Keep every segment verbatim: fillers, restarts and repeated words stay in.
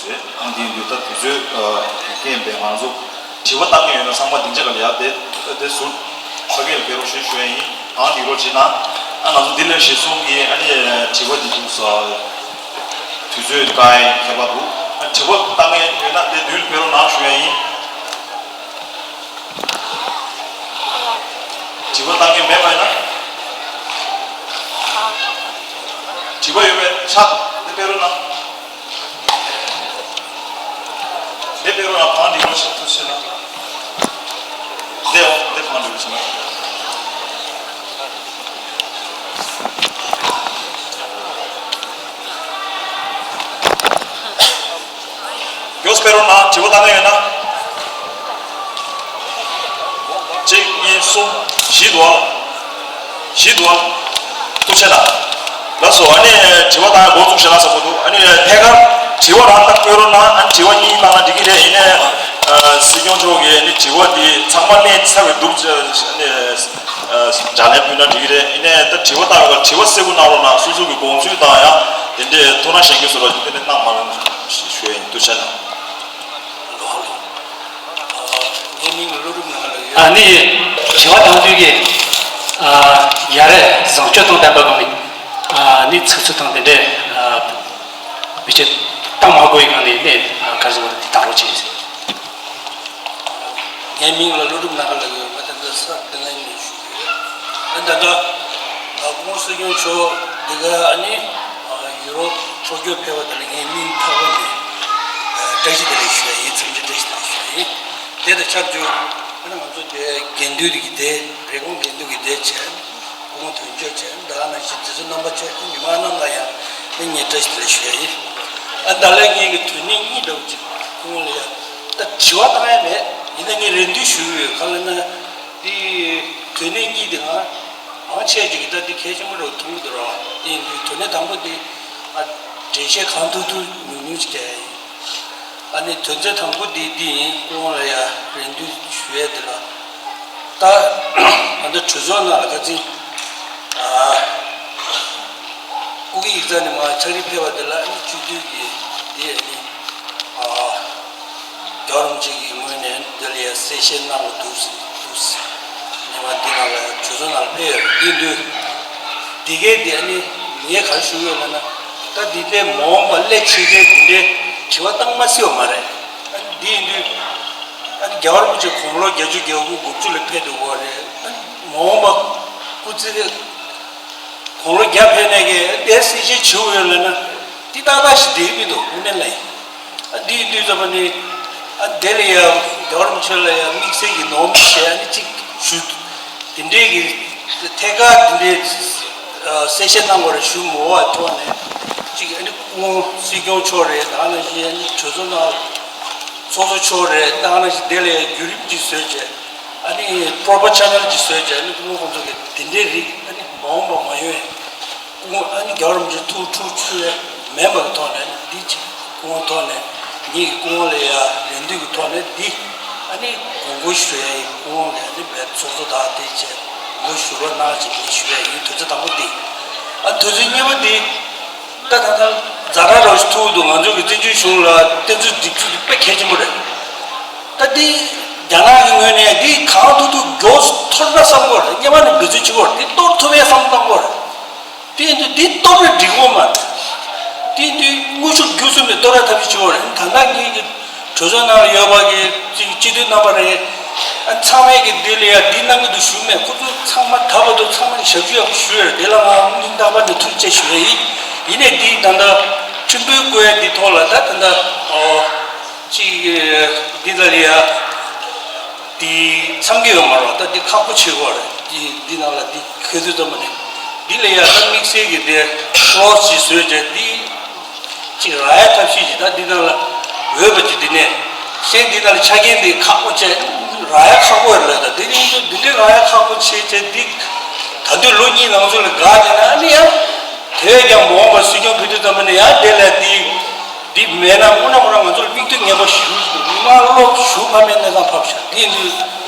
རེད། ཨང་དེ་ཡིན་དུས་ད་དུས་ཚོད་ཨ་རྐྱེན་པས་ང་ཚོ་དྲི་བ་བཏང་མཁན་ཡོད་ན་ཚང་མ་སྡིངས་ཆ་སྒང་ལ་ཡར་བསྡད་བསྡད་ཟུར་ཕ་གི་ལ་ཕེབས་རོགས་ཞེས་ཞུ་ཡ་ཡིན། ཨང་དེ་རོགས་བྱེད་ན་ཨ་ང་ཚོ་འདི་ལ་གཞི་བཟུང་གིས་ཨ་ནི་དྲི་བ་འདི་འདུག་ས་དུས་ཚོད་བཀག་ཡ་ཁྱད་པར་འདུག་ཨ་དྲི་བ་བཏང་མཁན་ཡོད་ན་དེ་མདུན་ལ་ཕེབས་རོགས་གནང་ཞུ་ཡ་ཡིན། དྲི་བ་བཏང་མཁན་མེད་པ་ཡིན་ན། དྲི་བ་ཡོད་པའི་ཕྱག་དེ་ཕེབས་རོགས་གནང་། དེ་ཕེབས་རོགས་གནང་། བང་སྒྲིག་རོགས་ཞེས་ཐུགས་ཆེ་གནང་། དེ་འོ་དེ་བང་སྒྲིག་རོགས་ཞེས་གནང་། མགྱོགས་སུ་ཕེབས་རོགས་གནང་། དྲི་བ་བཏང་མཁན་ཡོད་ན། གཅིག་གཉིས་གསུམ་བཞི་འདུག་ཨ། བཞི་འདུག་ཨ། ཐུགས་རྗེ་གནང་། ལགས་སོ། ཨ་ནི་དྲི་བ་བཏང་ཡ་འགོ་བཙུགས་ཤིག་ལ་ཟེར་གོ་འདུག་ཨ་ནི་ཐད་ཀར་དྲི་བ་རང་ད་བཀོད་རོགས་གནང་། ཨ་ནི་དྲི་བ་གཉིས་བཏང་ན་འགྲིག་གི་རེད། ཡིན་ནའི་ཨ་སྲིད་སྐྱོང་མཆོག་གིས་ཨ་ནི་དྲི་བ་འདི་ཚང་མ་གནས་ཚར་བའི་སྒྲུབ་ཨ་ནི་ཨ་ལྗགས་ལན་ཕུལ་ན་འགྲིག་གི་རེད། ཡིན་ནའི་ད་དྲི་བ་བཏང་ཡོད་པ་དྲི་བ་གསལ་པོ་གནང་རོགས་གནང་། སོ་སོ་གི་དགོངས་ཚུལ་དང་ཡང་དེ་འདྲའི་ཐུགས་སྣང་གཞན་སྐྱེ་བཟོ་འདྲ་དེ་འདྲ་གནང་མ་རུང་ཞེས་ཞུ་ཡ་ཡིན། ཐུགས་རྗེ་གནང་། ངའི་མིང་ལ་བློ་སྒྲུབ་ནང་ལ་ཡོད། ཨ་ནི་དྲི་བ་བཏང་དུས་ཀྱི་ཨ་ཡ་རབས་བཟང་སྤྱོད་དང་ལྡན་པ་གང་ནི་ཨ་ནི་ཚིག་ཚུལ་དང་དེ་འདྲའི་ཨ་མི་བྱེད་བཏང་མ་དགོས་ཡི་གང་ནི་ནི་ཨ་ག་རེ་ཟེར་བ་དེ་བཏང་རོགས་གྱིས། ངའི་མིང་ལ་བློ་སྒྲུབ་ནང་ལ་ཡོད། ང་ད་ལྟ་ས་དེ་ལ་ནས་བཞུགས་ཡོད། ཨ་ད་ལྟ་ཨ་སྐུ་ངོ་སྲིད་སྐྱོང་མཆོག་འདི་ག་ཨ་ནི་ཨ་ཡུ་རོབ་ཕྱོགས་བསྐྱོད་ཕེབས་པ་དེ་ལ་ངས་སྙིང་ཐག་པ་ནས་ཨ་བཀྲ་ཤིས་བདེ་ལེགས་ཞུ་ཡ་ཡིན། འཚམས་འདྲི་བཀྲ་ཤིས་བདེ་ལེགས་ཞུ་ཡ་ཡིན། དེ་དང་ཆབས་ཅིག་ཨ་ནི་ང་ཚོ་དེ་འགན་འདུས་གི་དེ་རེ་སྐོང་འགན་འདུས་གི་དེ་བྱས། སྐུ་ངོ་དོན་གཅོད་བྱས། ད་ནང་བཞིན་དེ་ཚོ་རྣམ་པ་བཅས་མི་མང་རྣམས་ལ་ཡང་ངས་བཀྲ་ཤིས་བདེ་ལེགས་ཞུ་ཡ་ཡིན། ཨ་ད་ལན་ངས་ཀྱི་དོན་གནད་གཉིས་འདྲ་བོ་ཅིག་སྐུ་ངོ་ལ་ཡ་ད་དྲི་བ་བཏང་ཡ་མེད། ཡིན་ན་ངས་རེ་འདུན་ཞུ་གི་ཡོད། ག་ལ་ན་འདི་དོན་གནད་གཉིས་དེ་ང་མང་ཆེ་ཅིག་གིས་ད་འདི་གལ་ཆེན་པོ་རེད་མཐོང་གི་འདུག་ར། དེ་ཡིན་དུས་དོན་གནད་དང་པོ་འདི་ཨ་འགྲེལ་བཤད་གང་ཐུབ་ཐུབ་ཉུང་ཉུང་ཅིག་རྒྱག་ཡ་ཡིན། ཨ་ནི་དོན་ཚན་དང་པོ་འདི་འདི་ཡིན། སྐུ་ངོ་ལ་ཡ་རེ་འདུན་ཞུ་ཡས་འདི་ལ། ད་ད་ལྟ་གྲོས་ཚོགས་ནང་ལ་ཁ་ཚིག་ཨ་སྐུ་སྒེར་ཡིག་ཚང་ནས་མར་ཕྱག་བྲིས་ཕེབས་པ་འདི་ལ་ཨ་ནི་སྤྱི་འཐུས་ཀྱི་འདི་ཨ་ནི་ཨ་རྒྱལ་བ་རིན་པོ་ཆེ་གི་ངོས་ནས་འདི་ལ་ཡ་གསལ་བཤད་གནང་བ་འདུག་ཟེར་འདུག་ཟེར། ཉི་མ་འདི་ནང་ལ་གྲོས་ཚོགས་ནང་ལ་ཕེབས་ཡོད་རེད། འདི་འདུག་འདི་གའི་འདི་ཨ་ནི་ངས་ག་རེ་ཞུ་ཡོད་ལབ་ན། ད་འདི་འདྲའི་མ་འོངས་པ་སླད་ཕྱིན་ཆད་འདི་འདྲའི་དྲི་བ་བཏང་མ་སྲིད་པ་མ་རེད། ཨ་ནི་འདི་ཡིན་དུས་ཨ་ནི་རྒྱལ་བ་རིན་པོ་ཆེ་དགུང་ལོ་བརྒྱད་ཅུ་གྱ་དགུ་དགུ་བཅུ་ལ་ཕེབས་འདུག་གོ་རེད། ཨ་ནི་མ་འོངས་པ་སྐུ་ཚེ་དགུང་ལོ་བརྒྱ་ཕེབས་ནས་ཀྱི་འདིར་གསལ་བཤད་བྱེད་དགོས་ཡོད་ལབ་ན་འདི་ཏག་ཏག་ཞིག་བསྡད་ཀྱི་མི་འདུག་དངོས་གནས་ལ་ཡིན། ཨ་འདི་ཡིན་དུས་ཙམ་པ་ནི་ཨ་དེ་ལ་ཡ་རྒྱལ་བ་རིན་པོ་ཆེ་ལ་ཡ་དམིགས་བསལ་གྱི་ནོར་འཁྲུལ་བྱས་ཨ་ནི་གཅིག་ཞུ། དེ་འདྲའི་གི་ཐད་ཀར་དེ་འདྲའི་ཨ་གསལ་བཤད་གནང་དགོས་རེད་ཞུ་མི་འོས་པའི་ཐོག་ནས་གཅིག་ཨ་ནི་སྐུ་ངོ་སྲིད་སྐྱོང་མཆོག་རེད། ད་ནང་བཞིན་ཨ་ནི་གྲོས་ཚོགས་ནང་ཚོགས་གཙོ་མཆོག་རེད། ད་ནང་བཞིན་དེ་ལ་ཡ་བརྒྱུད་རིམ་གཅིག་བཟོས་བྱས་ཨ་ནི་པོ་རོ་པར་ཆེ་ནལ་གཅིག་བཟོས་བྱས་ཨ་ནི་སྐུ་ངོ་ཁོང་ཚོ་གི་དེ་འདྲའི་རིགས་ཨ་ནི་མ་འོངས་པ་མ་ཡོང་ཡ། སྐུ་ངོ་ཨ་ནི་རྒྱལ་བ་རིན་པོ་ཆེ་ཐུགས་ཁྲོ་ཆུང་བའི་མེད་པ་གི་ཐོག་ནས་ཨ་ནི་འདི་ཅིག་སྐུ་ངོ་ཐོག་ནས་ངེད་ཀྱི་སྐུ་ངོ་ལ་ཡ་རེ་འདུན་གྱི་ཐོག་ནས་འདི་ཨ་ནི་དགོངས་སྐོར་ཞུ་ཡ་ཡིན། སྐུ་ངོ་ལ་ཡ་ཨ་ནི་བའི་ཚོགས་གཙོ་དག་དེ་བྱས་དགོངས་སྐོར་ཞུ་རོགས་གནང་ཅིག་ངས་ཞུ་ཡ་ཡིན། དོན་ཚན་དང་པོ་འདི། ཨ་དོན་ཚན་གཉིས་པ་འདི་ད་ད་ལྟ་ཛ་དྲག་རོགས་ཞིག་ཐུག་འདུག་ང་ཚོ་གི་བཙན་བྱོལ་གཞུང་ལ་བསྟན་ཚུལ་སྒྲིག་ཚུལ་འདི་དཔེ་གལ་ཆེན་པོ་རེད། ད་འདི་རྒྱ་ནག་གི་ངོས་ནས་འདི་གང་ཐུབ་ཐུབ་མགྱོགས་སུ་གཏོར་ན་བསམ་གྱི་ཡོད་རེད། སྔོན་མ་ནས་འབད་བརྩོན་བྱེད་ཀྱི་ཡོད་རེད། འདི་གཏོར་ཐུབ་ཡས་བསམ་བཏང་གི་ཡོད་རེད། དེ་ཡིན་དུས་འདི་གཏོར་ན་འགྲིག་གི་མ་རེད། དེ་ཡིན་དུས་དངོས་ཤུགས་བརྒྱུད་གསུམ་ནས་གཏོར་ཡ་ཐབས་ཤེས་བྱེད་དགོས་རེད། ད་ལྟ་ངེད་ཀྱི་གྲོས་ཚོགས་ནང་ལ་ཡོད་པ་གི་སྤྱི་སྤྱི་འཐུས་རྣམ་པ་རེད། ཨ་ཚང་མས་ཀྱི་འདི་ལ་ཡ་འདི་གནང་གི་འདུག་ཞུ་མེད། ཁོ་ཚོ་ཚང་མ་ད་བར་དུ་ཚང་མ་ཞབས་ཞུ་ཡག་པོ་ཞུས་ཡོད་རེད། དེ་ལ་ང་སྙིང་ཐག་པ་ནས་ཐུགས་རྗེ་ཆེ་ཞུ་ཡ་ཡིན། ཡིན་ནའི་འདི་ད་ལྟ་ཁྲིམས་དཔོན་བསྐོ་ཡ་འདི་ཐོག་ལ་ད་ད་ལྟ་ཨོ་གཅིག་འདི་ལ་ལ་ཡ། དེ་འཚམས་ཀྱི་ཡོད་མ་རེད། ད་འདི་ཁག་པོ་ཆེ་བ་རེད། འདི་འདི་ནང་ལ་འདི་ཁེ་དུས་ཙམ་པ་ནས་འདི་ལ་ཡ་ད་དམིགས་བསལ་གྱི་དེ་ཀློ་སི་ཅིག་བཟོས་བྱས་འདི་ཅིག་རག་ཡ་ཐབས་ཤེས་ཅིག་ད་འདི་ནང་ལ་འོས་པ་ཅིག་འདི་ནས་གཞན་འདི་ནང་ལ་ཆ་རྐྱེན་འདི་ཁག་པོ་བྱས་རག་ཡ་ཁག་པོ་རེད། ད་འདི་ནི་འདི་འདི་འདྲའི་རག་ཡ་ཁག་པོ་བྱས་བྱས་འདི་ད་དུང་ལོ་གཉིས་ནང་ཚུད་ལ་འགག་བྱས་ན་ཨ་ནི་ཡང་དེ་བས་ཀྱང་མ་འོངས་པ་སྲིད་སྐྱོང་ཕེབས་དུས་ཙམ་པ་ནས་ཡང་དེ་ལ་འདི། འདི་མེད་ན་དངོས་གནས་ཁོ་རང་ང་ཚོར་མིག་ལྟོས་ངན་པ་ཞུ་རྒྱུ་འདུག་མི་མང་བློ་ཞུ་ཕ་མའི་གནས་སྟངས་ཕབ་ཤག་འདི་ཡིན་དུས་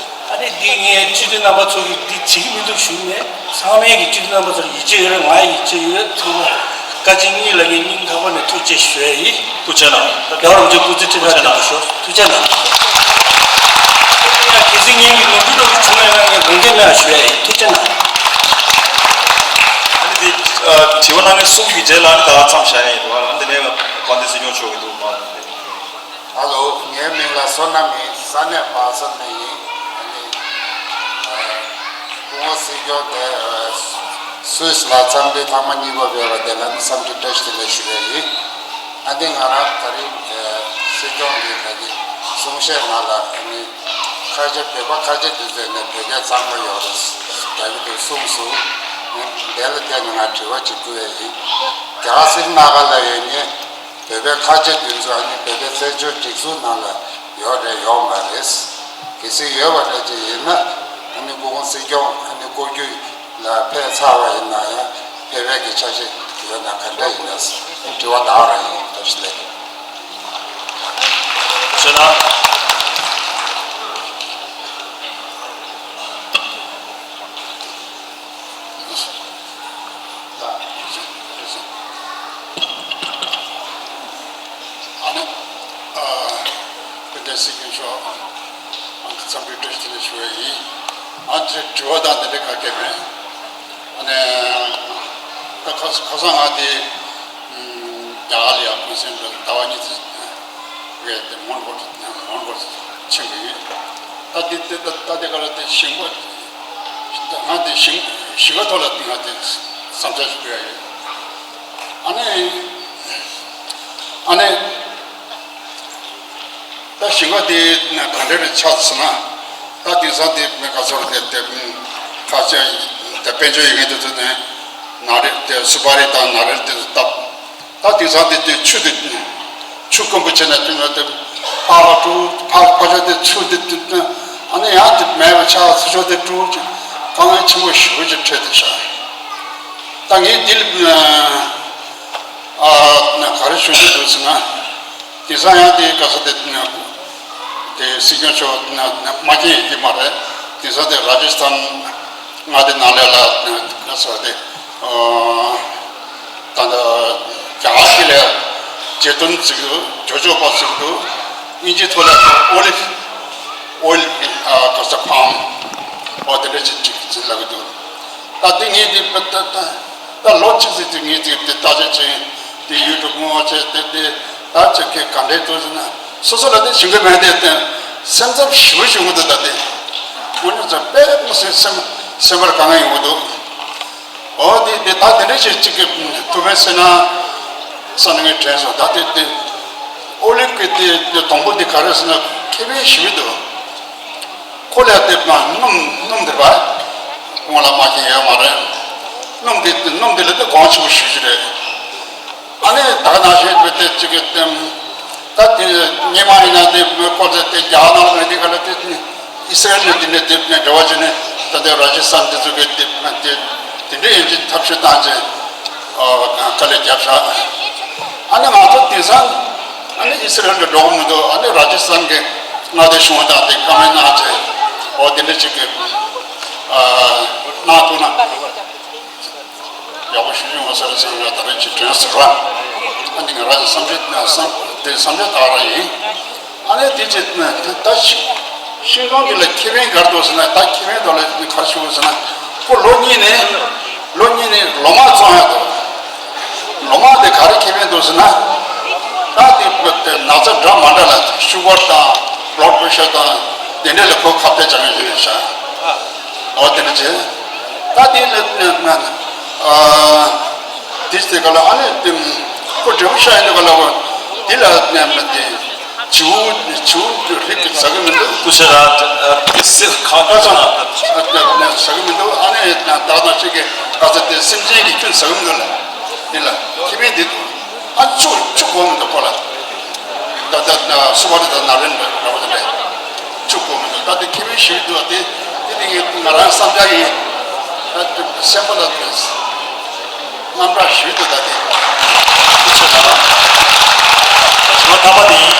ཨ་ནི་འདི་ངས་སྤྱི་འཐུས་རྣམ་པ་ཚོ་གིས་འདི་བྱེད་ཀྱི་མི་འདུག་ཞུ་མེད། ཚང་མས་ཀྱི་སྤྱི་འཐུས་རྣམ་པ་ཚོར་ཡིད་ཆེས་ཡོད་རེད། ང་ཡིད་ཆེས་ཡོད། ཚང་མ་ བཀའ་སྤྱི་གཉིས་ལ་ངས་སྙིང་ཐག་པ་ནས་ཐུགས་རྗེ་ཞུ་ཡ་ཡིན། ཐུགས་རྗེ་གནང་། རྒྱལ་བ་རིན་པོ་ཆེ་སྐུ་ཚེ་ཁྲི་ཕྲག་བརྟན་པར་ཤོག་ཐུགས་རྗེ་གནང་། ཡ་གལ་སྲིད་ངས་ཀྱི་ནོར་འཁྲུལ་འགྲོ་གི་བྱུང་ཡོད་ན་ངས་དགོངས་འགལ་མེད་པར་ཞུ་ཡ་ཡིན། ཐུགས་རྗེ་གནང་། ཨ་ནི་དེ་ཨ་དྲི་བ་གནང་མཁན་གསུམ་གྱི་རྗེས་ལ་ཨ་ནི་ད་མཚམས་བཞག་ཡ་ཡིན་རེད་བ། ཨ་ནི་དེ་ནས་དགོངས་དོན་གསལ་སྐྱོང་ཆོག་གི་འདུག་མ་རེད། ཧ་ལོ། ངའི་མིང་ལ་བསོད་ནམས་ཡིན། ས་གནས་བག་ཚ་ནས་ཡིན། ཨ་ནི་ཨ་སྐུ་ངོ་སྲིད་སྐྱོང་དེ་ཨ་སུད་སི་ལ་འཚམས་འདྲི་ཐེངས་མ་གཉིས་པ་ཕེབས་པ་དེ་ལ་ནི་འཚམས་འདྲི་བཀྲ་ཤིས་བདེ་ལེགས་ཞུ་རྒྱུ་ཡིན། ཨ་ནི་ང་རང་ད་རིང་ཨ་སྲིད་སྐྱོང་གིས་ད་གིན་གསུང་བཤད་ནང་ལ་ཨ་ནི་ཁ་ཆེ་བོད་པ་ཁ་ཆེ་དེ་ཚོས་ནི་བོད་སྐད་གཙང་མ་ཡོད་རེད་ཟེར་གྱི་འདུག་གསུངས་སོང་། ཨ་ནི་དེ་ལ་བརྟེན་ནས་ང་དྲི་བ་ཅིག་བསྐུར་ཡ་ཡིན། རྒྱ་གར་སིར་ན་ག་ལ་ཡོད་མཁན་བོད་པའི་ཁ་ཆེ་དེ་ཚོ་ཨ་ནི་བོད་པའི་བཙན་བྱོལ་སྒྲིག་འཛུགས་ནང་ལ་ཡོད་རེད་ཡོད་མ་རེད། གལ་སྲིད་ཡོད་པ་འདྲ་ཅིག་ཡིན་ན་ཨ་ནི་སྐུ་ངོ་སྲིད་སྐྱོང་ཨ་ནི་སྐུ་རྒྱུད་ལ་ཕེབས་ཚར་བ་ཡིན་ན་ཡང་ཕེབས་པའི་གི་འཆར་གཞི་ཡོད་ན་ག་འདྲ་ཡིན་ན་ཟེར་དྲི་བ་དག་རང་ཡིན། ཐུགས་རྗེ་ཆེ། ཨ་ནི་ཨ་སྐུ་མགྲོན་སྲིད་སྐྱོང་མཆོག་ཨ་འཚམས་འདྲི་བཀྲ་ཤིས་བདེ་ལེགས་ཞུ་བ་ཡིན། ཨ་ནི་དྲི་བ་དང་དེ་འདྲ་ག་གེ་མེད། ཨ་ནི་ད་ཁ་ཁ་སང་ང་དེ་རྒྱ་གར་ལ་ཡང་གུང་སེང་འགྲོ་ཟླ་བ་གཉིས་ཙམ་བས་དེ་མོན་གྷོ་མོན་གྷོ་ཕྱིན་པ་ཡིན། ད་དེ་དེ་ད་ད་དེ་ག་ལ་དེ་ཞིང་པ་ང་དེ་ཞིང་ཞིང་ཁ་ཐོག་ལ་ང་དེ་བསམ་འཆར་ཞིག་སྤེལ་ཡ་ཡོད། ཨ་ནི་ཨ་ནི། ད་ཞིང་ཁ་དེ་ག་འདྲ་རེ་ཆགས་སོང་ན། ད་དེང་སང་དེ་མི་ག་ཚོད་རེད་དེ་དེ་ཁ་ཆེ་དེ་དཔལ་འབྱོར་ཡོད་མཁན་དེ་ཚོ་ནས་ན་རེ་དེ་སུ་པ་རི་དང་ན་རེ་དེ་ཚོ་བཏབ། ད་དེང་སང་དེ་དེ་ཆུ་དེ་ཆུ་དཀོན་པོ་བྱས་ན་དེ་ནས་དེ་ཕར་ཕར་དཀྲུག་ཕར་ཕར་ཕྱོགས་དེ་ཆུ་དེ་དེ་ཨ་ནི་ཡང་དེ་མེད་པ་ཆགས་ཚུར་ཕྱོགས་དེ་དཀྲུག་དཀའ་ངལ་ཆེན་པོ་ཞེ་པོ་ཅིག་འཕྲད་བསྡད་ཤག་ད་ངས་འདི་ལ་ཨ་ག་རེ་ཞུ་རྒྱུ་འདུག་ཟེར་ན། དེང་སང་ཡང་དེའི་ག་ས་དེ་དེ་སྲིད་སྐྱོང་མཆོག་མ་མཁྱེན་ཡོད་ཀྱི་མ་རེད། དེང་སང་དེ་ར་ཇི་སི་ཐན་མངའ་སྡེ་ནང་ལས་ལ་ག་ས་དེ་ད་ལྟ་རྒྱ་གར་ཞིག་ལས་བརྗེད་དོན་ཟེར་གྱི་འདུག་ཇོ་ཇོ་པ་ཟེར་གྱི་འདུག་དབྱིན་ཇིའི་ཐོག་ལ་ཨོ་ལིབ་ཨོ་ལིབ་ག་ས་ཕམ་ཨོ་དེ་འདྲ་ཅིག་ཅིག་ཅིག་ལབ་ཀྱི་འདུག་ད་དེ་ངས་དེ་ད་ད་ད་ལོ་གཅིག་ཙམ་དེ་ངས་དེ་དེ་ལྟ་ཅག་བྱས་དེ་ཡུལ་དུ་སྔོན་བྱས་དེ་དེ་ད་ཅག་གི་ག་འདྲའི་འདུག་ཟེར་ན་སོ་སོ་ལ་དེ་ཞུ་གི་མེད་དེ་དེ་སེམས་འཚབ་ཞེ་པོ་བྱུང་གི་འདུག་ད་དེ་དངོས་གནས་ཚོ་དཔེ་མི་སྲིད་སེམས་སེམས་པར་དཀའ་ངལ་ཡོང་གི་འདུག་ཨོ་དེ་དེ་ད་དེ་འདྲ་ཞིག་གཅིག་གི་ཐུགས་ཕན་གསོས་ན་བསམ་ནས་ངས་དྲན་སོང་། ད་དེ་དེ་ཨོ་ལིབ་ཀྱི་དེ་དེ་དང་པོ་དེ་ག་རེ་ཟེར་ན་ཁེ་ཕན་ཞེ་པོ་འདུག་ཁོ་ལ་དེ་མ་སྣུམ་སྣུམ་དེ་བ་སྔོན་ལ་མ་མཁྱེན་ཡོད་མ་རེད། སྣུམ་དེ་སྣུམ་དེ་ལ་དེ་གོང་ཆེན་པོ་ཞེ་པོ་ཅིག་རེད། ཨ་ནི་ད་ག་ནང་བཞིན་དེ་གཅིག་གི་དེ་ད་དེ་སྔོན་མ་ཡིན་ན་དེ་ཁོ་ཚོ་དེ་རྒྱ་ནག་ལ་དེ་ག་ལ་དེ་ཨི་སི་རེལ་ནས་དེ་འདྲ་དེ་འདྲ་འབྲེལ་བ་བྱས་ནས་ད་ལྟའི་ར་ཇི་སི་ཐན་དེ་ཚོ་གི་དེ་དེ་དེ་འདྲ་ཡིན་གྱི་ཐབས་ཤེས་བཏང་བྱས་དཀའ་ལས་བརྒྱབ་ཤག་ཨ་ནི་ང་ཚོ་དེང་སང་ཨ་ནི་ཨི་སི་རེལ་གྱི་འགྲོ་གི་མི་འདུག་ཨ་ནི་ར་ཇི་སི་ཐན་གྱི་མངའ་སྡེ་གཞུང་དང་དེ་བཀའ་མོལ་གནང་བྱས་འོ་དེ་འདྲ་ཅིག་གི་གནང་ཐུབ་ན། ཡག་པོ་ཞུ་ཡོང་བ་ཟེར་ཟེར་བ་ད་རེས་ཀྱི་དྲན་ཟེར་བ། ཨ་ནི་ང་རང་གི་བསམ་འཆར་བསམ་དེ་བསམ་འཆར་དག་རང་ཡིན། ཨ་ནི་དེ་ཅི་ད་ཤིང་སྡོང་འདི་ལ་ཁེ་ཕན་ག་རེ་འདུག་ཟེར་ན་ད་ཁེ་ཕན་འདུག་ལ་ག་རེ་ཞུ་དགོས་ཟེར་ན་ཁོ་ལོ་གཉིས་ནས་ལོ་གཉིས་ནས་ལོ་མ་བཙོང་ཡག་འདུག་ལོ་མ་དེ་ག་རེ་ཁེ་ཕན་འདུག་ཟེར་ན་ད་དེ་ན་ཚ་འདྲ་མ་འདྲ་ལ་ཤུ་གར་དང་བློཌ་པེ་ཤར་དང་དེ་འདྲ་ལ་ཁོ་ཁ་གཏད་བཅག་ཡོད་ཤག་འོ་དེ་འདྲ་བྱས། ད་དེ་ལ་ཨ་དེ་དེ་ག་ལ་ཨ་ནི་དེ་ཁོ་འབྲས་བུ་ཤ་ཡིན་དུ་ག་ལ་བ་དེ་ལ་ནས་མི་དེ་བྱིའུ་བྱིའུ་རིགས་ཀྱི་ཟ་གི་མི་འདུག་སྐུ་ཞབས་རང་དེ་སེམས་ཁ་ཁ་ཚ་ན་ཟ་གི་མི་འདུག་ཨ་ནི་ད་ད་ཅིག་གི་ག་ཚ་དེ་སེམས་ཅན་གྱི་ཁྱོན་ཟ་གི་མི་འདུག་ལ་དེ་ལ་ཁེ་ཕན་དེ་འདུག་ཨ་ཆུ་ཆུ་གོ་མི་འདུག་ཁོ་ལ། ད་ལྟ་སུ་བ་རི་དང་ན་རེན་འདྲ་བ་དེ་འདྲ་ཆུ་གོ་མི་འདུག་ད་དེ་ཁེ་ཕན་ཞིག་འདུག་དེ་དེ་དེ་ང་རང་བསམ་འཆར་ཡིན། ད་དེ་སེམས་པ་ལ་དེ་རྣམ་དག་ཞིག་འདུག་ད་དེ་དེ་ཆེ་ལ་ཞི་མ་ཐ་མ་དེ་ཡིན།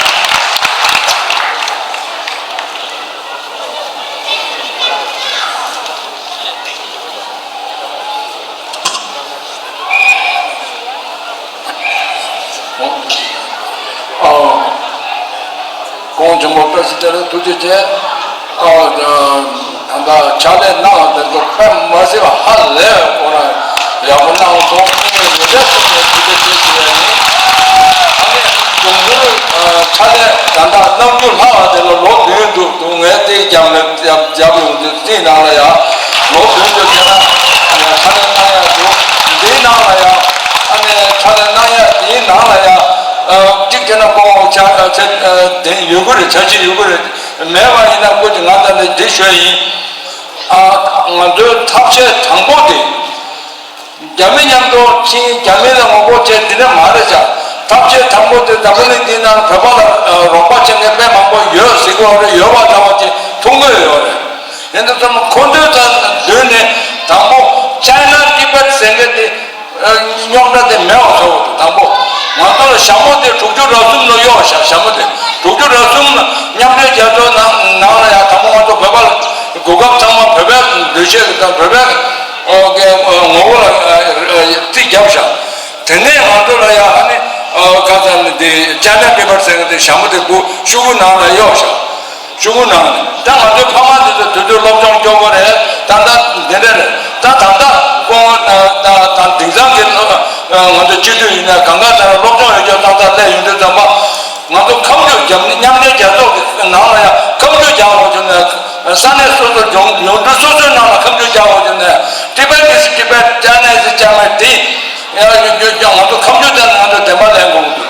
ཁོང་ཆེན་པོ་དཔེ་ཆ་དེ་ལ་ཐུགས་རྗེ་ཆེ། ཨ། ད་ལྟ་ཕྱག་ལས་གནང་བ་དེ་ཚོ་དཔེ་མ་སྲིད་པ་ཧ་ལས་པ་ཁོ་རང་ཡག་པོ་གནང་སོང་། ངས་ཡོད་ཚད་ཐུགས་རྗེ་ཆེ་ཞུ་ཡ་ཡིན། ཨ་ནི་དུང་དཀར་ཕྱག་ལས་ད་ལྟ་གནང་རྒྱུ་ལྷག་པ་དེ་ལ་ལོ་བདུན་འདུག་འདུག་ངས་དེ་རྒྱབ་ནས་རྒྱབ་རྒྱབ་ཡོང་དུས་དེའི་ནང་ལ་ཡང་ལོ་བདུན་དུ་བྱས་ན་ཕྱག་ལས་གནང་ཡ་འདུག་འདིའི་ནང་ལ་ཡང་ཨ་ནི་ཕྱག་ལས་གནང་ཡ་དེའི་ནང་ལ་ཡང་གཅིག་བྱས་ན་ཀོ་ཆ་ཆ་དེ་ཡོད་གི་རེད། ཆ་ཆེ་ཡོད་གི་རེད། མེད་པ་ཡིན་ན་ཁོ་ཅིག་ང་ད་ནི་འདི་ཞུ་ཡ་ཡིན། ཨ། ང་ཚོའི་ཐབས་ཤེས་དང་པོ་དེ། རྒྱ་མི་མཉམ་དུ་ཕྱིན། རྒྱ་མི་ལ་ངོ་རྒོལ་བྱས་འདི་འདྲ་མ་རེད་ཤག་ཐབས་ཤེས་དང་པོ་དེ་འཛམ་བུ་གླིང་འདི་ནང་བོད་པ་ལ་རོགས་པ་བྱེད་མཁན་དཔེ་མང་པོ་ཡོད་ཟེར་གྱི་ཡོད་རེད། ཡོད་པ་འདྲ་བ་ཅིག་མཐོང་གི་ཡོད་རེད། ཡིན་དུས་ཙམ་ཁོ་ཚོའི་ད་མདུན་ནས་དང་པོ་China Tibet ཟེར་མཁན་དེ་རྙོག་དྲ་དེ་མེད་པ་བཟོ་དགོས། དང་པོ་ང་ཚོ་ལ་ཞྭ་མོ་དེ་དྲུག་ཅུ་རེ་གསུམ་ལ་གཡོག་ཤག་ཞྭ་མོ་དེ་དྲུག་ཅུ་རེ་གསུམ་ལ་མཉམ་འབྲེལ་རྒྱལ་ཚོགས་ནང་ནང་ལ་ཡང་དང་པོ་ང་ཚོ་བོད་པ་ལ་གོ་སྐབས་ཚང་མ་བོད་པའི་འདུ་ཤེས་དང་བོད་པའི་ངོ་བོ་ལ་རྩིས་བརྒྱབ་ཤག་དེ་ནས་ང་ཚོ་ལ་ཡང་ཨ་ནི་ཁ་སང་ནི་དེ་China Tibet ཟེར་མཁན་དེ་ཞྭ་མོ་དེ་བུ་ཤུ་གུ་ནང་ལ་གཡོག་ཤག་ཤུ་གུ་ནང་ནས་ད་ང་ཚོའི་ཕ་མ་དེ་ཚོ་དུས་དུས་སློབ་སྦྱོང་སྐྱོ་པོ་རེད། ད་ལྟ་འདི་འདྲ་རེད། ད་ད་ལྟ་ཁོང་ད་ད་དེང་སང་གི་ང་ཚོ་སྤྱི་འཐུས་ཡིན་ན་གང་ག་ད་སློབ་སྦྱོང་ཡོད་རྒྱུ་ཏག་ཏག་སླེབས་ཡོང་དུས་ཙམ་པ་ང་ཚོ་ཁམས་ཆོས་རྒྱབ་མཉམ་འབྲེལ་རྒྱལ་ཚོགས་ཀྱི་ནང་ལ་ཡང་ཁམས་ཆོས་རྒྱག་དགོས་བྱུང་ནས་ས་གནས་སོ་སོ་ཡོངས་ཡོངས་འབྲེལ་སོ་སོའི་ནང་ལ་ཁམས་ཆོས་རྒྱག་དགོས་བྱུང་ནས་Tibet is Tibet, China is China དེ་ཡང་ཡོད་རྒྱུ་ཡང་ང་ཚོ་ཁམས་ཆོས་དེ་ང་ཚོ་བདེན་པ་ལེན་དགོས་འདུག་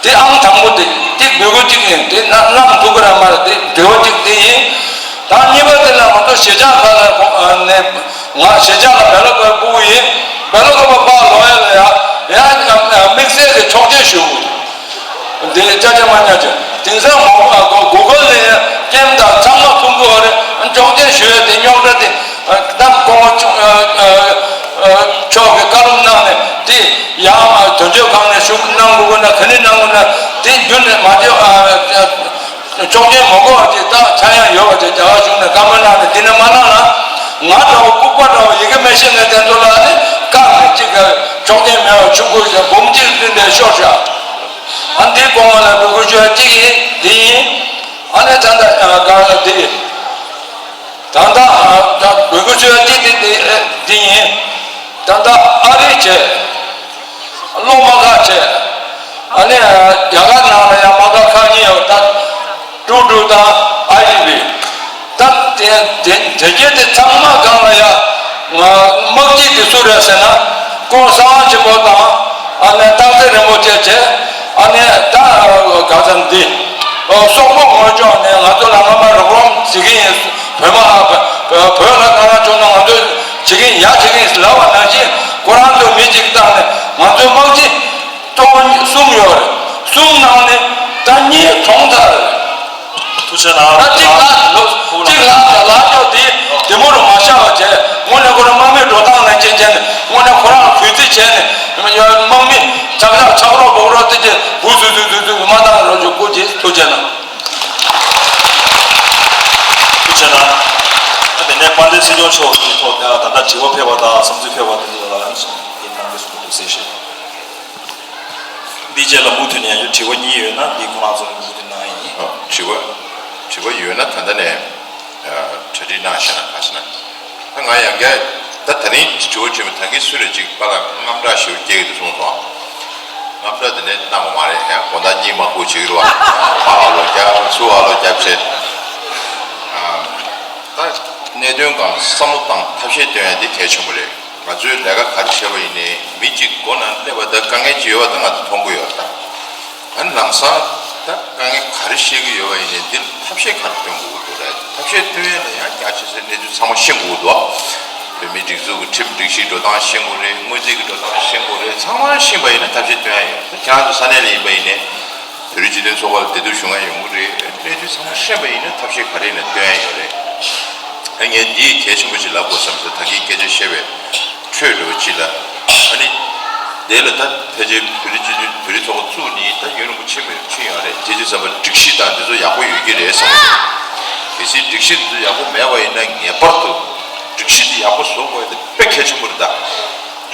དེ་ཨང་དང་པོ་དེ་དེ་དགོས་མཁོ་གཅིག་ཡིན། དེ་གནང་གནང་ཐུབ་ཀྱི་རེད་མ་རེད། དེ་འབྲེལ་བ་གཅིག་དེ་ཡིན། ད་གཉིས་པ་དེ་ལ་ང་ཚོ་གཞིས་ཆགས་ཁག་ལ་ནས་ང་གཞིས་ཆགས་ལ་བེ་ལོ་ཀ་པ་ཕྲུ་གུ་ཡིན། བེ་ལོ་ཀ་པ་ཕར་ལོག་ཡ་ལ་ཡ་ཡ་དམིགས་བསལ་གྱི་ཆོག་མཆན་ཞུ་དགོས་འདུག་དེ་ཅ་ཅ་མ་ཉ་ཅ་དེང་སང་མ་གོ་གོ་གལ་ནས་ཀེམ་དང་ཚང་མ་མཐོང་གི་ཡོད་རེད། ཆོག་མཆན་ཞུ་ཡ་དེ་རྙོག་དྲ་དེ་ད་སྐུ་ངོ་མཆོག་གིས་བཀའ་སློབ་གནང་ནས་དེ་ཡང་དོན་གཅོད་ཁང་ནས་ཞུ་གནང་དགོས་ན་ག་ནས་གནང་དགོས་ན་དེ་རྒྱུན་ནས་མ་བརྗེད། ཆོག་མཆན་མ་དགོས་པ་ཅིག་ད་ཆག་ཡང་ཡོད་པ་ཅིག་རྒྱ་གར་གཞུང་ནས་བཀའ་མོལ་གནང་ནས་དེ་ནས་མ་གནང་ན་ང་འདྲ་བོ་ལྐུགས་པ་འདྲ་བོ་ཡི་གེ་མི་ཤེས་མཁན་དེ་ཚོ་ལ་ནི་བཀག་ནས་གཅིག་གི་ཆོག་མཆན་མེད་པ་ཆུ་ཁོལ་ཞིག་འབུམ་གཅིག་བསྟུན་ཏེ་ཤོར་བཞག་ཨ་འདིའི་སྐུ་ངོ་ལ་འབོད་སྐུལ་ཞུ་ཡ་གཅིག་ཡིན། འདི་ཡིན། ཨ་ནི་ད་ལྟ་ག་ལ་འདི་ད་ལྟ་ད་འབོད་སྐུལ་ཞུ་ཡ་གཅིག་འདི་འདི་འདི་ཡིན། ད་ལྟ་ཨ་རི་བྱས། སློབ་མ་ཁག་བྱས། ཨ་ནི་རྒྱ་གར་ནང་ལ་ཡང་མ་ཁག་ཁག་གཉིས་ཡོད། ད་ཀྲུ་ཀྲུ་དང་ཨའི་ཌི་པི། ད་དེ་དེ་དེ་གྱད་དེ་ཚང་མ་སྒང་ལ་ཡང་ང་དམག་སྤྱི་དེ་སུ་རེད་ཟེར་ན་ཁོང་གསང་བ་ཆེན་པོ་དང་ཨ་ནི་སྟག་འཚེར་རིན་པོ་ཆེ་བྱས། ཨ་ནི་ད་ག་ཚ་འདི་སོག་པོ་ངོས་ཕྱོགས་ནས་ང་ཚོ་ལ་སྔ་མ་རོགས་རམ་བྱེད་ཀྱི་ཡིན། བོད་མ་བོད་ལ་གང་ལ་བྱུང་ན་ང་ཚོ་བྱེད་ཀྱི་ཡིན། ཡ་བྱེད་ཀྱི་ཡིན་ལབ་པ་ནང་བཞིན་ཁོ་རང་ཚོ་མི་གཅིག་བཏང་ནས་ང་ཚོའི་དམག་སྤྱི་གཙོ་བོ་གསུམ་ཡོད་རེད། གསུམ་ནང་ནས་ད་གཉིས་གྲོངས་ཚར་རེད། ཐུགས་རྗེ་གནང་། ད་གཅིག་ལ་ལོ་གཅིག་ལ་ལ་ལ་ཅོག་དེ་དེ་མོ་རུ་མ་བཞག་པ་བྱས། དངོས་གནས་ཁོ་རང་དམག་མི་འགྲོ་སྟངས་ནང་བྱས་བྱས་ནས་དངོས་གནས་ཁོ་རང་གུས་བརྩི་བྱས་ནས་དམག་མི་ཆག་ཆག་ཆག་རོགས་སྦུག་རོགས་དེ་གྱད་བུ་ཚུ་ཚུ་ཚུ་ཚུ་མ་བཏང་རོགས་ཞུ་དགོས་ཀྱི། ཐུགས་རྗེ་གནང་། ཐུགས་རྗེ་གནང་། ད་དེ་ནས་དཔལ་ལྡན་སྲིད་སྐྱོང་མཆོག་གི་ཐོག་ནས་ད་ལྟ་དྲི་བ་ཕེབས་པ་དང་བསམ་ཚུལ་ཕེབས་པ་དེ་ཚོ་ལ་ཡིན་གནང་གི་སུ་འདུག་ཟེར་ཞུ། འདི་རྗེས་ལ་མུ་མཐུད་ནས་ཡང་དྲི་བ་གཉིས་ཡོད་ན་འདི་ཁོ་རང་ཚོ་ལ་མུ་མཐུད་གནང་ཡིན། ཨ། དྲི་བ་དྲི་བ་ཡོད་ན་ད་ལྟ་ནས་གྲ་སྒྲིག་གནང་ཤག་ན་ག་ཟེར་ན། ད་ང་ཡང་བསྐྱར་ད་ད་རིང་དྲི་བ་དྲིས་མི་ད་གིན་སུ་རེད་ཅིག་པ་ལ་དངངས་སྐྲག་ཞེ་པོ་སྐྱེ་གི་འདུག་གསུངས་སོང་། དངངས་སྐྲག་དེ་འདྲ་གནང་བ་མ་རེད། ཡང་དགོང་དག་གཉིད་མ་ཁུག་བྱེད་ཀྱི་རེད་བ། ཕ་ཨ་ལོ་རྒྱབ་ཚུ་ཨ་ལོ་རྒྱབ་བྱས། ད་གནད་དོན་སྒང་བསམ་བློ་བཏང་ཐབས་ཤེས་བཏོན་ཡ་དེ་གལ་ཆེན་པོ་རེད། ང་ཚོའི་ལས་ཀ་ག་རེ་བྱས་པ་ཡིན་ནའི་མི་གཅིག་སྒོ་ནང་སླེབས་པ་ད་དཀའ་ངལ་ཅིག་ཡོད་པ་ད་ང་ཚོ་མཐོང་གི་ཡོད་ད། ཨ་ནི་ལམ་སང་ད་དཀའ་ངལ་ག་རེ་བཤད་ཀྱི་ཡོད་པ་ཡིན་ནའི་འདི་ལ་ཐབས་ཤེས་ག་རེ་སྟོན་དགོས་ཀྱི་འདུག་རེད། ཐབས་ཤེས་སྟོན་ཡས་ལ་ཡང་བསྐྱར་ཆ་ཚང་གནས་ཚུལ་ཚང་མ་ཤེས་དགོས་ཀྱི་འདུག་བོད་མིའི་སྒྲིག་འཛུགས་ཀྱི་ཁྲིམས་སྒྲིག་གཞིའི་འགྲོ་སྟངས་ཤེས་དགོས་རེད། སྔོན་རྩིས་ཀྱི་འགྲོ་སྟངས་ཤེས་དགོས་རེད། ཚང་མ་ཤེས་པ་ཡིན་ན་ཐབས་ཤེས་སྟོན་ཡ་ཡོད། ད་ཁྱེད་རང་ཚོ་ས་གནས་ལ་ཡིན་པ་ཡིན་ནའི་བོད་རིགས་སྤྱི་མཐུན་ཚོགས་པ་ལ་བདེ་སྡུག་ཞུ་མཁན་ཡོང་གི་རེད། གནས་ཚུལ་ཚང་མ་ཤེས་པ་ཡིན་ན་ཐབས་ཤེས་ག་རེ་ཡིན་ན་སྟོན་ཡ་ཡོད་རེད། ད་ངས་འདི་གལ་ཆེན་པོ་ཞིག་ལབ་དགོས་བསམ་སོང་། ད་གིན་སྐད་ཆ་བཤད་པའི་ཁྲོད་འགྲོ་ཅི་ལ། ཨ་ནི། དེ་ལ་ད་ཕལ་ཆེར་བོད་རིགས་སྤྱི་མཐུན་བོད་རིགས་ཚོགས་པ་བཙུགས་ནས་ད་ཡུན་རིང་པོ་ཕྱིན་པའི་ཕྱིན་ཡོད་རེད། དེ་ཚོའི་བསམ་པར་སྒྲིག་གཞི་དང་འདི་ཚོ་ཡག་པོ་ཡོད་ཀྱི་རེད་བསམ་གྱི་འདུག་གལ་སྲིད་སྒྲིག་གཞི་འདི་ཚོ་ཡག་པོ་མེད་པ་ཡིན་ན་ངེས་པར་དུ་སྒྲིག་གཞི་འདི་ཡག་པོ་བཟོ་དགོས་ཡ་དེ་དཔེ་གལ་ཆེན་པོ་རེད་ད།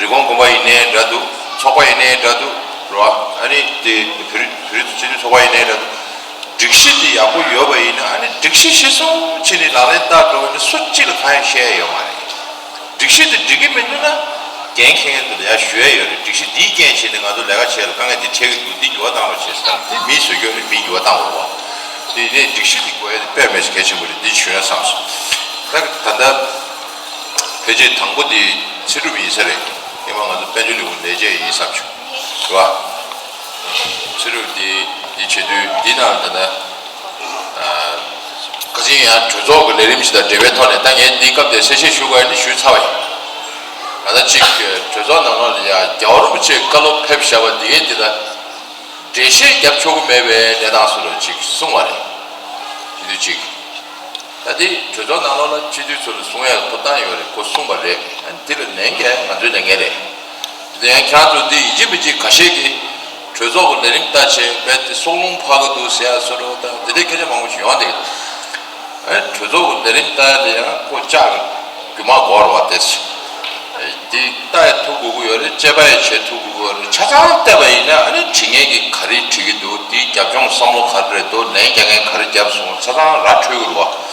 རི་ཀོན་དགོན་པ་ཡིན་ནའི་འདྲ་འདུག་ཚོགས་པ་ཡིན་ནའི་འདྲ་འདུག་རེད་བ། ཨ་ནི་དེ་བོད་རིགས་བོད་རིགས་སྤྱི་མཐུན་ཚོགས་པ་ཡིན་ནའི་འདྲ་འདུག་སྒྲིག་གཞི་དེ་ཡག་པོ་ཡོད་པ་ཡིན་ན། ཨ་ནི་སྒྲིག་གཞི་གཞིར་བཟུང་བྱས་ནས་ལག་ལེན་བསྟར་འགྲོ་བ་ཡིན་ན། སུ་གཅིག་ལ་གང་ཡང་བཤད་ཡ་ཡོད་མ་རེད། སྒྲིག་གཞི་དེ་འགྲིག་གི་མི་འདུག་ན། འགན་འཁྱེར་མཁན་དེ་ལ་ཡང་ཞུ་ཡ་ཡོད་རེད། སྒྲིག་གཞི་འདིའི་རྐྱེན་བྱས་ནས་ང་ཚོ་ལས་ཀ་བྱེད་ལ་དཀའ་ངལ་འདི་འཕྲད་ཀྱི་འདུག་འདི་འགྱུར་བ་གཏང་རོགས་བྱེད་ཟེར་ན། དེ་མིས་བཟོས་རྒྱུ་རེད། མིས་འགྱུར་བ་གཏང་དགོས་པ། དེ་ནས་སྒྲིག་གཞི་འདི་དགོས་ཡ་དེ་དཔེ་མེད་ཞིག་གལ་ཆེན་པོ་རེད། འདི་ཞུ་ཡ་བསམ་སོང་། ད་ད་ལྟ་ཕལ་ཆེར་དང་པོ་དེ་ཚེ་སྒྲུབ་ཡིན་ས་རེད། ཡིན་པ་ང་ཚོ་དཔལ་འབྱོར་ལས་ཁུངས་ལས་བྱེད་ཡིན་བསམ་བྱུང་། རེད་བ། ཚེ་སྒྲུབ་དེ་དེ་བྱེད་དུས་འདི་ནང་ད་ལྟ་ཁ་སང་ཡང་གྲོས་ཚོགས་ཀྱི་ལས་རིམ་ཞིག་དང་འབྲེལ་བའི་ཐོག་ནས། ད་ངས་འདི་སྐབས་དེར་གསལ་བཤད་ཞུ་དགོས་ཡ་ནི་ཞུས་ཚར་བ་ཡིན། ད་ལྟ་གཅིག་གྲོས་ཚོགས་ནང་ལོགས་ལ་ཡང་རྒྱལ་བ་རིན་པོ་ཆེས་བཀའ་སློབ་ཕེབས་བཞག་པ་འདི་གའི་འདི་ལ་འགྲེལ་བཤད་རྒྱབ་ཆོག་གི་མེད་པའི་གནས་སྟངས་སུ་ལ་ཅིག་གསུངས་པ་རེད། དེ་དུས་གཅིག་ད་དེ་གྲོས་ཚོགས་ནང་ལོགས་ལ་སྤྱི་འཐུས་ཚོ་ལ་གསུང་ཡ་ཐོབ་ཐང་ཡོད་རེད། ཁོ་གསུངས་པ་རེད། ཨ་ནི་དེ་ལ་ལན་རྒྱག་ཡ་ང་ཚོའི་ལས་འགན་རེད། དེ་ཡང་ཁྱེད་རང་ཚོ་འདི་ཡིན་གཅིག་མིན་གཅིག་ཁ་ཤས་ཀྱིས་གྲོས་ཚོགས་ཀྱི་ལས་རིམ་ལྟ་བྱས་རྦད་དེ་སྲོག་རླུང་འཕར་གི་འདུག་ཟེར་ཡ་བཟོ་འདྲ་དང་། དེ་འདྲའི་སྐད་ཆ་མང་པོ་ཞིག་ཡོང་བསྡད་ཀྱི་འདུག་ཨ་ནི་གྲོས་ཚོགས་ཀྱི་ལས་རིམ་ལྟ་ཡ་དེ་ཡང་ཁོ་ལྕགས་ཀྱི་རྒྱུ་མ་འགོར་བ་དེ་ཚོ། དེ་ལྟ་ཡ་ཐུག་དགོས་ཀྱི་ཡོད་རེད། དཔྱད་པ་ཡ་བྱེད་ཐུག་དགོས་ཀྱི་ཡོད་རེད། ཆ་ཚང་བལྟས་པ་ཡིན་ན། ཨ་ནི་དྲི་ངན་གྱིས་ག་རེ་བྲིས་ཀྱི་འདུག་དེའི་རྒྱབ་ལྗོངས་བསམ་བློ་ག་རེ་རེད་འདུག་ལན་རྒྱག་མཁན་ག་རེ་བརྒྱབ་སོང་། ཆ་ཚང་ར་འཕྲོད་ཀྱི་རེད་བ།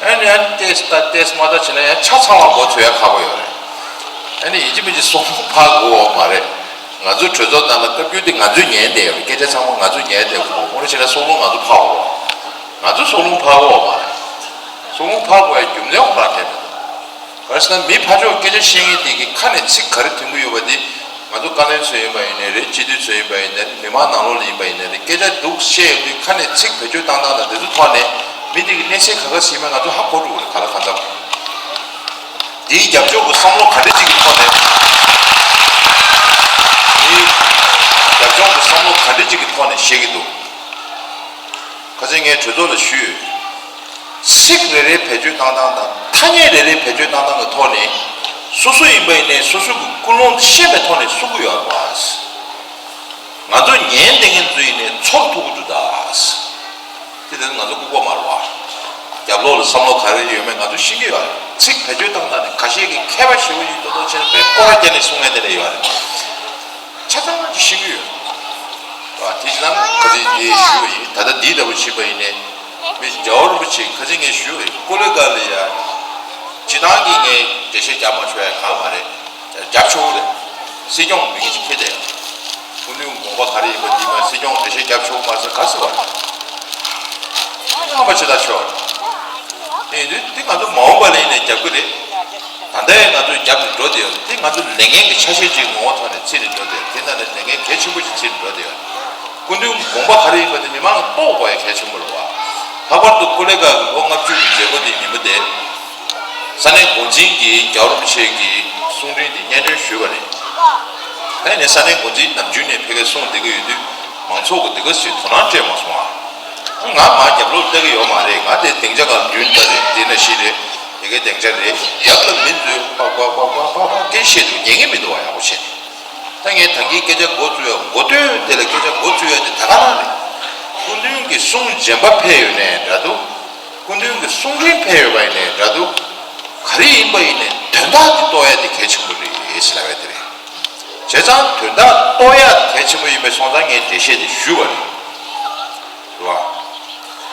ཨ་ནི་ཨ་ནི་ཏེས་ལྟ་ཏེས་མ་ལྟ་བྱས་ན་ཡང་ཆ་ཚང་བ་མགོ་ཚོས་ཡ་ཁག་པོ་ཡོད་རེད། ཨ་ནི་ཡིན་གཅིག་མིན་གཅིག་སྲོག་རླུང་འཕར་དགོས་པ་མ་རེད། ང་ཚོའི་གྲོས་ཚོགས་ནང་ལ་བཀའ་བཀྱོན་དེ་ང་ཚོས་ཉན་བསྡད་ཡོད་རེད། སྐད་ཆ་ཚང་མ་ང་ཚོས་ཉན་བསྡད་དགོས། དངོས་གནས་བྱས་ན་སྲོག་རླུང་ང་ཚོ་འཕར་དགོས་པ། ང་ཚོ་སྲོག་རླུང་འཕར་དགོས་པ་མ་རེད། སྲོག་རླུང་འཕར་དགོས་ཡ་རྒྱུ་མཚན་ཁོ་རང་དེ་མི་འདུག་ག་རེ་ཟེར་ན། མི་ཕར་ཕྱོགས་སྐད་ཆ་བཤད་མཁན་དེ་གི་ཁ་ནས་ཚིག་ག་རེ་ཐོན་གྱི་ཡོད་པ་དེ། ང་ཚོ་བཀའ་བློན་ཚོ་ཡིན་པ་ཡིན་ནའི་རེད། སྤྱི་འཐུས་ཚོ་ཡིན་པ་ཡིན་ནའི་རེད། མི་མང་ནང་ལོགས་ལ་ཡིན་པ་ཡིན་ནའི་རེད། སྐད་ཆ་འདུག་བཤད་ཡོང་དུས་ཁ་ནས་ཚིག་བེད་སྤྱོད་བཏང་སྟངས་དང་དེ་ཚོའི་ཐོག་ནས་མི་དེ་གི་གནས་ཚད་ག་ག་ཟིག་ཡིན་མིན་ང་ཚོ་ཧ་གོ་འགྲོ་གི་རེད། ག་ལ་གང་འཚམ། དེའི་རྒྱབ་ལྗོངས་ཀྱི་བསམ་བློ་ག་འདྲ་ཅིག་གི་ཐོག་ནས། དེའི་རྒྱབ་ལྗོངས་ཀྱི་བསམ་བློ་ག་འདྲ་ཅིག་གི་ཐོག་ནས་བཤད་ཀྱི་འདུག་ཁ་སང་ངས་གྲོས་ཚོགས་ལ་ཞུས་ཡོད། ཚིག་རེ་རེ་བེད་སྤྱོད་བཏང་སྟངས་དང་ཐ་སྙད་རེ་རེ་བེད་སྤྱོད་བཏང་སྟངས་ཀྱི་ཐོག་ནས། སོ་སོ་ཡིན་པ་ཡིན་ནའི་སོ་སོ་གི་ཀུན་སློང་དེ་ཤེས་པའི་ཐོག་ནས་གསུང་གི་ཡོད་རེད་པ། ང་ཚོ་ཉན་བསྡད་མཁན་ཚོ་ཡིན་ནའི་ཚོར་ཐུབ་ཀྱི་འདུག་ད། དེ་དེ་ང་ཚོ་ལྐུགས་པ་མ་རེད་པ། རྒྱབ་ལོགས་ལ་བསམ་བློ་ག་རེ་ཡོད་མེད་ང་ཚོ་ཤེས་ཀྱི་ཡོད་རེད། ཚིག་བེད་སྤྱོད་བཏང་སྟངས་ནི་ཁ་ཤས་ཀྱིས་མཁས་པ་ཞེ་པོ་ཡིན་མདོག་མདོག་བྱས་ནས་དཔེ་སྐོར་ར་བརྒྱབ་ནས་གསུང་མཁན་དེ་འདྲ་ཡོད་རེད། ཆ་ཚང་གིས་ཤེས་ཀྱི་ཡོད། བ། དེ་བྱས་ཙང་ཁ་སང་འདི་ཞུས་པ་ཡིན། ད་ལྟ་འདིའི་ལྟ་བུ་བྱས་པ་ཡིན་ནའི། མི་རྒྱལ་བ་རིན་པོ་ཆེ་ཁ་སང་ངས་ཞུས་པ་ཡིན། ཀོ་ལི་གྷལ་ལ་ཡ། སྤྱིར་བཏང་གི་ངས་འགྲེལ་བཤད་རྒྱག་མ་ཆོག་ཡ་གང་མ་རེད། རྒྱབ་ཕྱོགས་རེད། སྲིད་སྐྱོང་མི་ངན་ཅིག་ཕེབས་ཏེ། སྐུ་མདུན་དགོངས་པ་ག་རེ་ཡིན་པ་འདི་མ་སྲིད་སྐྱོང་འགྲེལ་བཤད་རྒྱབ་ཆོག་མ་ཟེར་ག་ཟེར་བ་རེད། ཨ་ནི་ཧམ་པ་ཆེ་ད་ཆོག་རེད། དེ་ཡིན་དུས་དེ་ང་ཚོ་མ་འོངས་པ་ལ་ཡིན་ནའི་རྒྱབ་གི་རེད། ད་ལྟ་ཡང་ང་ཚོས་རྒྱབ་ནས་འགྲོ་བསྡད་ཡོད་རེད། དེ་ང་ཚོ་ལས་འགན་གྱི་ཆ་ཤས་ཅིག་ངོ་བོ་ཐོག་ནས་བརྩིས་ནས་འགྲོ་བསྡད་ཡོད་རེད། དེ་ནང་ནས་ལས་འགན་གལ་ཆེན་པོ་ཞིག་བརྩིས་ནས་འགྲོ་བསྡད་ཡོད་རེད། སྐུ་མདུན་དགོངས་པ་ག་རེ་ཡིན་པ་དེ་མི་མང་གིས་རྟོགས་དགོས་ཡ་གལ་ཆེན་པོ་རེད་བ། ལྷག་པར་དུ་ཀོ་ལི་གྷལ་གྱི་ལོ་ལྔ་བཅུ་གི་མཛད་སྒོ་དེའི་ཉིན་མོ་དེ། ས་གནས་འགོ་འཛིན་གྱིས་རྒྱལ་བ་རིན་པོ་ཆེ་གི་གསུང་འཕྲིན་དེ་སྙན་སྒྲོན་ཞུས་པ་རེད། ད་ནི་ས་གནས་འགོ་འཛིན་ནམ་རྒྱུན་ནས་ཕ་གིར་གསུང་བསྡད་ཀྱི་ཡོད་དུས། མང་ཚོགས་ཀྱིས་དེ་ག་ཞིག་དོ་སྣང་སྤྲད་མ་སོང་ཨ། ང་མར་རྒྱབ་ལོགས་ལྟ་གི་ཡོད་མ་རེད། ང་དེ་སྡིངས་ཆ་སྒང་མདུན་ལྟ་རེད། དེ་ན་ཤི་རེད། དེ་གའི་སྡིངས་ཆ་རེད། རྒྱབ་ལ་མི་ཚོས་པག་པག་པག་པག་པག་པག་སྐད་བཤད་འདུག་ཉན་གི་མི་འདུག་བ། ཡག་པོ་བྱས་ནས། ད་ངས་ད་གིན་སྐད་ཆ་འགོ་བཙུགས་ཡ། འགོ་སྟོད་དེ་ལ་སྐད་ཆ་འགོ་བཙུགས་ཡ་དེ་ད་ག་རང་རེད། སྐུ་མདུན་གྱི་གསུང་རྗེན་པ་ཕེབས་ཡོད་ནའི་འདྲ་འདུག་སྐུ་མདུན་གྱི་གསུང་འཕྲིན་ཕེབས་ཡོད་པ་ཡིན་ནའི་འདྲ་འདུག་ག་རེ་ཡིན་པ་ཡིན་ནའི་དོན་དག་དེ་རྟོགས་ཡ་དེ་གལ་ཆེན་པོ་རེད་ཟེར་ལབ་ཡ་དེ་རེད། བྱས་ཙང་དོན་དག་རྟོགས་ཡ་གལ་ཆེན་པོ་ཡིན་པའི་སོང་ཙང་ངས་འགྲེལ་བཤད་དེ་ཞུས་པ་རེད། རེད་བ།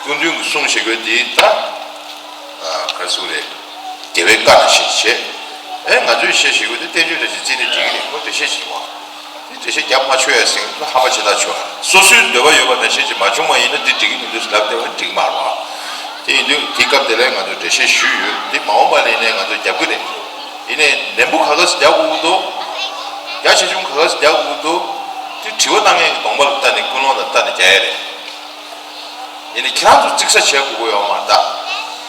སྐུ་མདུན་གྱི་གསུང་ཞེས་པ་འདི་ད། ཨ། ག་རེ་ཟེར་དགོས་རེད། རྒྱལ་བའི་བཀའ་ནང་བཞིན་བྱས། ཨེ། ང་ཚོས་བཤད་ཞེས་པ་འདི་བསྟན་བཅོས་འདྲ་ཞིག་བརྩིས་ནས་འགྲིག་གི་རེད། ཁོ་འགྲེལ་བཤད་བྱེད་དགོས། འདི་འགྲེལ་བཤད་རྒྱབ་མ་ཆོག་ཡ་ཟེར་མཁན་ཚོ་ཧམ་པ་བྱེད་ཐག་ཆོད་ཨ། སོ་སོའི་འདོད་པ་ཡོད་པ་ནང་བཞིན་ཅིག་མ་བྱུང་བ་ཡིན་ན་འདི་འགྲིག་གི་མི་འདུག་ཟེར་ལབ་བསྡད་པ་འགྲིག་གི་མ་རེད་བ། དེ་ཡིན་དུས་དེ་སྐབས་དེ་ལ་ང་ཚོས་འགྲེལ་བཤད་ཞུས་ཡོད། འདི་མ་འོངས་པ་ལ་ཡིན་ནའི་ང་ཚོས་རྒྱབ་ཀྱི་རེད། ཡིན་ནའི་ནན་པོ་ག་ག་ཟེ་རྒྱག་དགོས་ཀྱི་འདུག་རྒྱ་ཆེ་ཆུང་ག་ག་ཟེ་རྒྱག་དགོས་ཀྱི་འདུག་དེ་དྲི་བ་བཏང་མཁན་གྱི་གདོང་པ་ལ་ལྟ་ནས་ཀུན་སློང་ལ་ལྟ་ནས་རྒྱག་ཡ་རེད། ཡིན་ནའི་ཁྱེད་རང་ཚོ་གཙིགས་ས་བྱེད་དགོས་ཀྱི་ཡོད་མ་རེད་ད།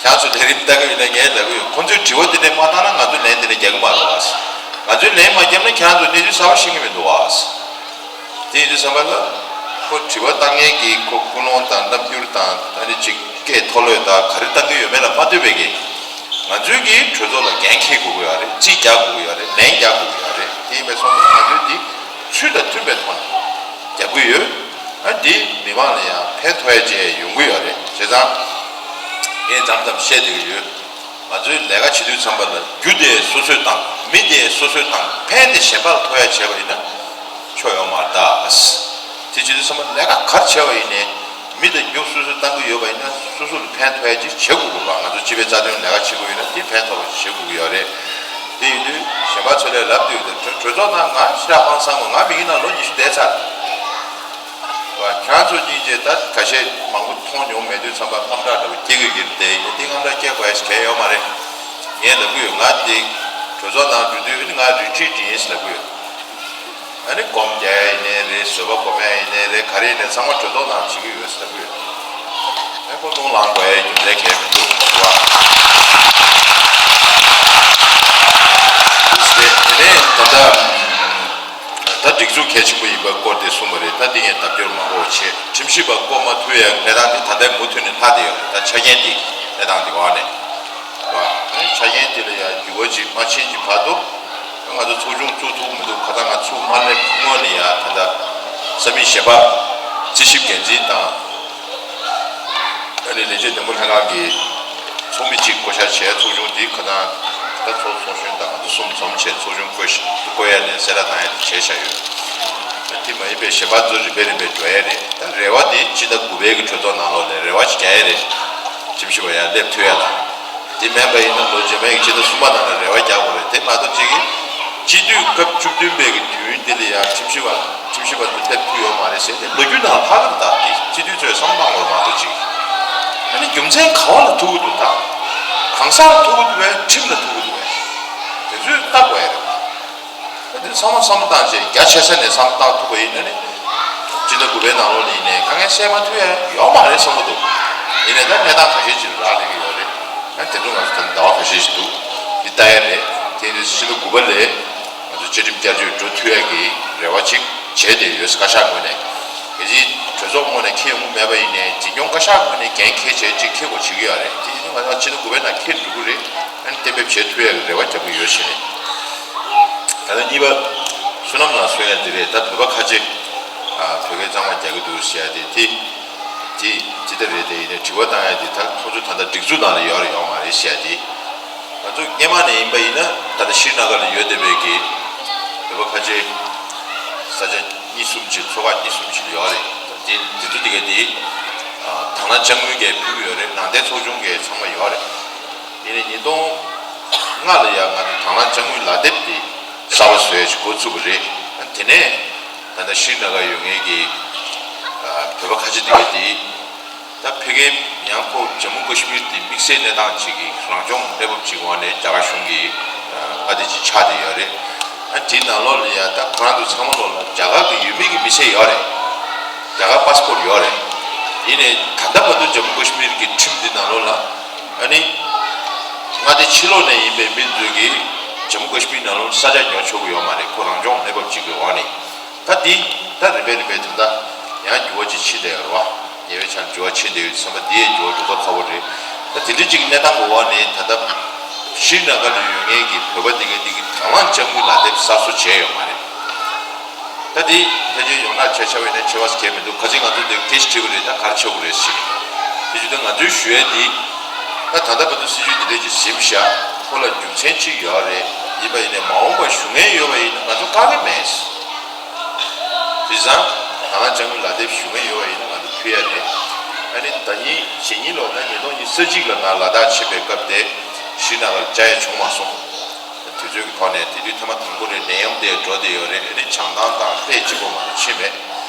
ཁྱེད་རང་ཚོ་ལས་རིམ་ལྟ་གི་ཡོད་ན་ངས་ལབ་ཀྱི་ཡོད། ཁོང་ཚོས་དྲི་བ་དེ་འདྲ་མ་བཏང་ན་ང་ཚོས་ལན་དེ་འདྲ་རྒྱག་གི་མ་རེད་བ། ང་ཚོས་ལན་མ་བརྒྱབ་ན་ཁྱེད་རང་ཚོ་གནས་ཚུལ་གསར་པ་ཤེས་ཀྱི་མི་འདུག་བ། དེ་ཡིན་དུས་ཙམ་པ་ལ། ཁོ་དྲི་བ་བཏང་མཁན་གྱི་ཁོ་ཀུན་སློང་དང་རྣམ་འགྱུར་དང་ཨ་ནི་ཅིག་སྐད་མཐོ་ལོས་དང་ག་རེ་བཏང་གི་ཡོད་མེད་ལ་མ་ལྟོས་པའི་གི། ང་ཚོའི་གི་གྲོས་ཚོགས་ལ་འགན་འཁྱེར་དགོས་ཀྱི་ཡོད་རེད། རྩིས་རྒྱག་དགོས་ཀྱི་ཡོད་རེད། ལན་རྒྱག་དགོས་ཀྱི་ཡོད་རེད། དེ་ཡིན་པའི་སོང་ཙང་ང་ཚོས་འདི་ཚུལ་དང་མཐུན་པའི་ཐོག་ནས་རྒྱབ་ཀྱི་ཡོད། ཨ། འདི་མི་མང་ལ་ཡང་ཕན་ཐོགས་ཡ་ཅིག་ཡོང་གི་ཡོད་རེད། བྱས་ཙང་ངས་མཚམས་མཚམས་བཤད་བསྡད་ཀྱི་ཡོད། ང་ཚོའི་ལས་ཀ་བྱེད་དུས་ཙམ་པ་ལ་རྒྱུ་དེ་སོ་སོས་བཏང་། མི་དེ་སོ་སོས་བཏང་། ཕན་དེ་གཞན་པ་ལ་ཐོགས་ཡ་བྱས་པ་ཡིན་ན་ཆོ་ཡོང་མ་རེད་ད། དེ་བྱེད་དུས་ཙམ་པ་ལས་ཀ་ག་རེ་བྱས་པ་ཡིན་ནའི་ མི་དང་རྒྱུ་སོ་སོས་བཏང་གི་ཡོད་པ་ཡིན་ན་སོ་སོ་ལ་ཕན་ཐོགས་ཡ་ཅིག་བྱེད་དགོས་ཀྱི་རེད་པ། ང་ཚོ་སྤྱི་པའི་རྩ་དོན་ལས་ཀ་བྱེད་དགོས་ཡོད་ན་དེ་ཕན་ཐོགས་པ་ཞིག་བྱེད་དགོས་ཀྱི་ཡོད་རེད། དེ་ཡིན་དུས་གཞན་པ་ཚོ་ལས་ལབ་དུས་དེ་གྲོས་གྲོས་ཚོགས་ནང་ང་ཞེ་དྲག་ཧང་སང་བ། ང་མི་གི་ནང་ལོ་ཉི་ཤུ་བསྡད་ཚར་བ། ཁྱེད་རང་ཚོ་གཉིས་ཀྱིས་ད་ཁ་ཤས་མང་པོ་མཐོང་མྱོང་མེད་དུས་ཙམ་པ་དངངས་སྐྲག་འདྲ་པོ་སྐྱེ་གི་ཡོད་རེད། དེ་ཡིན་དུས་དངངས་སྐྲག་སྐྱེ་དགོས་ཡ་ཞིག་གང་ཡང་ཡོད་མ་རེད། ངས་ལབ་གི་ཡོད། ང་དེ་གྲོས་ཚོགས་ནང་འགྲོ་དུས་ནི་ང་རི་ཊི་རི་ཊི་ཡིན་ཟེར་ལབ་གི་ཡོད། ཨ་ནི་སྒོམ་རྒྱག་ཡ་ཡིན་ནའི་རེད། བཟོད་པ་སྒོམ་ཡ་ཡིན་ནའི་རེད། ག་རེ་ཡིན་ནའི་ཚང་མ་གྲོས་ཚོགས་ནང་བྱེད་ཀྱི་ཡོད་ཟེར་གྱི་ཡོད། ཨ་ཁོ་རླུང་ལངས་དགོས་ཡ་རྒྱུ་མཚན་གང་ཡང་མི་འདུག་ཟེར་བ། དེ་ནས་ད་ལྟ་ད་སྒྲིག་འཛུགས་གལ་ཆེན་པོ་ཡིན་པའི་སྐོར་དེ་གསུངས་པ་རེད། ད་འདི་ངས་ལྡབ་སྐྱོར་མང་པོ་བྱས། ཁྲིམས་ཞིབ་པ་བསྐོ་མ་ཐུབ་ཡ་གནས་སྟངས་དེ་ད་ལྟ་མུ་མཐུད་ནས་ལྷག་བསྡད་ཡོད་རེད། ད་ཆ་རྐྱེན་དེ་གནས་སྟངས་དེ་འོག་ནས། ཆ་རྐྱེན་དེ་ལ་ཡང་འགྱུར་བ་ཅིག་མ་ཕྱིན་གྱི་བར་དུ་ང་ཚོ་ཚོགས་ཆུང་བཙུགས་ཐུབ་མི་འདུག་ཁ་སང་ང་ཚུགས་མ་སླེབས་སྔོན་ནས་ཡང་ད་ལྟ་ས་མིག་གཞན་པ་རྩིས་ཞིབ་འགན་འཛིན་དང་ཨ་ནི་ལས་བྱེད་འདེམས་བསྐོ་ལྷན་ཁང་གི་ཚོགས་མི་གཅིག་བསྐོ་བཞག་བྱས། ཚོགས་ཆུང་འདི་ཁ་སང་ད་ཚོགས་ཚོགས་གཞོན་དང་ང་ཚོ་གསུམ་འཛོམས་བྱས་ཚོགས་ཆུང་བསྐོ་བསྐོ་ཡ་ནས་གསལ་བསྒྲགས་བཏང་ཡ་དེ་བྱས་བཞག་ཡོད། དེ་མ་ཡིན་པའི་གཞན་པ་ཚོ་རིམ་པས་རིམ་པས་འགྲོ་ཡ་རེད། ད་རེ་བ་དེ་སྤྱི་ཟླ་དགུ་པའི་གི་གྲོས་ཚོགས་ནང་ལོགས་ལ་རེ་བ་ཅིག་རྒྱག་ཡ་རེད། ཁྲིམས་ཞིབ་པ་ཡར་སླེབས་ཐུབ་ཡ་ལ། དེ་མིན་པ་ཡིན་ན་ལོ་རྗེས་མའི་གི་སྤྱི་ཟླ་གསུམ་པ་ནང་ལ་རེ་བ་རྒྱག་དགོས་རེད། དེ་མ་གཏོགས་གཅིག་གིས་སྤྱི་འཐུས་སྐབས་བཅུ་བདུན་པའི་གི་དུས་ཡུན་འདི་ལ་ཡང་ཁྲིམས་ཞིབ་པ་ཁྲིམས་ཞིབ་པ་ཚོ་སླེབས་ཐུབ་ཡོད་མ་རེད་ཟེར་ཏེ་ལོ་རྒྱུས་ནང་ལྷག་གི་རེད། ད་དེ་སྤྱི་འཐུས་ཚོས་བསམ་བློ་བཏང་དགོས་མ་གཏོགས་གཅིག་ཨ་ནི་རྒྱུ་མཚན་ག་བ་ལ་ཐུག་གི་འདུག་ད་གང་ཟག་ལ་ཐུག་གི་འདུག་པས། ཁྲིམས་ལ་ཐུག་གི་འདུག་པས། དེ་ཚོས་ལྟ་དགོས་ཡ་རེད། ད་དེ་ཚང་མ་བསམ་བློ་བཏང་བྱས་རྒྱ་ཆེ་ས་ནས་བསམ་བློ་བཏང་ཐུབ་པ་ཡིན་ན་ནི། སྤྱི་ཟླ་དགུ་པའི་ནང་ལོགས་ནས་ཡིན་ནའི་དཀའ་ངལ་སེལ་མ་ཐུབ་ཡ་ཡོད་མ་རེད་བསམ་གྱི་འདུག་ཡིན་ནའི་ད་གནས་སྟངས་ཁ་ཤས་ཅིག་རག་སླེབས་ཀྱི་ཡོད་རེད། ད་དེ་ཚོ་ང་ཚོ་ད་ལྟ་ཟླ་བ་ཁ་ཤས་ཤིག་འདུག་འདི་ལྟ་ཡ་རེད། དེ་ནི་སྤྱི་ཟླ་དགུ་པ་ལས་ང་ཚོ་བཅའ་ཁྲིམས་བསྐྱར་བཅོས་འགྲོ་ཐུབ་ཡ་གི་རེ་བ་ཅིག་བྱས་བསྡད་ཡོད། བཀའ་ཤག་ངོས་ནས་གལ་སྲིད་གྲོས་ཚོགས་ངོས་ནས་འཁྱེར་ཡོང་གི་མེད་པ་ཡིན་ནའི་འཛིན་སྐྱོང་བཀའ་ཤག་ངོས་ནས་འགན་འཁྱེར་བྱས་ཅིག་འཁྱེར་དགོས་བྱེད་ཀྱི་ཡོད་རེད། དེ་ཡིན་དུས་ང་ཚོ་སྤྱི་ཟླ་དགུ་པའི་ནང་འཁྱེར་འགྲོ་གི་རེད། ཨ་ནི་གཏན་འབེབས་བྱེད་ཐུབ་ཡ་གི་རེ་བ་རྒྱག་གི་ཡོད་ཟེར་ནས། ད་ལྟ་གཉིས་པ། བསོད་ནམས་ལགས་གསུང་ཡ་འདི་རེད། ད་བོད་པ་ཁ་ཆེ། ཨ་བོད་སྐད་གཙང་མ་རྒྱག་གི་འདུག་ཟེར་ཡ་དེ་དེ། དེ་ཇི་ལྟར་རེད། དེ་ཡིན་ནའི་དྲི་བ་བཏང་ཡ་དེ་ད་ཁོང་ཚོ་ད་ལྟ་སྒྲིག་འཛུགས་ནང་ལ་ཡོད་རེད་ཡོད་མ་རེད་ཟེར་ཡ་དེ། ང་ཚོ་སྔོན་མ་ནས་ཡིན་པ་ཡིན་ན་ད་ལྟ་ཤྲི་ན་གར་ལ་ཡོད་བསྡད་པའི་གི་བོད་པ་ཁ་ཆེ་ས་ཆ་གཉིས་གསུམ་ཅིག་ཚོ་ཁག་གཉིས་གསུམ་ཅིག་ཡོད་རེད། དེ་དེ་ཚོ་དེ་ག་དེ་ཨ་དང་བླངས་དཔྱ་དངུལ་གྱིས་ཕུལ་གྱི་ཡོད་རེད། ནང་བསྟན་ཚོགས་ཆུང་གིས་ཚང་མ་ཡོད་རེད། དེ་ནས་ཉིས་སྟོང་ལྔ་ལ་ཡང་ང་ཚོ་དང་བླངས་དཔྱ་དངུལ་ལག་དེབ་དེ་གསར་པ་བཟོ་ཡས་ཞིག་འགོ་ཚུགས་པ་རེད། དེ་ནས་ད་ལྟ་ཤྲི་ན་གར་ཡོད་མཁན་གྱི་ཨ་བོད་པ་ཁ་ཆེ་དེ་ག་དེ་ད་ཕ་གིར་ཡང་ཁོ་ཇམ་མུ་ཀ་ཤི་མིར་དེ་དམིགས་བསལ་གནས་སྟངས་ཅིག་གི་རང་སྐྱོང་གནས་བབ་ཅིག་འོག་ནས་རྒྱ་གར་གཞུང་གི་ཨ་དེ་ཅིག་ཆགས་བསྡད་ཡོད་རེད། ཨ་དེའི་ནང་ལོགས་ལ་ཡང་ད་ཁོ་རང་ཚོ་ཚང་མ་ལོགས་ལ་རྒྱ་གར་གི་ཡུལ་མི་གི་མི་ཚད་ཡོད་རེད། རྒྱ་གར་པ་སི་པོར་ཡོད་རེད། ཡིན་ནའི་ད་ལྟ་བར་དུ་ཇམ་མུ་ཀ་ཤི་མིར་གྱི་ཁྲིམས་འདི་ནང་ལོགས་ལ་ཨ་ནི་མངའ་སྡེ་ཕྱི་ལོགས་ནས་ཡིན་པའི་མི་ཚོས་ཀྱིས་ཇམ་མུ་ཀ་ཤི་མིར་ནང་ལོགས་ས་ཆ་ཉོ་ཆོག་གི་ཡོད་མ་རེད། ཁོ་རང་སྐྱོང་གནས་བབ་ཅིག་གི་འོག་ནས་ད་འདི་ད་རིམ་པས་རིམ་པས་ད་ལྟ་ཡང་འགྱུར་བ་ཅིག་ཕྱིན་བསྡད་ཡོད་རེད་བ། ཉེ་བའི་ཆར་འགྱུར་བ་ཕྱིན་བསྡད་ཡོད་བསམ་པ་འདི་ཡང་འགྱུར་བ་འགྲོ་ཐབས་ཁག་པོ་རེད། ད་དེ་འདྲ་ཅིག་གི་གནས་སྟངས་ཀྱི་འོག་ནས་ད་ལྟ་ཤྲི་ན་གར་ལ་ཡོད་མཁན་གྱི་བོད་པ་འདི་ག་འདི་གི་དང་བླངས་དཔྱ་དངུལ་ལག་དེབ་གསར་བཟོ་བྱས་ཡོད་མ་རེད། ད་དེ་ཕལ་ཆེར་ཡོང་ན་ཆ་ཆ་བས་ན་ཆེ་བ་ཟེར་མཁན་མི་འདུག་ཁ་སང་ང་ཚོ་འདིར་སྐད་ཆ་དྲིས་པ་རེད། ད་ག་རེ་བྱེད་དགོས་རེད་ཟེར་ནས། དེ་བྱས་ཙང་ང་ཚོའི་ཞུ་ཡས་འདི། ད་ད་ལྟ་བར་དུ་སྲིད་བྱུས་འདི་འདྲས་ཀྱི་ཟིན་བཞག་ཁོ་ལ་རྒྱུ་མཚན་ཅིག་ཡོད་རེད། ཡིན་པ་ཡིན་ནའི་མ་འོངས་པར་ཞུ་མཁན་ཡོད་པ་ཡིན་ན་ང་ཚོ་བཀག་གི་མེད། དེ་བྱས་ཙང་དང་བླངས་དཔྱ་དངུལ་ལག་དེབ་ཞུ་མཁན་ཡོད་པ་ཡིན་ན་ང་ཚོ་ཕུལ་ཡ་རེད། ཨ་ནི་ཟླ་ཉིན་གཞེས་ཉིན་ལོ་ན་ཉིས་སྟོང་ཉི་ཤུ་རྩ་གཅིག་ལ་ང་ལ་དྭགས་ཕྱིན་པའི་སྐབས་དེ་ཤྲི་ན་གར་བཅར་ཡ་བྱུང་མ་སོང་། དུས་ཚོད་ཀྱི་ཐོག་ནས་དེ་དུས་ཐེངས་མ་དང་པོ་རེད། ནད་ཡམས་དེ་འགྲོ་བསྡད་ཡོད་རེད། ཨ་ནི་བྱང་ཐང་དང་ལྷད་གཅིག་པོ་མ་གཏོགས་ཕྱིན་མེད།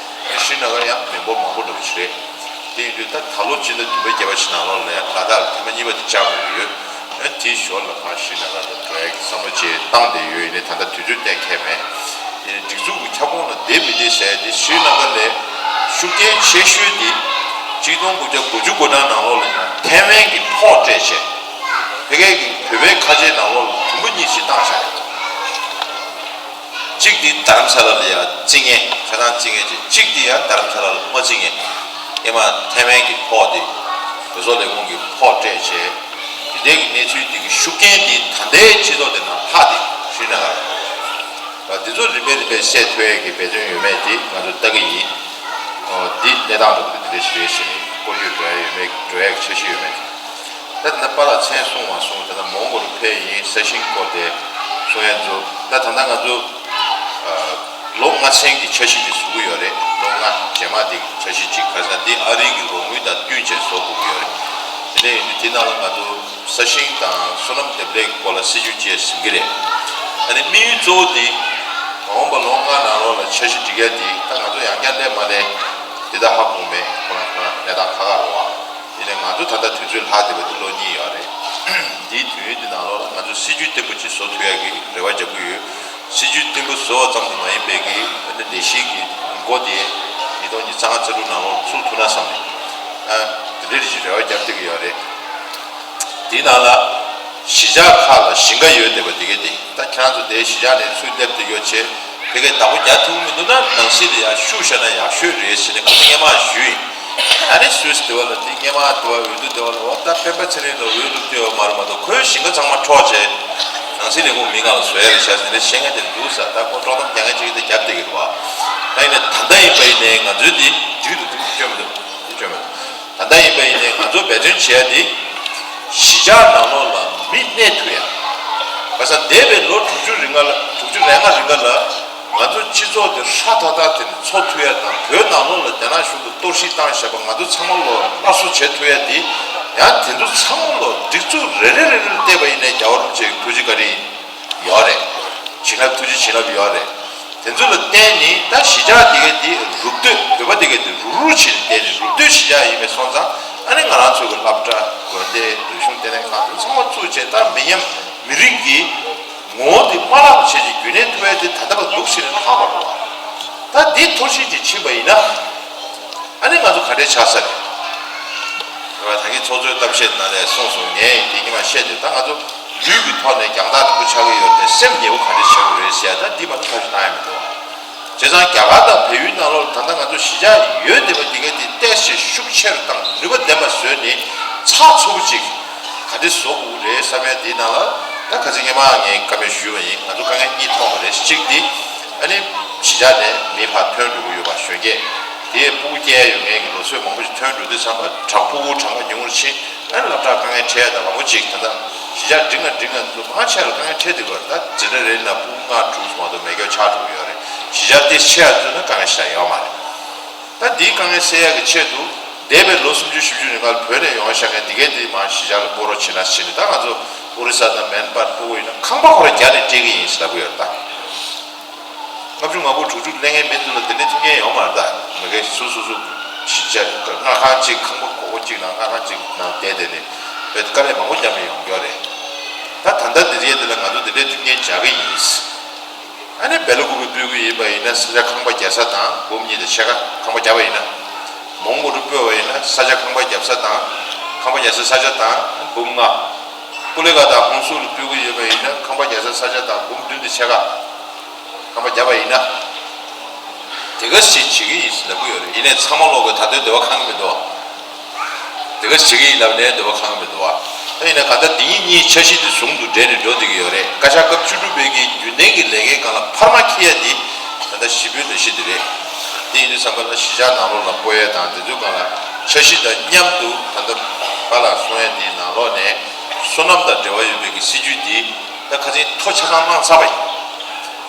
ཨ་ཤྲི་ན་གར་ཡང་མི་འབོར་མང་པོ་འདྲ་པོ་ཞིག་རེད། དེ་ཡིན་དུས་ད་ད་ལོ་སྤྱི་ཟླ་བདུན་པ་བརྒྱད་པ་ཞིག་ནང་ལོགས་ལ་ཡང་ལ་དྭགས་ལ་ཐེངས་མ་གཉིས་པ་དེ་བཅར་དགོས་ཀྱི་ཡོད། ཨ་དེའི་ཞོར་ལ་ཕར་ཤྲི་ན་གར་ལ་འགྲོ་ཡག་གི་བསམ་བློ་ཅིག་བཏང་བསྡད་ཡོད། ཡིན་ནའི་ད་ལྟ་དུས་ཚོད་གཏན་འཁེལ་མེད། ཡིན་ནའི་སྒྲིག་འཛུགས་ཀྱི་ཁྱབ་ཁོངས་ལ་བསྡད་མི་བསྡད་ཟེར་ཡ་དེ་ཤྲི་ན་གར་ལས་ཤུགས་རྐྱེན་ཆེ་ཤོས་དེ་གཅིག་སྟོང་དགུ་བརྒྱ་དགུ་བཅུ་གོ་གྲངས་ནང་ལོགས་ལ་ཡང་ཐའེ་ཝན་གྱི་ཕོགས་སྤྲད་བྱས། ཕ་གི་གིས་བོད་པའི་ཁ་ཆེའི་ནང་ལོགས་ལ་དུམ་བུ་གཉིས་ཤིག་བཏང་བཞག་གཅིག་དེ་རྡ་རམ་ས་ལ་ལ་ཡ་བརྩི་མཁན། ཆ་ཚང་བརྩི་མཁན་ཅིག་གཅིག་དེ་ཡང་རྡ་རམ་ས་ལ་ལ་མ་བརྩི་མཁན། ཨེ་མ་ཐའེ་ཝན་གྱི་ཕོགས་དེ་བོད་སོག་ལས་ཁུངས་ཀྱི་ཕོགས་སྤྲད་བྱས། དེ་འདྲའི་གི་གནས་ཚུལ་དེ་གི་ཤུགས་རྐྱེན་དེ་ད་ལྟའི་སྤྱི་ཚོགས་དེ་ནང་ལྷག་དེ་ཤྲི་ན་གར། ཨ་དེ་ཚོ་རིམ་པས་རིམ་པས་སེལ་ཐུབ་ཡས་ཀྱི་འབད་བརྩོན་ཡོད་མེད་དེ་ང་ཚོ་ལྟ་གི་ཡིན། ཨོ་དེ་གནས་སྟངས་འདྲ་པོ་དེ་འདྲ་ཞིག་རེད་ཟེར་ནས་སྐོར་སྐྱོད་འགྲོ་ཡ་ཡོད་མེད། འགྲོ་ཡ་གི་འཆར་གཞི་ཡོད་མེད། ད་ད་ལྟ་པཱ་ལགས་མཚན་གསུང་བ་སོང་། ད་ལྟ་མོན་གྷོ་རུ་ཕེབས་ཡིན། ས་ཞིང་སྐོར་དེ་གསུང་ཡ་ཚོ་ད་ད་ལྟ་ང་ཚོ་ཨ་ལོ་ལྔ་ཚན་གྱི་འཆར་གཞི་དེ་བཟོ་གི་ཡོད་རེད། ལོ་ལྔ་རྗེས་མ་དེ་འཆར་གཞི་གཅིག་ཁ་སང་དེ་ཨ་རི་གི་རོགས་དངུལ་དང་བསྟུན་བྱས་བཟོ་དགོས་ཀྱི་ཡོད་རེད། དེ་འདྲ་ཡིན་དུས་དེ་ནང་ལ་ང་ཚོ་ས་ཞིང་དང་སོ་ནམ་འདེབས་ལས་ཀྱི་སྐོར་ལ་སྲིད་ཇུས་བཅས་ཟིན་གྱི་རེད། ཨ་ནི་དམིགས་ཡུལ་གཙོ་བོ་དེ་མ་འོངས་པ་ལོ་ལྔ་ནང་ལོགས་ལ་འཆར་གཞི་སྒྲིག་ཡ་དེ་ད་ང་ཚོ་ཡང་བསྐྱར་སླེབས་མ་སླེབས་དེ་ད་ཧ་གོ་མེད། ཁོ་རང་ཁོ་རང་གནས་སྟངས་ཁག་ཁག་རེད་བ། དེ་ནས་ང་ཚོ་ད་ལྟ་དུས་ཚོད་ལྷག་བསྡད་པ་དེ་ལོ་གཉིས་ཡོད་རེད། དེའི་དུས་ཡུན་དེ་ནང་ལོགས་ལ་ང་ཚོ་སྲིད་ཇུས་བརྟན་པོ་ཅིག་བཟོ་ཐུབ་ཡ་གི་རེ་བ་རྒྱག་གི་ཡོད། སྲིད་ཇུས་བརྟན་པོ་བཟོ་བ་ཙམ་དུ་མ་ཡིན་པའི་གི་ཨ་ནི་ལས་གཞི་གི་འགོ་དེ་ཉིས་སྟོང་ཉི་ཤུ་རྩ་དྲུག་ནང་ལོགས་ཚུགས་ཐུབ་ན་བསམ་ནས་ཨ་དེ་འདྲའི་ཅིག་རེ་བ་རྒྱབ་བསྡད་ཀྱི་ཡོད་རེད། དེའི་ནང་ལ་གཞིས་ཆགས་ཁག་ལ་ཞིང་ཁ་ཡོད་བསྡད་པ་དེ་གའི་དེ་ད་ཁྱེད་རང་ཚོ་དེའི་གཞིས་ཆགས་ནས་ཚུར་སླེབས་བསྡད་ཡོད་ཆེ། དེ་གའི་བདག་པོ་རྒྱག་ཐུབ་ཀྱི་མི་འདུག་ན་ནང་སྲིད་ལ་ཡར་ཤུགས་བཞག་ན་ཡག་ཤོས་རེད་ཟེར་ནས་ཁ་སང་སྔོན་མ་ཞུས་ཡིན། ཨ་ནི་སུད་སི་དེ་བ་ལ་དེ་སྔོན་མ་དེ་བ་འོས་བསྡུ་དེ་བ་ལ་འོ་ད་སྤེན་པ་ཚེ་རིང་ལ་འོས་བླུགས་བསྡད་ཡོད་མ་རེད་མ་གཏོགས་ཁོའི་ཞིང་ཁ་ཚང་མ་འཕྲོག་བྱས་ནང་སྲིད་ལས་ཁུངས་མི་སྒང་ལ་བཟོ་ཡ་རེད་བྱས་ཟེར་ནས་བཤད་མཁན་དེ་འདུག་ཟེར། ད་ཁོ་དཀྲོག་གཏམ་རྒྱག་མཁན་ཅིག་གིས་དེ་རྒྱབ་བསྡད་ཀྱི་འདུག་བ། ད་ཡིན་ནའི་ད་ལྟ་ཡིན་པ་ཡིན་ནའི་ང་ཚོའི་དེ་འགྲིག་འདུག་འགྲིག་འདུག་སྐྱོན་མི་འདུག་འགྲིག་སྐྱོན་མི་འདུག་ད་ལྟ་ཡིན་པ་ཡིན་ནའི་ང་ཚོ་འབད་བརྩོན་བྱེད་ཡ་དེ་གཞིས་ཆགས་ནང་ལོགས་ལ་མི་གནས་ཐུབ་ཡ། ཁ་སང་འདས་པའི་ལོ་དྲུག་ཅུ་རིང་ག་ལ་དྲུག་ཅུ་རེ་ལྔ་རིང་ག་ལ་ང་ཚོ་སྤྱི་ཚོགས་དེ་ཧྲ་ཐག་ཐག་དེ་ནས་འཚོ་ཐུབ་ཡ་དང་བོད་ནང་ལོགས་ལ་རྒྱ་ནག་གཞུང་གིས་གཏོར་བཤིག་བཏང་བཞག་པ་ང་ཚོ་ཚང་མ་ལོ་སླར་གསོ་བྱེད་ཐུབ་ཡ་དེ་ཡང་དེ་ཚོ་ཚང་མ་ལོ་སྒྲིག་འཛུགས་རེ་རེ་རེ་རེ་ལ་བལྟས་པ་ཡིན་ནའི་རྒྱལ་བ་རིན་པོ་ཆེ་གི་ཐུགས་རྗེ་བཀའ་དྲིན་ཡོད་རེད། བྱིན་རླབས་ཐུགས་རྗེ་བྱིན་རླབས་ཡོད་རེད། དེ་ཚོ་ལ་བརྟེན་ནས་ད་གཞིས་ཆགས་དེ་གའི་དེ་རུབ་སྟོད་བོད་པ་དེ་གའི་དེ་རུབ་རུབ་བྱས་ནས་བསྡད་ནས་རུབ་སྟོད་གཞིས་ཆགས་ཡིན་པའི་སོང་ཙང་ཨ་ནི་ང་རང་ཚོ་གི་སློབ་གྲྭ་དགོན་སྡེ་རིག་གཞུང་ལྟེ་གནས་ཁང་དེ་ཚང་མ་བཙུགས་བྱས་ད་མི་ཉམས་མི་རིགས་ཀྱི་ངོ་བོ་དེ་མ་བརླག་པ་བྱས་ཀྱི་རྒྱུན་གནས་ཐུབ་ཡ་དེ་ད་ལྟ་བར་འདུག་ཟེར་ནས་ལྷག་པ་རེད་བ། ད་འདི་འཐོར་ཞིག་ཅིག་ཕྱིན་པ་ཡིན་ན་ཨ་ནི་ང་ཚོ་ག་འདྲས་ཆགས་ས་རེད། རེད་བ། ད་གིན་ཚོགས་གཙོའི་གཏམ་བཤད་ནང་ལ་གསུངས་སོང་། ངས་དེ་ཉི་མ་བཤད་དེ་ད་ང་ཚོ་ལུས་ཀྱི་ཐོག་ནས་རྒྱང་ཐག་རིང་པོ་ཆགས་ཀྱི་ཡོད་དེ་སེམས་ཉེ་བོ་ག་འདྲས་བྱེད་དགོས་རེད་ཟེར་ཡ་ད་འདི་མ་གཏོགས་ཐབས་ཤེས་གཏང་ཡ་མི་འདུག་བ། བྱས་ཙང་རྒྱ་གར་དང་བལ་ཡུལ་ནང་ལོགས་ལ་ད་ལྟ་ང་ཚོ་གཞིས་ཆགས་ཡོད་བསྡད་པ་དེ་གའི་དེ་ཏོག་ཙམ་ཤུགས་ཆེ་རུ་བཏང་ནུས་པ་ལྡན་པ་བཟོས་ནས་ཚགས་ཚུད་པོ་ཅིག་ག་འདྲས་བཟོ་དགོས་རེད་བསམ་ཡ་དེའི་ནང་ལ་ད་ཁ་སང་སྔོན་མ་ངས་བཀའ་མོལ་ཞུས་པ་ཡིན། ང་ཚོ་དཀའ་ངལ་གཉིས་མཐོང་བ་རེད། གཅིག་དེ་ཨ་ནི་གཞིས་ཆགས་ནས་མི་ཕར་ཐོན་འགྲོ་གི་ཡོད་པ་གཞོན་སྐྱེས་དེ་ཕྲུ་གུ་སྐྱེ་ཡ་ཡོད་མཁན་གྱི་ལོ་ཚོད་མང་པོ་ཞིག་ཐོན་འགྲོ་དུས་ཙམ་པ་བྲག་ཕུ་གུ་གྲངས་ཀ་ཉུང་རུ་ཕྱིན། ཨ་ནི་སློབ་གྲྭར་དཀའ་ངལ་འཕྲད་ཡ་དང་མང་པོ་ཅིག་ད་ལྟ་གཞིས་ཆགས་འབྲིང་ང་འབྲིང་ང་ཚོ་མང་ཆེ་ལ་དཀའ་ངལ་འཕྲད་དུས་སྐབས་ད་འཛིན་གྲྭ་རེ་ནང་ཕྲུ་གུ་ལྔ་དྲུག་མ་གཏོགས་མེད་མཁན་ཆགས་འགྲོ་གི་ཡོད་རེད། གཞིས་ཆགས་དེ་ཆེ་ཡ་ཚོ་ན་དཀའ་ངལ་ཞེ་དྲག་ཡོད་མ་རེད། ད་འདིའི་དཀའ་ངལ་སེལ་ཡག་གི་ཆེད་དུ་འདས་པའི་ལོ་སུམ་ཅུ་བཞི་བཅུ་རིང་ལ་བོད་ནས་ཡོང་བཞག་མཁན་འདི་གས་འདི་མར་གཞིས་ཆགས་ལ་སྤོ་རོགས་བྱེད་ན་བྱེད་ནས། ད་ང་ཚོ་ཨོ་རི་ས་དང་མེན་པར་སྤོ་བོ་ཡིན་ན་ཁང་པ་ཁོ་རང་རྒྱ་ནས་སྤྲད་ཀྱི་ཡིན་ཞེས་ལབ་ཀྱི་ཡོད་རེད། ད་ལྔ་བཅུ་ང་དགུ་དྲུག་ཅུ་སླེབས་མཁན་མི་ཚོ་ལ་དེ་འདྲའི་མཐུན་རྐྱེན་ཡོད་མ་རེད། ད་མི་སྒེར་སུ་སུ་སུ་གཞིས་ཆགས་སྔ་ཁང་གཅིག་ཁང་པ་གོག་པོ་གཅིག་ནང་སྔ་ཁང་གཅིག་ནང་བསྡད་དེ་ནས་བོད་དཀའ་ལས་མང་པོ་བརྒྱབ་ནས་ཡོང་གི་ཡོད་རེད། ད་ད་ལྟ་འདི་རེད། དེ་ལ་ང་ཚོ་དེ་འདྲའི་མཐུན་རྐྱེན་སྦྱར་གྱི་ཡིན། ཨ་ནི་སྦེལ་ཀོབ་སྤོ་གི་ཡིན་པ་ཡིན་ན་ས་ཆ་ཁང་པ་བརྒྱབ་ས་དང་འབུམ་གཉིས་དང་ཕྱེད་ཀ་ཁང་པ་བརྒྱབ་པ་ཡིན་ན། མོན་གྷོ་རུ་སྤོས་པ་ཡིན་ན་ས་ཆ་ཁང་པ་བརྒྱབ་ས་དང་ཁང་པ་བརྒྱབ་ས་ས་ཆ་དང་འབུམ་ལྔ། ཀུ་ལེ་གྷལ་དང་ཧོན་སུར་ལ་སྤོ་གི་ཡོད་པ་ཡིན་ན་ཁང་པ་བརྒྱབ་ས་ས་ཆ་དང་འབུམ་བདུན་དང་ཕྱེད་ཀ་ཁང་པ་བརྒྱབ་པ་ཡིན་ན། དེ་ག་ཞིག་བྱེད་ཀྱི་ཡིན་ཟེར་ལབ་ཀྱི་ཡོད་རེད། ཡིན་ནའི་ཚང་མ་ལོག་གི་ད་དུང་འདོད་པ་ཁེངས་མི་འདུག་དེ་ག་བྱེད་ཀྱི་ཡིན་ལབ་ནའི་འདོད་པ་ཁེངས་མི་འདུག་བ། ད་ཡིན་ན་གང་ལྟར་འདི་གཉིས་འཆར་གཞི་དེ་ཟུང་དུ་འབྲེལ་ནས་འགྲོ་བསྡད་ཀྱི་ཡོད་རེད། བཀའ་ཤག་སྐབས་བཅུ་དྲུག་པའི་གི་རྒྱུན་ལྡན་གྱི་ལས་ཀའི་སྒང་ལ་འཕར་མ་འཁྱེར་ཡ་དེ་ད་ལྟ་བཞི་པོའི་ལས་གཞི་དེ་རེད། དེ་ཡིན་དུས་ཙམ་པ་ལ་གཞིས་ཆགས་ནང་ལོགས་ལ་སྤོ་ཡ་དང་དེ་ཚོའི་སྒང་ལ་འཆར་གཞི་དང་མཉམ་དུ་ད་ལྟ་པཱ་ལགས་གསུང་ཡ་དེའི་ནང་ལོགས་ནས་སོ་ནམ་དང་འབྲེལ་བ་ཡོད་པའི་གི་སྲིད་ཇུས་འདི་ད་ཁ་སང་ཐོ་ཆ་ཚང་གནང་ཚར་བ་ཡིན།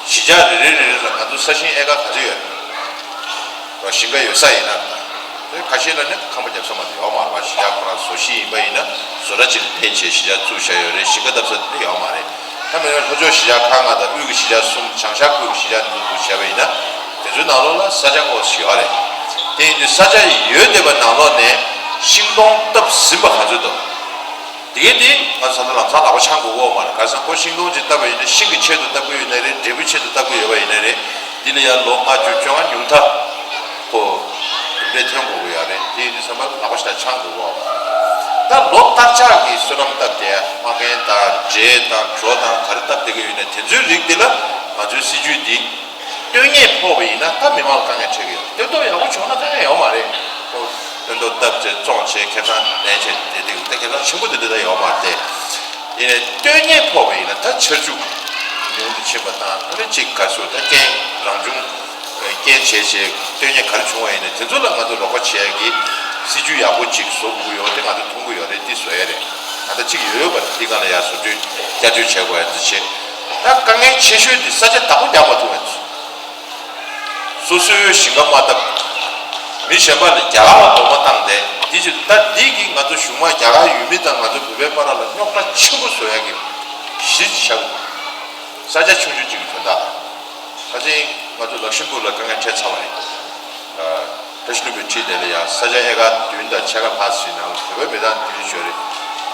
གཞིས་ཆགས་རེ་རེ་རེ་རེ་ལ་ང་ཚོ་ས་ཞིང་ཨེ་ཀར་ག་ཚོད་ཡོད་རེད། ཞིང་ཁ་ཡོད་ས་ཡིན་ན། དེ་ཁ་ཤས་ལ་ནི་ཁང་པ་རྒྱབ་ས་མ་གཏོགས་ཡོད་མ་རེད་པ། གཞིས་ཆགས་ཁོ་རང་བཟོ་གཞི་ཡིན་པ་ཡིན་ན་བཟོ་གྲྭ་གཅིག་ལ་ཕན་ཆེད་གཞིས་ཆགས་བཙུགས་བཞག་ཡོད་རེད། ཞིང་ཁ་བཏབ་ས་དེ་འདྲ་ཡོད་མ་རེད། ད་མི་ལ་ལྷོ་ཕྱོགས་གཞིས་ཆགས་ཁག་ལྔ་དང་དབུས་ཀྱི་གཞིས་ཆགས་གསུམ་བྱང་ཤར་ཁུལ་གྱི་གཞིས་ཆགས་འདི་ཚོ་བྱས་པ་ཡིན་ན་དེ་ཚོའི་ནང་ལོགས་ལ་ས་ཆ་ཨོ་ཙི་ཡོད་རེད། དེ་ཡིན་དུས་ས་ཆ་ཡོད་བསྡད་པ་ནང་ལོགས་ནས་ཤིང་སྡོང་བཏབ་ཟིན་པ་ག་ཚོད་འདུག་དེ་གས་དེ་ང་ཚོ་ད་ལམ་སང་ལག་པ་འཆང་དགོས་ཀྱི་ཡོད་མ་རེད། ག་རེ་ཟེར་ན་ཁོ་ཤིང་སྡོང་ཅིག་བཏབ་པ་ཡིན་ན་ཤིང་གི་ཆེད་དུ་བཏབ་ཀྱི་ཡོད་ན་རེད། འབྲས་བུའི་ཆེད་དུ་བཏབ་ཀྱི་ཡོད་པ་ཡིན་ན་རེད། འདི་ལ་ཡང་ལོ་ལྔ་བཅུ་བཅོ་ལྔ་ཉུང་མཐའ་ཁོ་གྲུབ་འབྲས་ཐོན་དགོས་ཀྱི་ཡོད་རེད། དེ་ཡིན་དུས་ཙམ་པ་ལག་པ་ཞེ་དྲག་འཆང་དགོས་ཀྱི་ཡོད་མ་རེད། ད་ལོ་བསྟར་ཆགས་ཀྱི་སོ་ནམ་བཏབ་དེ་མ་རྒན་དང་འབྲས་དང་གྲོ་དང་ག་རེ་བཏབ་བསྡད་ཀྱི་ཡོད་ན་དེ་ཚོའི་རིགས་དེ་ལ་ང་ཚོའི་སྲིད་ཇུས་འདི། སྟོན་ཉེས་ཕོག་པ་ཡིན་ན་ད་མི་མང་ལ་དཀའ་ངལ་འཕྲད་ཀྱི་ཡོད། སྟོན་ཐོག་ཡག་པོ་བྱུང་ན་དཀའ་ངལ་ཡོད་མ་རེད། ཁོ་སྟོན་ཐོག་བཏབ་བྱས་བཙོང་བྱས་ཁེ་བཟང་ལེན་བྱས་དེ་དེ་ད་ཁེ་བཟང་ཆེན་པོ་དེ་འདྲ་ད་ཡོད་མ་རེད་དེ། ཡིན་ནའི་སྟོན་ཉེས་ཕོག་པ་ཡིན་ན་ད་ཆར་ཆུ་ཉུང་དུ་ཕྱིན་པ་དང་ཨ་ནི་གཅིག་ག་ཚོད་ད་རྐྱེན་རང་བྱུང་རྐྱེན་བྱས་བྱས་སྟོན་ཉེས་ག་རེ་བྱུང་བ་ཡིན་ནའི་དེ་ཚོ་ལ་ང་ཚོ་རོགས་པ་བྱེད་ཡ་གི་སྲིད་ཇུས་ཡག་པོ་ཅིག་བཟོ་དགོས་ཀྱི་ཡོད་དེ་ང་ཚོ་མཐོང་གི་ཡོད་རེད། འདི་བཟོ་ཡ་རེད། ད་ལྟ་གཅིག་ཡོད་ཡོད་པ་རེད། འདི་སྒང་ལ་ཡར་བཟོ་སྐྲུན་བསྐྱར་སྐྲུན་བྱེད་དགོས་ཡ་འདི་བྱེད། ད་དཀའ་ངལ་ཆེ་ཤོས་འདི་ས་ཆ་བདག་པོ་རྒྱག་མ་ཐུབ་པ་ཡིན། སོ་སོའི་ཞིང་ཁ་མ་བཏབ། མི་གཞན་པ་ལ་རྒྱ་གར་ལ་གོམ་པ་བཏང་སྟེ་འདི་ཅིག་ད་འདི་གིས་ང་ཚོ་གཞུང་མང་རྒྱ་གར་ཡུལ་མི་དང་ང་ཚོ་བོད་པའི་བར་ལ་རྙོག་དྲ་ཆེན་པོ་བཟོ་ཡ་གི་གཞི་བཞག་ས་ཆ་ཆུང་ཆུང་ཅིག་གི་དོན་དག་ཁ་སང་ང་ཚོ་ལག་ཤིང་ཕུག་ལ་དཀའ་ངལ་འཕྲད་ཚར་བ་རེད། བཀྲ་ཤིས་ལྷུན་པོའི་ཁྲིད་དེ་ལ་ཡང་ས་ཆ་ཨེ་ཀར་བདུན་དང་ཕྱེད་ཀ་ལྷག་ཙམ་ནང་ལ་བོད་པའི་མི་གྲངས་དེ་རིང་ཞོར་རེད།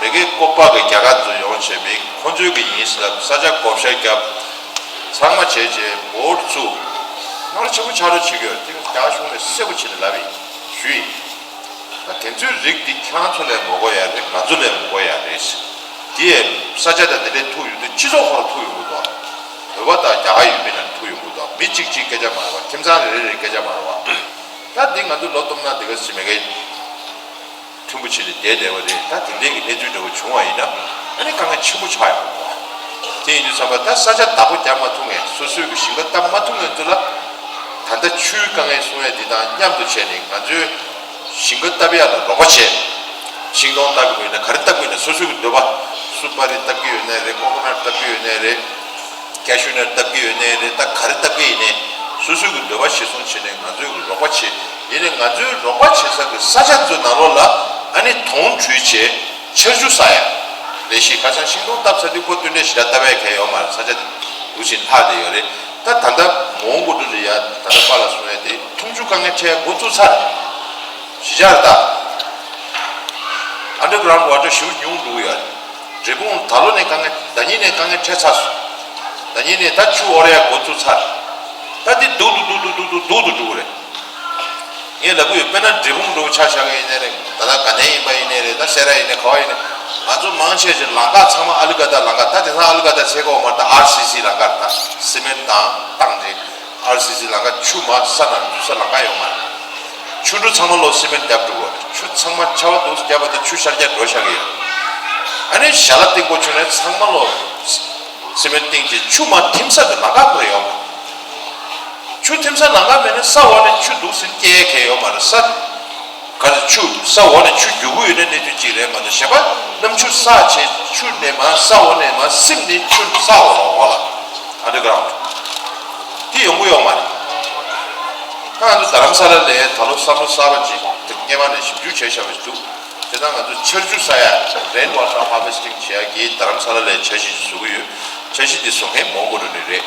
མི་སྒེར་ཀོ་པ་གི་རྒྱ་གར་ཚོ་ཡོང་བྱས་མི་ཁོང་ཚོའི་གི་ཡིན་ཟེར་ལབ་ས་ཆ་བགོ་བཤའ་བརྒྱབ། ཚང་མ་བྱས་རྗེས་བོར་བཙུགས། རྣམ་པ་ཆེན་པོ་ཕྱག་རོགས་བྱེད་ཀྱི་ཡོད་དེ་རྒྱ་གཞུང་ནས་གསལ་པོ་བྱས་ནས་ལབ་ཡིན་ཞུས་ཡིན། ད་དེ་ཚོའི་རིགས་འདི་ཁྱེད་རང་ཚོ་ལས་མ་གོ་ཡ་རེད། ང་ཚོ་ལས་མ་གོ་ཡ་རེད། དེ་ཡས་ས་ཆ་དང་དེ་འདྲས་ཐུག་ཡོང་དུས་སྤྱི་ཚོགས་ཁོ་རང་ཐུག་ཡོང་གི་འདུག་བོད་པ་དང་རྒྱ་གར་ཡུལ་མི་ལ་ཐུག་ཡོང་གི་འདུག་མི་གཅིག་གཅིག་སྐད་ཆ་མ་རེད་བ། ཁྱིམ་ཚང་རེ་རེ་རེ་སྐད་ཆ་མ་རེད་བ། ད་འདི་ང་ཚོ་ལོ་སྟོང་ན་འདི་ག་ཟེར་མེད་གི་མཐུན་པོ་བྱས་ནས་བསྡད་བསྡད་པ་རེད། ད་དེ་འདྲའི་གི་གནས་ཚུལ་འདྲ་བོ་བྱུང་བ་ཡིན་ན་ཨ་ནི་དཀའ་ངལ་ཆེན་པོ་ཆགས་ཡོང་གི་རེད། དེ་ཡིན་དུས་ཙམ་པ་ད་ས་ཆ་བདག་པོ་རྒྱག་མ་ཐུབ་མཁན་སོ་སོའི་གི་ཞིང་ཁ་བཏབ་མ་ཐུབ་མཁན་ཚོ་ལ་ད་ལྟ་ཆུའི་དཀའ་ངལ་གསུང་ཡས་འདི་དང་མཉམ་དུ་བྱས་ནས་ང་ཚོའི་ཞིང་ཁ་བཏབ་ཡག་ལ་རོགས་པ་བྱས། ཤིང་སྡོང་བཏབ་དགོས་ན་ག་རེ་བཏབ་དགོས་ན་སོ་སོའི་གི་འདོད་པ། སུ་པ་རི་བཏབ་ཀྱི་ཡོད་ནའི་རེད། ཀོ་ཀོ་ནཊ་བཏབ་ཀྱི་ཡོད་ནའི་རེད། ཀེ་ཤུ་ནཊ་བཏབ་ཀྱི་ཡོད་ནའི་རེད། ད་ག་རེ་བཏབ་ཀྱི་ཡིན་ནའི་སོ་སོའི་གི་འདོད་པ་གཞིར་བཟུང་བྱས་ནས་ང་ཚོའི་གི་རོགས་པ་བྱེད། ཡིན་ནའི་ང་ཚོའི་རོགས་པ་བྱེད་ས་གི་ས་ཆ་ཚོའི་ནང་ལོགས་ལ་ཨ་ནི་དོང་བྲུས་བྱས་ཆར་ཆུ་ཟ་ཡ། ལས་གཞི་ཁ་སང་ཤིང་སྡོང་བཏབ་ཚར་དུས་ཁོ་བསྟུན་གྲས་ཞེ་དྲག་བཏབ་ཡ་གལ་ཡོད་མ་རེད། ས་ཆ་དེ་འུ་ཚོའི་ལྷག་བསྡད་ཡོད་རེད། ད་ད་ལྟ་མོན་གྷོ་ཊི་ལ་ཡ་ད་ལྟ་པཱ་ལགས་གསུང་ཡ་དེ་འཐུང་ཆུ་དཀའ་ངལ་འཕྲད་ཡ་འགོ་བཙུགས་ཚར། གཞིས་ཆགས་རེད་ད། Underground water ཞེ་པོ་ཉུང་འགྲོ་གི་ཡོད་རེད། འབྲས་སྤུངས་ད་ལོ་ནས་དཀའ་ངལ་ཟླ་ཉིན་ནས་དཀའ་ངལ་འཕྲད་ཚར་སོང་། ཟླ་ཉིན་ནས་ད་ཆུ་དབོར་ཡ་འགོ་བཙུགས་ཚར། ད་འདི་སྡུག་ཏུ་སྡུག་ཏུ་སྡུག་ཏུ་སྡུག་ཏུ་འགྲོ་གི་རེད། ངས་ལབ་གི་ཡོད། དཔེར་ན་འབྲས་སྤུངས་འགྲོ་ཆ་བཞག་གི་ཡིན་ནའི་རེད། ད་ལྟ་དགའ་ལྡན་ཡིན་པ་ཡིན་ནའི་རེད། ད་སེ་ར་ཡིན་ནའི་ག་བ་ཡིན་ནའི་ང་ཚོ་མང་ཆེ་ཆེ་ལམ་ཁ་ཚང་མ་ཨ་ལི་ཀ་ད་ལམ་ཁ། ད་དེང་སང་ཨ་ལི་ཀ་ད་ཟེར་གོ་མ་རེད། ད་ཨར་སི་སི་ལམ་ཁ་རེད། ད་སི་མེན་ཊི་དང་བཏང་རེད། ཨར་སི་སི་ལམ་ཁ་ཆུ་མ་ས་ནང་འཛུལ་ས་ལམ་ཁ་ཡོད་མ་རེད། ཆུ་གྲུ་ཚང་མ་ལོ་སི་མེན་ཊི་བརྒྱབ་འགྲོ་གི་ཡོད་རེད། ཆུ་ཚང་མ་ཆར་པ་འདུག་སེ་བརྒྱབ་པ་དང་ཆུ་ཤར་རྒྱག་འགྲོ་བཞག་གི་ཡོད། ཨ་ནི་ཞལ་ལག་བཏིང་དགོས་བྱུང་ནས་ཚང་མ་ལོ་སི་མེན་ཊི་བཏིང་བྱས་ཆུ་མ་ཐིམ་ས་གི་ལམ་ཁ་ཁོ་རང་ཡོད་མ་རེད། ཆུ་ཐིམ་ས་ལམ་ཁ་མེད་ན་ས་འོག་ནས་ཆུ་འདུག་སེ་སྐྱེལ་ཡ་གལ་ཡོད་མ་རེད། ས་ག་ཚོད་ཆུ་ས་འོག་ནས་ཆུ་རྒྱུག་གི་ཡོད་ན་གནས་ཚུལ་གཅིག་རེད་མ་གཏོགས་གཞན་པ་གནམ་ཆུ་ས་ཆེ་ཆུ་ནས་མར་ས་འོག་ནས་མར་སིམ་ནས་ཆུ་ས་འོག་ལ་འོག་ལ་ཨན་ཌར་གྷ་རའུན་ཌི་དེ་ཡོང་གི་ཡོད་མ་རེད། ད་ང་ཚོ་རྡ་རམ་ས་ལ་ལ་ད་ལོ་བསམ་བློ་གསར་པ་ཅིག་དེ་སྔོན་མ་ནས་ཞིབ་འཇུག་བྱས་བཞག་པ་ཞིག་འདུག་དེ་དང་ང་ཚོ་ཆར་ཆུ་ཟ་ཡ་rain water harvesting བྱེད་ཡ་གི་རྡ་རམ་ས་ལ་ལ་འཆར་གཞི་ཞིག་བཟོ་གི་ཡོད། འཆར་གཞི་འདི་བཟོ་མཁན་མོན་གྷོ་འགྲོ་ནི་རེད།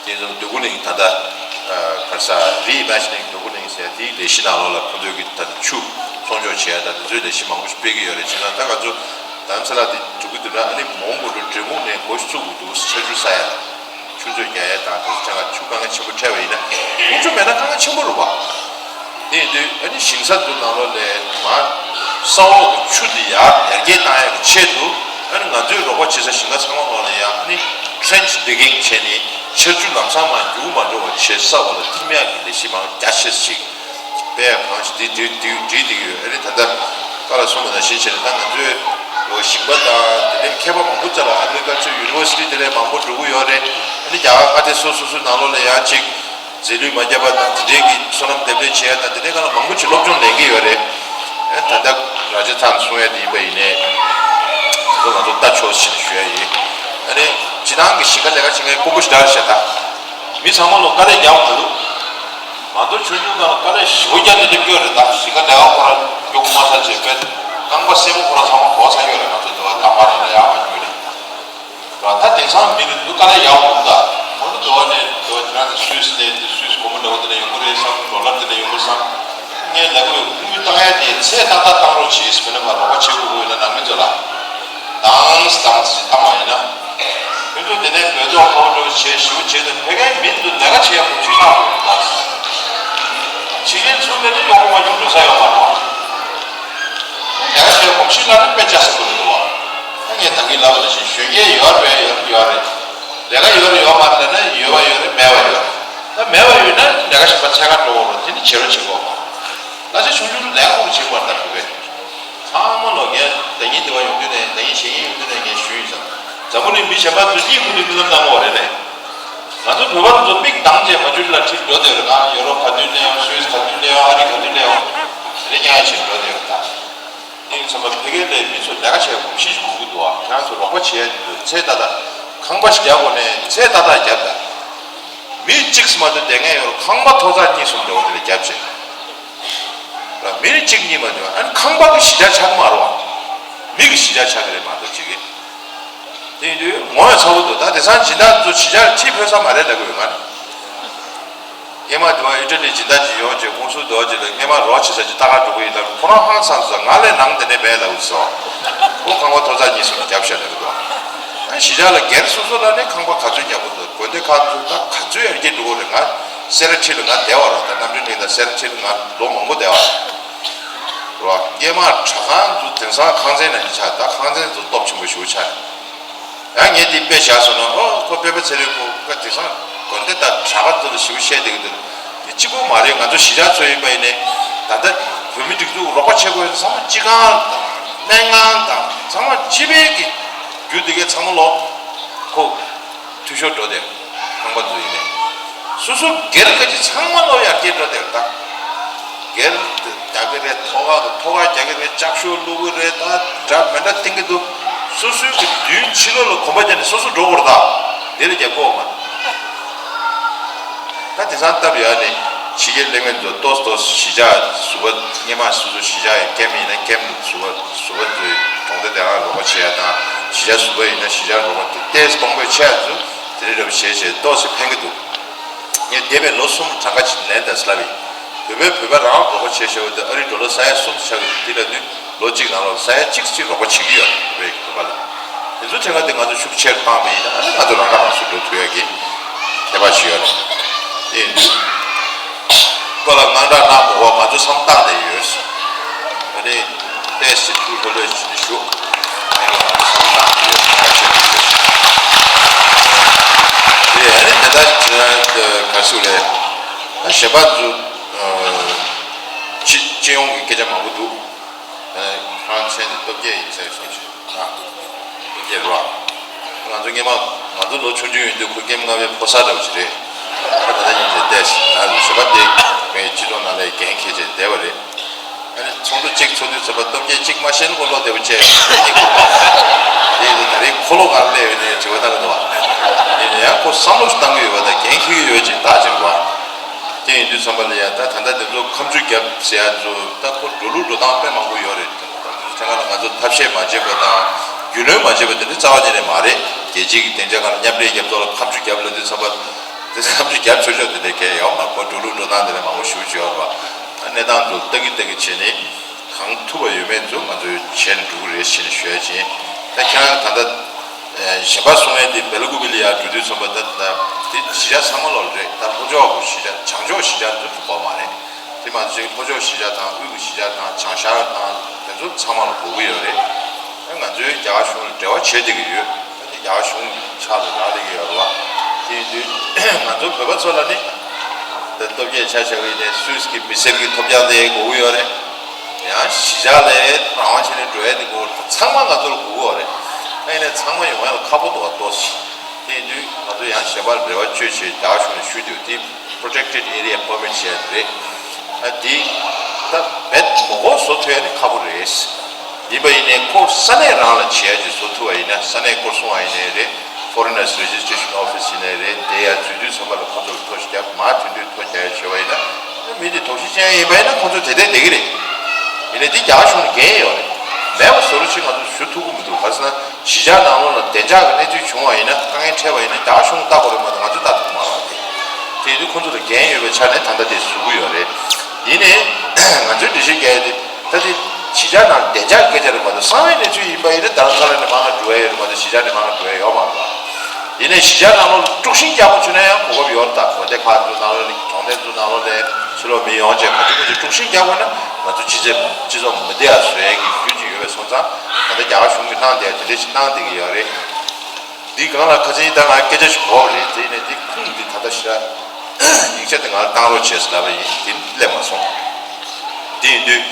དེ་ཚོ་འདོད་རྒུ་གླིང་ད་ལྟ་ག་ས་reimagining འདོད་རྒུ་གླིང་ཟེར་དེའི་ལས་གཞི་ནང་ལོགས་ལ་ཁོ་ཚོའི་གི་ད་ལྟ་ཆུ་སྲུང་སྐྱོབ་བྱེད་ཡ་ད་དེ་ཚོའི་ལས་གཞི་མང་པོ་ཞིག་སྤེལ་གི་ཡོད་རེད། བྱས་ཙང་ད་ང་ཚོ་རྡ་རམ་ས་ལ་དེ་འགྲོ་གི་འདུག་ན་ཨ་ནི་མོན་གྷོ་འགྲོ་འབྲས་སྤུངས་ནས་འགོ་བཙུགས་དགོས་འདུག་ཆར་ཆུ་ཟ་ཡ་ལ། ཆུ་མཛོད་རྒྱག་ཡས་དང་དེ་ཚོ་ཆ་ལ་ཆུ་དཀའ་ངལ་ཆེན་པོ་འཕྲད་པ་ཡིན་ན་ཁོང་ཚོ་མེད་ན་དཀའ་ངལ་ཆེན་པོ་རེད་པ། དེ་ཡིན་དུས་ཨ་ནི་ཞིང་ས་འདི་ནང་ལོགས་ལ་མར་ས་འོག་གི་ཆུ་འདི་ཡར་ཡར་རྒྱས་བཏང་ཡས་ཀྱི་ཆེད་དུ་ཨ་ནི་ང་ཚོའི་རོགས་པ་བྱེད་ས་ཞིང་ཁ་ཚང་མ་ནང་ལ་ཡང་ཨ་ནི་trench digging བྱས་ནས་ཆར་ཆུ་ལམ་སང་མར་རྒྱུག་མ་འགྲོ་བ་བྱས་ས་འོག་ལ་ཐིམ་ཡས་ཀྱི་ལས་གཞི་མང་རྒྱ་ཆེ་ཞིག་དཔེ་གང་ཞིག་དེ་དེ་དེ་བྲིས་བསྡད་ཡོད། ཨ་ནི་ད་ལྟ་ཀ་ལ་གསུངས་པ་ནང་བཞིན་བྱས་ནས་ད་ང་ཚོའི་ལོ་ཞིང་པ་དང་དེ་འདྲའི་མཁས་པ་མང་པོ་ཙམ་ལ་Agriculture University དེ་ལས་མང་པོ་འགྲོ་གི་ཡོད་རེད། ཨ་ནི་རྒྱ་གར་ཁ་གཏད་སོ་སོ་སོའི་ནང་ལོགས་ལ་ཡང་ཅིག་རྫས་ལུད་མ་བརྒྱབ་པ་དང་དེ་འདྲའི་གི་སོ་ནམ་འདེབས་ལས་བྱེད་ཡ་དང་དེ་འདྲའི་སྒང་ལ་མང་པོ་ཅིག་སློབ་སྦྱོང་ལེན་གི་ཡོད་རེད། ཨ་ནི་ད་ལྟ་ར་ཇ་སི་ཐན་གསུང་ཡ་དེ་ཡིན་པ་ཡིན་ནའི་དེ་ཚོ་ང་ཚོ་ལྟ་ཆོག་ཟེར་ཞུ་ཡ་ཡིན། ཨ་ནི་སྤྱི་བཏང་གི་ཞིང་ཁ་ལས་ཀ་བྱེད་མཁན་དཀོན་པོ་ཞེ་དྲག་རེད་ཤག་ད་མི་ཚང་མ་ལོ་དཀའ་ལས་རྒྱག་མི་འདུག་ང་ཚོ་ཆུང་ཆུང་སྒང་ལ་དཀའ་ལས་ཞེ་པོ་རྒྱག་ནས་སླེབས་ཀྱི་ཡོད་རེད། ད་གཞིས་ཀ་ལས་ཀ་ཁོ་རང་མགྱོགས་པོ་མ་ཚར་བྱས་པས་རྐང་པ་སེན་མོ་ཁོ་རང་ཚང་མ་གོག་ཚར་ཡོད་རེད། ང་ཚོ་འདི་བ་དང་པ་རང་ལ་ཡག་པ་ཡོད་རེད། ད་དེང་སང་མི་རེ་འདུག་དཀའ་ལས་ཡག་པོ་འདུག་ད་ང་ཚོ་འདི་བ་ནས་འདི་བ་དེ་རང་ནས་སུད་སི་ནས་འདི་སུད་སི་སྒོར་མོ་འདྲ་བོ་དེ་ནས་ཡོང་གི་རེད་བསམ། ཌོ་ལར་དེ་ནས་ཡོང་གི་བསམ། ངས་ལབ་གི་ཡོད། དངུལ་བཏང་ཡ་དེ་ཚད་ཏག་ཏག་བཏང་རོགས་བྱེད་ཟེར། བོད་ནས་མར་རོགས་པ་བྱེད་དགོས་ཀྱི་ཡོད་ན་ནང་མི་ཚོ་ལ། དྭངས་དྭངས་ཟིག་བཏང་བ་ཡིན་ན། ཁྱོད་ཚོ་དེ་ནས་འབད་རྩོལ་ཁག་པོ་འདྲ་བོ་བྱས་ཞེ་པོ་བྱས་ཏེ་བོད་པའི་མི་ཚོ་ལས་ཀ་བྱེད་ཡག་གོམས་གཤིས་བཏང་དགོས་ཀྱི་འདུག་ཕྱི་རྒྱལ་ཚུར་སླེབས་ནས་གཡོག་པོ་མ་བྱུང་འགྲོ་ས་ཡོད་མ་རེད་བ། ལས་ཀ་བྱེད་ཡག་གོམས་གཤིས་བཏང་ན་དཔེ་ལྕགས་ཟེར་དགོས་ཀྱི་འདུག་བ། ད་ངས་ད་གིན་ལབ་པ་ནང་བཞིན་གཞོན་སྐྱེས་ཡོད་རེད་ཡོད་རེད་ཡོད་རེད། ལས་ཀ་ཡོད་རེད་ཡོད་མ་རེད་ལབ་ན་ཡོད་པ་ཡོད་རེད་མེད་པ་ཡོད་རེད། ད་མེད་པ་ཡོད་ན་ལས་ཀ་གཞན་པ་འཚོལ་ག་འགྲོ་དགོས་རེད། དེ་ནི་བྱེད་རོགས་བྱེད་དགོས་པ། ད་ཆ་ཆུང་ཆུང་ལས་ཀ་ཁོ་བྱེད་དགོས་རེད། ད་བོད་པས། ཚང་མ་ལོ་ངས་ཟླ་ཉིན་འདི་བ་ཡོང་དུས་ནས་ཟླ་ཉིན་གཞེས་ཉིན་ཡོང་དུས་ནས་ངས་ཞུས་ཡིན་ཙང་། འཛམ་བུ་གླིང་མི་གཞན་པ་ཚོས་གཉིད་ཁུག་ནས་རྨི་ལམ་བཏང་གི་ཡོད་རེད་ལས། ང་ཚོ་བོད་པ་ཚོ་མིག་གདངས་བྱས་མ་འཇུ་ལ་ཁྲིད་འགྲོ་བསྡད་ཡོད་རེད། ང་ཡོ་རོབ་ག་དུས་སླེབས་ཡོང་། སུད་སི་ག་དུས་སླེབས་ཡོང་། ཨ་རི་ག་དུས་སླེབས་ཡོང་། དེ་འདྲ་སྙན་ཞིག་འགྲོ་བསྡད་ཡོད་རེད་ད། དེ་ཡིན་ཙང་བོད་སྐད་ལས་མི་ཚོ་ལས་ཀ་བྱེད་གོམས་གཤིས་ཤིག་དགོས་ཀྱི་འདུག་ཨ། ཁྱེད་རང་ཚོ་རོགས་པ་བྱེད་ཡ་འདི་འདུག་ཚད་ཏག་ཏག་ཁང་པ་ཞིག་རྒྱག་དགོས་ནས་ཚད་ཏག་ཏག་རྒྱབ་ད། མི་གཅིག་སུ་མ་གཏོགས་བསྡད་མཁན་ཡོད་རེད། ཁང་པ་ཐོག་ཚད་གཉིས་གསུམ་འདྲ་བོ་དེ་ལ་རྒྱབ་བྱས། མི་རེ་གཅིག་གཉིས་མ་འདུག་ཨ་ནི་ཁང་པ་གི་གཞིས་ཆགས་ཆགས་ཀྱི་མ་རེད་བ། མི་གི་གཞིས་ཆགས་ཆགས་ཀྱི་རེད་མ་གཏོགས་ཅིག་གི། དེ་ཡིན་དུས་ངོ་ཡང་ཚ་བོ་འདུག་ད་དེང་སང་སྦྱིན་བདག་ཚོ་གཞིས་ཆགས་ཁྲིད་ཕོད་ས་མ་རེད་ལབ་གི་ཡོད་ང་། སྔས་མ་དེ་བ་ཨི་ཊ་ལི་སྦྱིན་བདག་ཅིག་ཡོང་རྗེས་ཀུང་སུ་རྡོ་རྗེ་ལ་སྔས་མ་རོགས་བྱེད་ས་ཅིག་ལྟ་ག་འགྲོ་གི་ཡིན་ལབ། ཁོ་རང་ཧང་སངས་སོང་། ང་ལས་ནང་དེ་ནས་བས་ལབ་སོང་། ཁོ་ཁང་པ་ཐོག་ས་གཉིས་གསུམ་རྒྱབ་བཞག་ནས་རེད་དོ། ཨ་གཞིས་ཆགས་ལ་སྒེར་སོ་སོ་ལ་ནས་ཁང་པ་ག་ཚོད་རྒྱག་པོ་འདུག་དགོན་སྡེ་ཁག་ཚོ་ད་ག་ཚོད་ཡར་རྒྱས་འགྲོ་གི་རེད། ང་སེ་ར་ཁྲི་ལ་ང་བསྡད་པ་རེད། ད་གནམ་གྲུའི་གླིང་དང་སེ་ར་ཁྲི་ལ་ང་ལོ་མང་པོ་བསྡད་པ་རེད། རོ་སྔས་མ་གྲྭ་ཁང་ཚོ་དེང་སང་ཁང་ཚན་ནང་ཆགས། ད་ཁང་ཚན་ཚོ་སྟོབས་ཆེན་པོ་ཞེ་པོ་ཆགས་ནས། ཡང་ངས་འདི་དཔེ་བཞག་སོང་ན། ཨོ་ཁོ་སྤེན་པ་ཚེ་རིང་ཁོ་ཁ་དེང་སང་དགོན་སྡེ་དང་གྲྭ་པ་ཚོ་ལ་ཞེ་པོ་བཤད་བསྡད་ཀྱི་འདུག་དེ་གཅིག་པོ་མ་རེད། ང་ཚོ་གཞིས་ཆགས་ཚོ་ཡིན་པ་ཡིན་ནའི་ད་ལྟ་བོད་མི་སྒྲིག་འཛུགས་རོགས་པ་བྱེད་དགོས་ཚང་མ་སྤྱི་ཁང་དང་སྨན་ཁང་དང་ཚང་མ་སྤྱི་པའི་གི་རྒྱུ་དེ་གའི་ཚང་མ་ལོ་ཁོ་འཐུས་ཤོར་འགྲོ་དེ། ཁང་པ་ཚོ་ཡིན་ནའི་སོ་སོ་སྒེར་ག་ཅིག་ཚང་མ་ལོ་ཡར་རྒྱས་འགྲོ་དེ། ད་སྒེར་རྒྱག་གི་རེད། ཐོག་ཁ་ཐོག་ཁ་རྒྱག་གི་རེད། ལྕགས་ཤོག་བླུག་གི་རེད། ད་འདྲ་མི་འདྲ་བཏིང་གི་འདུག་སོ་སོའི་གི་མདུན་ཕྱི་ལོགས་ལ་གོམ་པ་བརྒྱབ་ནས་སོ་སོ་འགྲོ་དགོས་རེད། ད་འདི་ལ་རྒྱབ་ཀོ་མ། ད་དེང་སང་སྟབས་ཡག་ནས་ཕྱི་རྒྱལ་གླེང་མཁན་ཚོ་ཏོག་ཙམ་ཏོག་ཙམ་གཞིས་ཆགས་ཟུར་པ། སྔས་མ་སོ་སོ་གཞིས་ཆགས་ཡིན་ཀེམ་ཡིན་ན་ཀེམ་ཟུར་པ་ཟུར་པ་ཚོའི་གྲོང་སྡེ་དེ་རང་རོགས་པ་བྱེད་ཡ་དང་། གཞིས་ཆགས་ཟུར་པ་ཡིན་ན་གཞིས་ཆགས་རོགས་པ་དེ་ཏོག་ཙམ་གོང་འཕེལ་ཆེ་ཡ་ཚོ་དེ་རིགས་རབ་བྱེད་བྱེད་ཏོག་ཙམ་ཕན་གི་འདུག་ངས་འདས་པའི་ལོ་གསུམ་གྲངས་ཀ་ཅིག་ལན་དང་སླབ་ཡིན། བོད་པས་བོད་པ་རང་རོགས་པ་བྱེད་ཤེས་པ་དེ་ཨ་རིའི་ཌོ་ལར་ས་ཡ་གསུམ་ཆགས་ཀྱི་འདི་ལ་དུས་ལོ་གཅིག་ནང་ལོགས་ས་ཡ་གཅིག་གཅིག་རོགས་པ་བྱེད་ཀྱི་ཡོད་རེད། བོད་པ་ལ་དེ་ཚོ་ཐད་ཀ་དེ་ང་ཚོ་ཤུགས་ཆེར་བཏང་བ་ཡིན་ན་ཨ་ནི་ང་ཚོ་རང་ཁ་རང་གསོ་འགྲོ་ཐུབ་ཡ་གི་ཁྱད་པར་ཞིག་ཡོད་རེད། དེ་ཡིན་དུས་ཁོ་ལ་དངངས་སྐྲག་གནང་དགོས་པ་ང་ཚོ་བསམ་བཏང་བསྡད་ཡོད། ཨ་ནི་ཏོག་ཙམ་ཐུགས་ལྷོད་ལྷོད་བྱས་ནས་བཞུགས། དེ་ཨ་ནི་ད་ལྟ་ག་རེ་ཟེར་དགོས་རེད། ད་གཞན་པ་ཚོ་སྤྱི་སྤྱི་ཡོངས་ཀྱི་སྐད་ཆ་མང་པོ་འདུག་ཁོ་རང་མཚན་དེ་སྟོབས་རྒྱལ་ཡིན་ཟེར་སོང་ཞིག་ཨ། སྟོབས་རྒྱལ་རེད་བ། ང་ཚོ་སྔས་མ་ང་ཚོ་ལོ་ཆུང་ཆུང་ཡིན་དུས་ཁོ་ཀེམ་ལྔ་པའི་ཕོ་གསར་འདྲ་བོ་ཞིག་རེད། ཁོ་ད་ལྟ་ཡིན་ཚེ་བལྟས་ཤིག་ང་ཚོ་བྱེད་པ་དེ་ངའི་སྤྱི་ཚོགས་ནང་ལ་འགན་འཁྱེར་བྱས་བསྡད་པ་རེད། ཨ་ནི་ཚོགས་འདུ་གཅིག་ཚོགས་དུས་ཚོད་པ་སྟོབས་རྒྱལ་གཅིག་མ་ཤེས་ན་ཁོ་བློ་བདེ་པོ་བྱས་གཉིད་ཁུག་དེ་ཡིན་དུས་ད་རེས་ཁོ་ལོ་ག་ལ་སླེབས་ཡོད་ནས་དྲི་བ་བཏང་གི་འདུག་བ། ཡིན་ན་ཡང་ཁོ་བསམ་བློ་ཞིག་བཏང་གི་ཡོད་པ་དང་འགན་འཁྱེར་གི་ཡོད་ཅེས་བརྟག་བྱས་པ། དེ་ཡིན་དུས་ཙམ་པ་ལ་ཡང་ད་ད་ལྟ་དེ་ཚོ་ཁ་མཆུ་རྒྱབ་ཟེར་ཡ་ཚོ་ད་ཁོ་འགྲོ་ལུགས་འགྲོ་སྟངས་དཔེ་མང་པོ་ཡོད་རེད། ད་དེ་ཚོ་ཐད་ཀ་ལ་ང་ཚོ་ཐབས་ཤེས་མ་བྱས་པ་དང་རྒྱུས་ལོན་མ་བྱས་པ་དེ་འདྲ་རྩ་བ་ཉིད་ནས་མ་རེད། རྒྱལ་སྤྱིའི་གི་སྡིངས་ཆ་སྒང་ལ་མཉམ་འབྲེལ་རྒྱབ་ཐོག་ལ་ཁ་མཆུ་རྒྱབ་ལབ་དུས་ཙམ་པ་དེ་ཁ་མཆུ་རྒྱབ་ཆོག་ཆོག་དེ་འདྲ་གལ་ཡོད་མ་རེད། ཁོ་འགྲོ་ལུགས་འགྲོ་སྟངས་དེ་འདྲ་མང་པོ་ཞེ་པོ་ཅིག་ཡོད་རེད་པ། ད་གནས་སྟངས་ཚོ་ལྟ་གི་ལྟ་གི་བྱས་ནས། གང་ཐུབ་པ་ཡོད་མེད་ཚོ་ང་ཚོས་བྱས་ནས་འགྲོ་གི་རེད་ཟེར་ནས་ཞུ་ཡ་བྱས། ད་ཁྱེད་རང་ད་ལྟ་གཞན་པ་གསུང་ཡས་དེ་སྦེལ་ཀུ་པེ་ལ་ཡར་འགྲོ་དུས་ཙམ་པ་ད་ད་དེ་གཞིས་ཆགས་ཚང་མ་ལོག་རེད། ད་ལྷོ་ཕྱོགས་ཀྱི་གཞིས་ཆགས་བྱང་ཕྱོགས་གཞིས་ཆགས་ཚོ་གོ་མ་རེད། དེ་མ་ཟད་ལྷོ་ཕྱོགས་གཞིས་ཆགས་དང་དབུས་ཀྱི་གཞིས་ཆགས་དང་བྱང་ཤར་དང་དེ་ཚོ་ཚང་མ་ལ་གོ་གི་ཡོད་རེད། ད་ང་ཚོས་རྒྱ་གར་གཞུང་ལ་འབྲེལ་བ་བྱེད་བསྡད་ཀྱི་ཡོད། ད་དེ་རྒྱ་གར་གཞུང་གི་ཕྱག་ལ་རག་ལས་ཀྱི་ཡོད་རེད་བ། དེ་ཡིན་དུས་ང་ཚོ་བོད་པ་ཚོ་ལ་ནི་ད་སྟོབས་རྒྱལ་ཆ་བཞག་གི་ཡིན་ནའི་སུད་སི་གི་མི་སེར་གྱི་ཐོབ་རྒྱག་དེ་དགོས་ཀྱི་ཡོད་རེད། ཡང་གཞིས་ཆགས་ལ་རང་དབང་བྱས་ནས་འགྲོ་ཡ་དེ་དགོས་རེད། ཚང་མ་ང་ཚོ་ལ་དགོས་ཀྱི་ཡོད་རེད། ཨ་ཡིན་ནའི་ཚང་མ་ཡོང་ཡ་ལ་ཁག་པོ་འདུག་བ་ཏོག་ཙམ། དེ་ཡིན་དུས་ང་ཚོ་ཡང་གཞན་པར་འབྲེལ་བ་བྱོས་བྱས་རྒྱ་གཞུང་ནས་ཞུས་འདུག་དེ་Protected Area Permit་བྱས་རེད། ཨ་དེ་ད་རྦད་མ་གོ་བཟོ་ཐུབ་ཡ་ནི་ཁག་པོ་རེད། ཡིན་པ་ཡིན་ནའི་ཁོ་ས་གནས་རང་ལ་བྱེད་ཡ་ཅིག་བཟོ་ཐུབ་པ་ཡིན་ན། ས་གནས་སྐོར་སྲུང་བ་ཡིན་ནའི་རེད། Foreigners Registration Office་ཡིན་ནའི་རེད། དེ་ཡར་འཛུལ་དུས་ཙམ་པ་ལ་ཁོ་ཚོར་ཐོ་ཞིག་རྒྱབ། མར་ཐོན་དུས་ཐོ་རྒྱག་ཡ་བྱས་པ་ཡིན་ན། མི་དེ་དོགས་གཞི་ཅན་ཡིན་པ་ཡིན་ན་ཁོ་ཚོ་དེ་འདྲས་བསྡད་ཀྱི་རེད། ཡིན་ནའི་དེ་རྒྱ་གར་གཞུང་ལ་འགན་ཡོད་རེད། མེད་པ་བཟོ་འདྲ་ཅིག་ང་ཚོ་ཞུ་ཐུབ་ཀྱི་མི་འདུག་ག་ཟེར་ན་གཞིས་ཆགས་ནང་ལོགས་ལ་བདེ་འཇགས་ཀྱི་གནས་ཚུལ་བྱུང་བ་ཡིན་ན། དཀའ་ངལ་འཕྲད་པ་ཡིན་ན་རྒྱ་གར་གཞུང་ལ་ལྟ་དགོས་རེད་མ་གཏོགས་ང་ཚོས་ལྟ་ཐུབ་ཀྱི་མ་རེད་བ། དེ་དེ་ཡིན་དུས་ཁོ་ཚོ་ལ་འགན་ཡོད་པའི་ཆ་ནས་ད་ལྟ་དེ་བཟོ་གི་ཡོད་རེད། ཡིན་ནའི་ང་ཚོའི་འགྲེལ་བཤད་རྒྱག་ཡ་དེ་ད་དེ་གཞིས་ཆགས་ནང་བདེ་འཇགས་སྐད་ཆ་རེད་མ་གཏོགས། གསང་བའི་གནས་ཚུལ་ཡིན་པ་ཡིན་ན་རྡ་རམ་ས་ལ་ནས་མར་ལ་འགྲོ་ཡ་ཡོད་རེད་མ་གཏོགས་གཞིས་ཆགས་ནས་མར་ལ་འགྲོ་ཡ་ཡོད་མ་རེད། ཡིན་ནའི་གཞིས་ཆགས་ནང་ལོགས་ལ་དཀྲུག་ཤིང་རྒྱག་དགོས་བྱུང་ན་ཡང་གོ་སྐབས་ཡོད་རེད། ད་དགོན་སྡེ་ཁག་ཚོ་ནང་ལོགས་ལ་གྲོང་སྡེ་ཚོ་ནང་ལོགས་ལ་ཕྱི་ལོགས་མི་ཡོང་བྱས་ག་ཚོད་མི་ཚོད་དཀྲུག་ཤིང་རྒྱག་དགོས་ན་ང་ཚོ་སྤྱི་ཚོགས་སྤྱི་ཚོགས་མི་བདེ་བ་བཟོ་ཡ་གི་རྒྱུ་ཅིག་ཡོད་པ་སོང་ཙང་། ད་ལྟ་རྒྱ་གར་གཞུང་གིས་གནང་བསྡད་ཡ་དེ་འདྲ་ཞིག་གནང་བསྡད་ཀྱི་ཡོད་རེད། འདི་སྒང་ལ་ཁ་སང་ད་ང་སྐད་ཆ་ཞིག་གོ་བ་རེད། དེ་ཡིན་ནའི་འདི་ཁུངས་འདི་ད་ལྟ་ཞེ་དྲག་ཡིག་ཆ་དེ་ང་ལ་བཏང་རོགས་བྱས་ཟེར་ལབ་པ་ཡིན། དེ་སླེབས་མ་སོང་། དེ་ཡིན་དུས་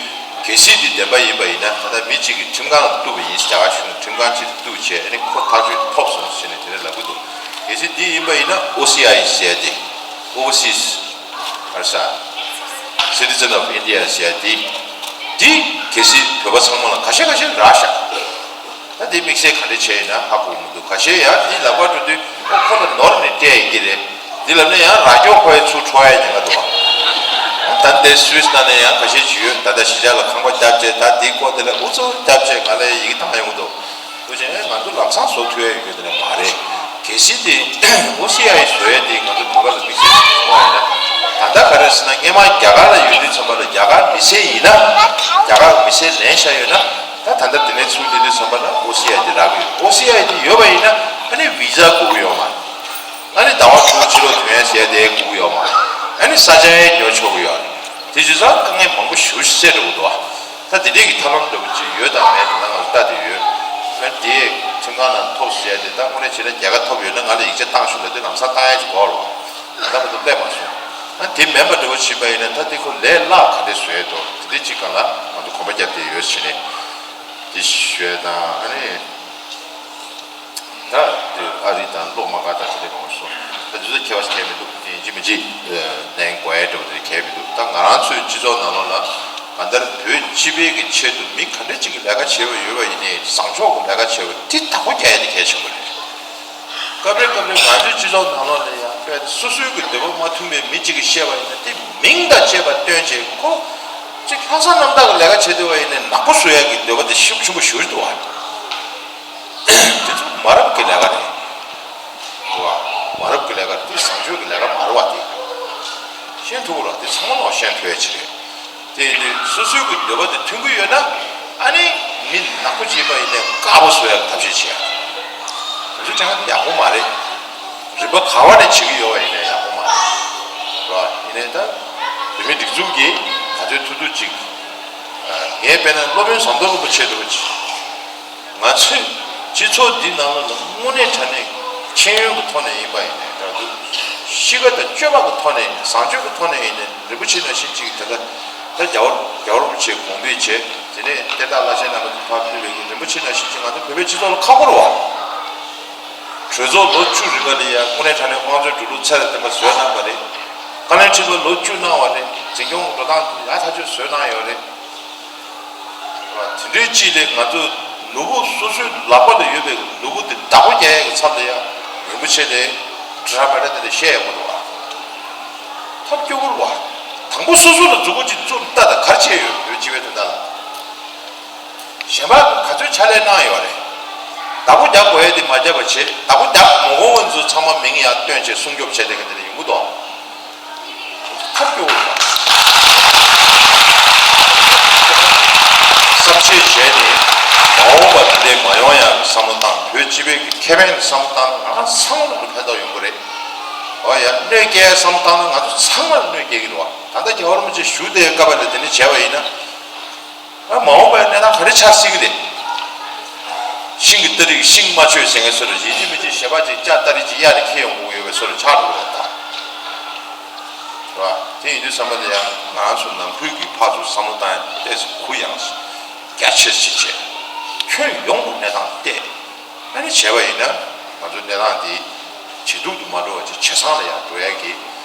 གལ་སྲིད་འདི་བདེན་པ་ཡིན་པ་ཡིན་ན་ད་ལྟ་མི་གཅིག་གིས་ཁྲིམས་ཁང་ལ་གཏུགས་པ་ཡིན། རྒྱ་གར་གཞུང་ཁྲིམས་ཁང་ཅིག་ལ་གཏུགས་བྱས་ཨ་ནི་ཁོ་ཐག་གཅོད་ཐོབ་སོང་ཟེར་ནས་དེ་འདྲ་ལབ་ཀྱི་འདུག་གལ་སྲིད་འདི་ཡིན་པ་ཡིན་ན་ཨོ་སི་ཨའི་ཟེར་ཡ་དེ། Overseas ཨར་ས། Citizen of India་ཟེར་ཡ་དེ། འདི་གལ་སྲིད་བོད་པ་ཚང་མ་ལ་ཁ་ཤས་ཁ་ཤས་རག་ཤག་ད་དེ་དམིགས་བསལ་ག་འདྲ་བྱས་ཡིན་ན་ཧ་གོ་མི་འདུག་ཁ་ཤས་ཡང་འདི་ལག་པ་འགྲོ་དུས་ཨོ་ཁོ་ལ་ནོར་ནས་སྤྲད་ཡི་གི་རེད། འདི་ལབ་ན་ཡང་རང་སྐྱོང་ཁོ་ཡི་ཚུར་འཕྲོག་ཡ་ཉེན་ཁ་འདུག་བ། ད་ལྟའི་སུད་སི་ནང་ནས་ཡང་ཁ་ཤས་ཅིག་ཡོད། ད་ལྟ་གཞིས་ཆགས་ལ་ཁང་པ་བརྒྱབ་བྱས། ད་འདི་སྐོར་དེ་ལ་ཨུ་ཚུགས་བརྒྱབ་བྱས་ང་ལ་ཡི་གེ་བཏང་ཡོང་གི་འདུག་འདུག་ཅེ་ང་ཚོ་ལམ་སང་བཟོ་ཐུབ་ཡ་ཡོད་དེ་ནས་མ་རེད། གལ་སྲིད་དེ་ཨོ་སི་ཨའི་བཟོ་ཡ་དེ་ང་ཚོ་བོད་པ་ལ་དམིགས་བསལ་ཞིག་བཟོ་བ་ཡིན་ན། ད་ལྟ་ག་རེ་ཟེར་ན། སྔས་མ་རྒྱ་གར་ལ་ཡོད་དུས་ཙམ་པ་ལ་རྒྱ་གར་མི་སེར་ཡིན་ན། རྒྱ་གར་མི་སེར་ལེན་བཞག་ཡོད་ན། ད་ད་ལྟ་དེ་ནས་ཚུར་སླེབས་དུས་ཙམ་པ་ལ་ཨོ་སི་ཨའི་དེ་རག་གི་ཡོད། ཨོ་སི་ཨའི་དེ་ཡོད་པ་ཡིན་ན་ཨ་ནི་བི་ཛ་དགོས་ཀྱི་ཡོད་མ་རེད། ཨ་ནི་ཟླ་བ་དྲུག་ཕྱིར་ལོག་ཐོན་ཡ་ཟེར་ཡ་དེ་དགོས་ཀྱི་ཡོད་མ་རེད། ཨ་ནི་ས་ཆ་ཡང་ཉོ་ཆོག་གི་ཡོད་རེད། དེ་བྱས་ཙང་དཀའ་ངལ་མང་པོ་ཞེ་པོ་ཞིག་སེལ་འགྲོ་གི་འདུག་ཨ། ད་དེ་འདྲས་ཀྱི་ཐབས་ལམ་འདྲ་པོ་ཅིག་ཡོད་དམ་མེད་དམ་ད་ང་ཚོ་ལྟ་བསྡད་ཡོད། ཨ་ནི་དེ་ཁྲིམས་ཁང་ནང་ཐོབ་ཟེར་ཡ་དེ་ད་དངོས་གནས་བྱས་ན་རྒྱལ་ཁ་ཐོབ་ཡོད་ན་ང་ལ་ཡིག་ཆ་བཏང་ཤོག་ལབ་དུས་ལམ་སང་བཏང་ཡ་ཅིག་དགོས་རེད་བ། ད་ལྟ་བར་དུ་སླེབས་མ་སོང་། ཨ་ནི་དེ་མིན་པ་འདྲ་པོ་བྱས་པ་ཡིན་ན་ད་དེ་ཁོ་ལས་སླ་ག་འདྲས་བཟོ་ཡ་འདུག་དེ་འདྲས་ཅིག་སྒང་ལ་ང་ཚོ་གོམ་པ་རྒྱབ་བསྡད་ཡོད་བྱས་ནས། དེ་ཞུ་ཡ་དང་། ཨ་ནི་ད་དེ་ཨ་རི་དང་སློབ་མ་ག་ད་དེ་འདྲ་མང་པོ་སོང་། ད་དུས་ཚོད་ཁྱད་པར་ཞིག་གལ་མི་འདུག་དེ་ཡིན་གཅིག་མིན་གཅིག་ལན་དགོས་ཡ་འདྲ་པོ་དེ་གལ་མི་འདུག་ད་ང་རང་ཚོའི་སྤྱི་ཚོགས་ནང་ལོགས་ལ་གང་ལྟར་བོད་སྤྱི་པའི་གི་ཆེད་དུ་མི་ག་འདྲ་ཅིག་གི་ལས་ཀ་བྱེད་པ་ཡོད་པ་ཡིན་ནའི་བཟང་ཕྱོགས་ཀྱི་ལས་ཀ་བྱེད་པ་དེ་བདག་པོ་རྒྱག་ཡ་དེ་གལ་ཆེན་པོ་རེད། སྐབས་རེ་སྐབས་རེ་ང་ཚོའི་སྤྱི་ཚོགས་ནང་ལོགས་ལ་ཡང་དཔེ་སོ་སོའི་གི་འདོད་པ་མ་མཐུན་པའི་མི་གཅིག་གིས་བཤད་པ་ཡིན་ན་དེ་མིང་དང་བཅས་པ་བཏོན་བྱས་ཁོ་ཅིག་ལྷག་བསམ་རྣམ་དག་གི་ལས་ཀ་བྱེད་འདོད་པ་ཡིན་ནའི་ནག་པོ་བཟོ་ཡ་གི་འདོད་པ་དེ་ཤུགས་ཆེན་པོ་ཞེ་པོ་ཅིག་འདུག་བ། དེ་ཚོ་མ་རབས་ཀྱི་ལས་ཀ་རེད། འདུག་བ། མ་རབས་ཀྱི་ལས་ཀ་རེད། དེ་བཟང་སྤྱོད་ཀྱི་ལས་ཀ་མ་རེད་བ། དེ་ཤེས་ཐུབ་དགོས་ར། དེ་ཚང་མ་ལོག་ཤེས་ཐུབ་ཡ་ཅིག་རེད། དེ་ཡིན་དུས་སོ་སོའི་གི་འདོད་པ་དེ་མཐུན་གྱི་ཡོད་ན་ཨ་ནི་མི་ནག་པོ་བྱེད་པ་ཡིན་ནའི་དཀར་པོ་བཟོ་ཡག་ཐབས་ཤེས་བྱེད་ཡག་དེ་ཚོ་དྲན་ག་དེ་ཡག་པོ་མ་རེད། རིམ་པ་ག་བ་ནས་བྱེད་ཀྱི་ཡོད་པ་ཡིན་ནའི་ཡག་པོ་མ་རེད། རེད་བ། ཡིན་ནའི་ད་བོད་མི་སྒྲིག་འཛུགས་ཀྱིས་ག་ཚོད་ཐུབ་ཐུབ་ཅིག་ངས་དཔེར་ན་སློབ་དཔོན་ཟམ་གདོང་རིན་པོ་ཆེ་འདྲ་པོ་ཅིག་ང་ཚོས་སྤྱི་ཚོགས་འདི་ནང་ལ་དངོས་གནས་དྲང་གནས་ཤེས་ཡོན་གྱི་ཐོག་ནས་ཡིན་པ་ཡིན་ནའི་འདྲ་འདུག་གཤིས་ཀ་དང་སྤྱོད་པ་གི་ཐོག་ནས་ཡིན་ནའི་བཟང་སྤྱོད་ཀྱི་ཐོག་ནས་ཡིན་ནའི་རིན་པོ་ཆེ་ནང་བཞིན་ཅིག་དེ་འདྲ་ད་རྒྱལ་བ་རྒྱལ་བ་རིན་པོ་ཆེ་དགོངས་པའི་བྱས། དེ་ནས་གཏེར་བདག་བླ་ཆེན་རྣམ་པ་ཚོ་ཕར་ཕུལ་བའི་གི་རིན་པོ་ཆེ་ནང་བཞིན་ཅིག་ང་ཚོ་བོད་པའི་སྤྱི་ཚོགས་ལ་ཁག་པོ་རེད་བ། གྲོས་ཚོགས་ལོ་བཅུ་རིང་ག་ལ་ཡ་དངོས་གནས་དྲང་གནས་དམངས་གཙོའི་འགྲོ་ལུགས་ཚད་ལ་ལྡན་པ་བཟོས་གནང་བ་རེད། བཀའ་བློན་ཁྲི་པ་ལོ་བཅུ་གནང་བ་རེད། འཛིན་སྐྱོང་འགྲོ་སྟངས་ཡག་ཐག་ཆོད་བཟོས་གནང་ཡོད་རེད། དེ་འདྲའི་ཅིག་ལས་ང་ཚོ་ནོར་བུ་སོ་སོའི་ལག་པ་ལ་ཡོད་པའི་ནོར་བུ་དེ་བདག་པོ་རྒྱག་ཡག་གི་མཚམས་ལ་ཡང་རིན་པོ་ཆེ་ལས་འདྲ་མི་འདྲ་དེ་འདྲ་བཤད་ཡག་མི་འདུག་བ། ཐབས་སྐྱོ་པོ་རེད་བ། དང་པོ་སོ་སོ་ལ་མཛུབ་གུ་ཅིག་བཙུགས་ལྟ་དང་ག་རེ་བྱས་ཡོད་བོད་སྤྱི་པའི་དོན་དག་ལ། གཞན་པ་ག་ཚོད་ཕྱག་ལས་གནང་ཡོད་རེད། བདག་པོ་རྒྱག་དགོས་ཡ་དེ་མ་རྒྱབ་པ་བྱེད། བདག་པོ་རྒྱག་མ་དགོས་པ་ཚོ་ཚང་མ་མིང་ཡང་བཏོན་བྱས་སྲུང་སྐྱོབ་བྱས་དེ་ག་དེ་འདྲ་ཡོང་གི་འདུག་ཐབས་སྐྱོ་བོ་རེད། བསམ་ཤེས་བྱས་ནས་མ་འོངས་པ་དེ་འདྲའི་མ་ཡོང་ཡག་བསམ་བློ་བཏང་། བོད་སྤྱི་པའི་ཁེ་ཕན་བསམ་བློ་བཏང་ན་ང་རང་ཚང་མ་ལ་ཕན་ཐོགས་ཡོང་གི་རེད། འོ་ཡ། གནོད་སྐྱེལ་བསམ་བློ་བཏང་ན་ང་ཚོ་ཚང་མ་ལ་གནོད་སྐྱེལ་གི་རེད་བ། ད་ལྟ་རྒྱལ་བ་རིན་པོ་ཆེ་བཞུགས་དེའི་སྐབས་ལ་དེ་འདྲ་བྱས་པ་ཡིན་ན། ཨ། མ་འོངས་པའི་གནས་སྟངས་ག་རེ་ཆགས་སྲིད་ཀྱི་རེད། ཤིང་གི་སྟ་རེ་ཤིང་མ་ཆོད་ཟེར་མཁན་བཟོ་འདྲ། ཡིན་གཅིག་མིན་གཅིག་ཞལ་པར་ཅིག་ལྕགས་སྟ་རེ་ཅིག་གཡའ་ནས་འཁྱེར་ཡོང་དགོས་ཡོད་པའི་བཟོ་འདྲ་ཆགས་འགྲོ་གི་རེད་ད། རེད་བ། དེ་ཡིན་དུས་ཙམ་པ་ལ་ཡང་ང་རང་ཚོ་ནང་ཁུལ་གྱི་ཕར་ཚུར་བསམ་བློ་བཏང་ཡ་ཏོག་ཙམ་གུ་ཡངས་རྒྱ་ཆེར་ཅིག་བྱས། ཁྱོན་ཡོངས་ཀྱི་གནས་སྟངས་བལྟས། ཨ་ནི་བྱས་པ་ཡིན་ན་ང་ཚོ་གནས་སྟངས་འདི་ཇེ་སྡུག་ཏུ་མ་འགྲོ་བ་ཅིག་ཇེ་བཟང་ལ་ཡང་འགྲོ་ཡ་གི་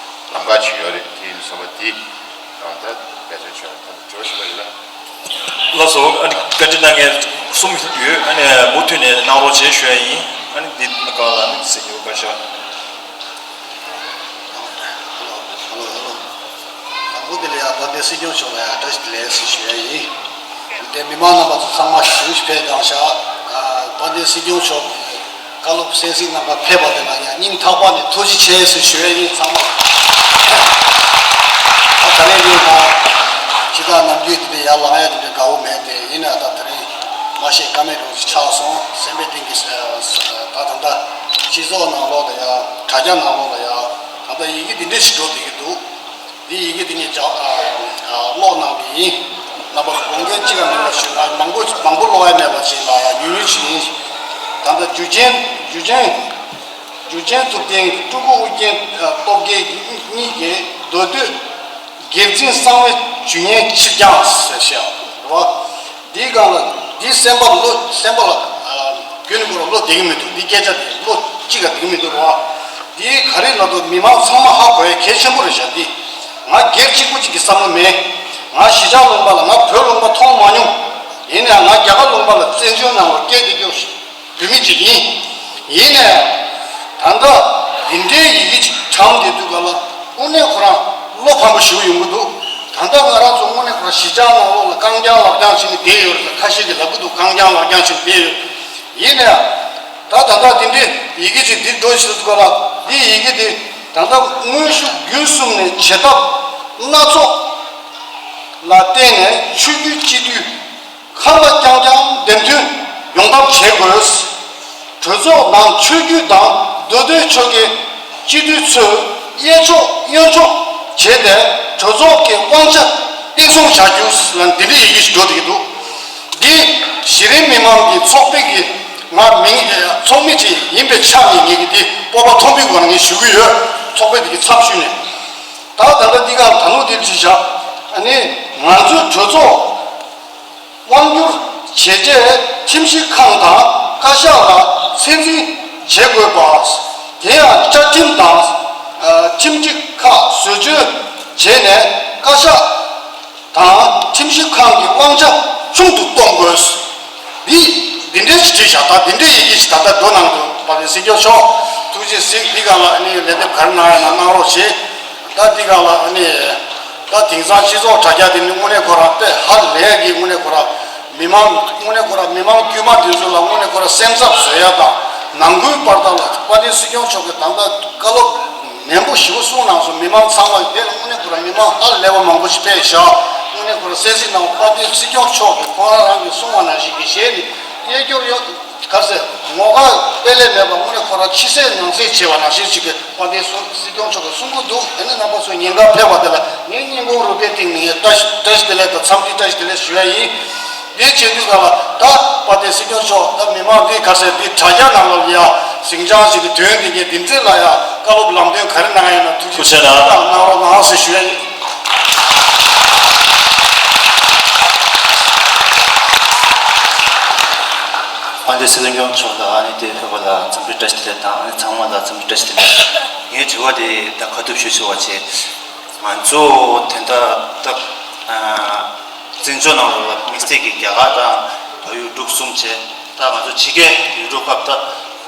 ལམ་ཁ་ཅིག་ཡོད་རེད། དེ་ཡིན་དུས་ཙམ་པ་འདི་ད་འབད་བརྩོན་བྱས་ད་གྲོས་ཞུ་བ་ཡིན་ན། ལགས་སོ། ཨ་ནི་བཀའ་འདྲི་གནང་མཁན་གསུམ་ཡོད། ཨ་ནི་མུ་མཐུད་ནས་གནང་རོགས་བྱེད་ཞུ་ཡ་ཡིན། ཨ་ནི་འདི་ནི་ག་ལ་ནི་ཟེར་རྒྱུ་བཀའ་ཤག་ཧ་ལོ་ཧ་ལོ། དང་པོ་དེ་ལ་ཡང་དཔལ་ལྡན་སྲིད་སྐྱོང་མཆོག་ལ་ཡང་བཀྲ་ཤིས་བདེ་ལེགས་ཞུ་ཡ་ཡིན། དེ་མི་མང་རྣམ་པ་ཚོ་ཚང་མ་བཞུགས་ཕེབས་གནང་ཤག་དཔལ་ལྡན་སྲིད་སྐྱོང་མཆོག་གི་བཀའ་སློབ་གསན་གཟིགས་གནང་ག་ཕེབས་པ་དེ་ལ་ཡང་སྙིང་ཐག་པ་ནས་ཐུགས་རྗེ་ཆེ་ཞེས་ཞུ་ཡ་ཡིན་ཚང་མ། ད་ད་རེས་ཡིན་ན་ཇི་ལྟར་ནམ་རྒྱུན་དེ་འདྲ་ཡར་ལངས་ཡ་དེ་འདྲ་དགའ་བོ་མེད་དེ་ཡིན་ན་ད་ད་རེས་མ་ཤེས་ཀ་མེད་རུ་ཆགས་སོང་། སེམས་པའི་གཏིང་གི་ད་ད་ད་སྤྱི་ཚོགས་ནང་ལོགས་ལ་ཡ་དྲ་རྒྱ་ནང་ལོགས་ལ་ཡ་ད་ལྟ་ཡི་གེ་འདི་འདྲ་ཞིག་འགྲོ་བསྡད་ཀྱི་འདུག་འདི་ཡི་གེ་འདི་ངས་ཀློག་གནང་གི་ཡིན། རྣམ་པ་ཚོ་དགོངས་འགལ་གཅིག་ཀྱང་མེད་པ་ཞུ། ང་མང་པོ་མང་པོ་ཀློག་ཡ་མེད་པ་ཞིག་ལ་ཡང་ཉུང་ཉུང་ཞིག་ཡིན། ད་ལྟ་འཇུ་ཆེན་འཇུ་ཆེན་འཇུ་ཆེན་ཐུབ་བསྟན་སྤྲུལ་སྐུ་ཨུ་རྒྱན་སྟོབས་རྒྱལ་གཉིས་ཀྱིས་མདོ་སྟོད་སྒེར་འཛིན་གསང་བའི་ཇུས་ངན་ཕྱིར་འགྱངས་ཟེར་བཤད་པ་རེད་བ། འདིའི་སྒང་ལ་འདི་གསན་པ་ལ་བློ་གསན་པ་ལ་རྒྱུན་ནས་ཁོ་རང་བློ་བདེ་གི་མི་འདུག་འདི་སྐད་ཆ་དེ་བློ་གཅིག་ཀྱང་བདེ་གི་མི་འདུག་ར། འདི་ག་རེ་ལབ་དུས་མི་མང་ཚང་མ་ཧ་གོ་ཡ་གལ་ཆེན་པོ་རེད་ཤག་འདི་ང་སྒེར་གཅིག་པུ་གཅིག་གི་བསམ་བློ་མེད། ང་གཞིས་ཆགས་ལུང་པ་ལ་ང་བོད་ལུང་པ་མཐོང་མ་མྱོང་། ཡིན་ནའང་ང་རྒྱ་གར་ལུང་པ་ལ་བཙན་བྱོལ་ནང་ལ་སྐད་དེ་སྐྱོ་བོད་མི་གཅིག་ཡིན། ཡིན་ནའང་ད་ལྟ་འདི་འདྲའི་ཡི་གེ་གཅིག་བགྲངས་བསྡད་དུས་ག་ལ་དངོས་གནས་ཁོ་རང་བློ་ཕམ་པོ་ཞེ་པོ་ཡོང་གི་འདུག་ད་ ད་ལྟ་ང་རང་ཚོ་དངོས་གནས་ཁོ་རང་གཞིས་ཆགས་ནང་ལོགས་ལ་རྐང་རྐྱང་ལག་རྐྱང་བྱས་ནས་བསྡད་ཡོད་རེད། ཁ་ཤས་ཀྱིས་ལབ་ཀྱི་འདུག་རྐང་རྐྱང་ལག་རྐྱང་བྱས་ནས་བསྡད་ཡོད། ཡིན་ནའང་ད་ད་ལྟ་དེ་འདྲའི་ཡི་གེ་ཅིག་འདིར་འགྲོ་བཞིན་འདུག་ག་ལ། འདིའི་ཡི་གེ་དེ་ད་ལྟ་དངོས་ཤུགས་བརྒྱུད་གསུམ་ནས་བྱེད་ཐབས་སྣ་ཚོགས་ལ་བརྟེན་ནས་ཆོས་བརྒྱུད་སྤྱི་འཐུས་ཁག་ལ་རྐྱང་རྐྱང་འདེམས་ཐོན་ཡོང་ཐབས་བྱེད་དགོས། གྲོས་ཚོགས་ནང་ཆོས་བརྒྱུད་དང་མདོ་སྟོད་ཕྱོགས་ཀྱི་སྤྱི་འཐུས་ཚོས་གཡས་ཕྱོགས་གཡོན་ཕྱོགས་བྱས་ཏེ་གྲོས་ཚོགས་ཀྱི་དབང་ཆ་བརྟན་སྲུང་བྱ་རྒྱུ་ལ་འདི་འདྲའི་ཡི་གེ་ཞིག་འགྲོ་བསྡད་ཀྱི་འདུག་འདི་གཞི་རིམ་མི་མང་གི་ཚོགས་པའི་གི་ང་མིང་ཚོགས་མི་ཅིག་ཡིན་པའི་ཆ་ནས་ངེད་ཀྱིས་འདི་སྤོབས་པ་མཐོན་པོའི་སྒོ་ནས་ངས་ཞུ་གི་ཡོད། ཚོགས་པའི་འདི་གི་ཚབ་ཞུས་ནས། ད་ད་ལྟ་འདི་ག་ད་ལོ་འདིར་ཅི་བྱ། ཨ་ནི་ང་ཚོའི་གྲོས་ཚོགས་དབང་སྒྱུར་བྱས་རྗེས་ཁྲིམས་ཞིབ་ཁང་དང་བཀའ་ཤག་ལ་ཚད་འཛིན་བྱེད་དགོས་པ། དེ་ཡང་བཅའ་ཁྲིམས་དང་ཁྲིམས་སྒྲིག་ཁག་བཟོ་བཅོས་བྱས་ནས་བཀའ་ཤག་དང་ཁྲིམས་ཞིབ་ཁང་གི་དབང་ཆ་ཆུང་དུ་གཏོང་དགོས། འདི་འདི་འདྲའི་ཞིག་བྲིས་བཞག་ད་འདི་འདྲའི་ཡི་གེ་ཞིག་ད་ལྟ་འགྲོ་གནང་འདུག་པ་དེ་སྲིད་སྐྱོང་མཆོག་ཐུགས་རྗེ་གཟིགས། འདི་ག་ལ་ཨ་ནི་ལན་འདེབས་ག་རེ་གནང་ཡ་ན་གནང་རོགས་བྱེད། ད་འདི་ག་ལ་ཨ་ནི་ད་དེང་སང་སྤྱི་ཚོགས་དྲ་རྒྱ་འདི་ནི་དངོས་གནས་ཁོ་རང་དཔེ་ཧ་ལས་ཀྱི་དངོས་གནས་ཁོ་རང་མི་མང་དངོས་གནས་ཁོ་རང་མི་མང་དཀྱུས་མ་འདི་ཚོ་ལ་དངོས་གནས་ཁོ་རང་སེམས་འཚབ་བཟོ་ཡ་དང་ནང་ཁུལ་བར་ཐག་ལ་དཔལ་ལྡན་སྲིད་སྐྱོང་མཆོག་གིས་ད་ལྟ་བཀའ་སློབ་ནན་པོ་ཞེ་པོ་གསུངས་གནང་སོང་། མི་མང་ཚང་མ་དེ་ལ་དངོས་གནས་ཁོ་རང་མི་མང་ཧ་ལས་པ་མང་པོ་ཞིག་ཕེབས་བཞག་དངོས་གནས་ཁོ་རང་གསན་གཟིགས་གནང་བ་དཔལ་ལྡན་སྲིད་སྐྱོང་མཆོག་གིས་ཁོ་རང་རང་གིས་གསུངས་པ་ནང་བཞིན་གྱི་ཞལ་ནས་གཡས་སྐྱོར་གཡོན་ག་རེ་ཟེར་ངོ་དགའ་དཔེ་ལས་མེད་པ་དངོས་གནས་ཁོ་རང་ཕྱི་གསལ་ནང་གསལ་བྱས་པ་ནང་བཞིན་ཞིག་གི་དཔལ་ལྡན་སྲིད་སྐྱོང་མཆོག་གིས་གསུང་གི་འདུག་དེ་ནས་རྣམ་པ་ཚོ་ཉིན་གང་ཕེབས་པ་དེ་ལ་ངས་སྙིང་ཁུང་རུས་པའི་གཏིང་ནས་ངས་བཀྲ་ཤིས་བཀྲ་ཤིས་བདེ་ལེགས་དང་འཚམས་འདྲི་བཀྲ་ཤིས་བདེ་ལེགས་ཞུ་ཡ་ཡིན། དེ་བྱེད་དུས་ག་ལ་ད་དཔལ་ལྡན་སྲིད་སྐྱོང་མཆོག་ད་མི་མང་འདི་ག་ཟེར་འདི་དྲ་རྒྱ་ནང་ལ་ཡ་ཟིང་ཆ་ཞིག་གི་དོན་འདི་གའི་འདི་འདྲས་ལ་ཡ་བཀའ་སློབ་ལམ་སྟོན་ག་རེ་གནང་ཡ་ཡིན་ན་ཐུགས་རྗེ་ཆེ་གནང་རོགས་གནང་ཟེར་ཞུ་ཡ་ཡིན། དཔལ་ལྡན་སྲིད་སྐྱོང་མཆོག་ལ་ཨ་ནི་དེ་ཕེབས་པ་ལ་འཚམས་འདྲི་བཀྲ་ཤིས་བདེ་ལེགས་དང་ཨ་ནི་ཚང་མ་ལ་འཚམས་འདྲི་བཀྲ་ཤིས་བདེ་ལེགས། ངའི་དྲི་བ་དེ་ད་ཁ་ཐུག་ཞུ་ཆོག་པ་བྱས། ང་ཚོ་དེ་འདྲ་ད་བཙན་བྱོལ་ནང་ལོགས་ལ་དམིགས་བསལ་གྱི་རྒྱ་གར་དང་བལ་ཡུལ་འདུག་གསུམ་བྱས། ད་ང་ཚོ་ཕྱི་རྒྱལ་ཡུལ་གྲུ་ཁག་ད་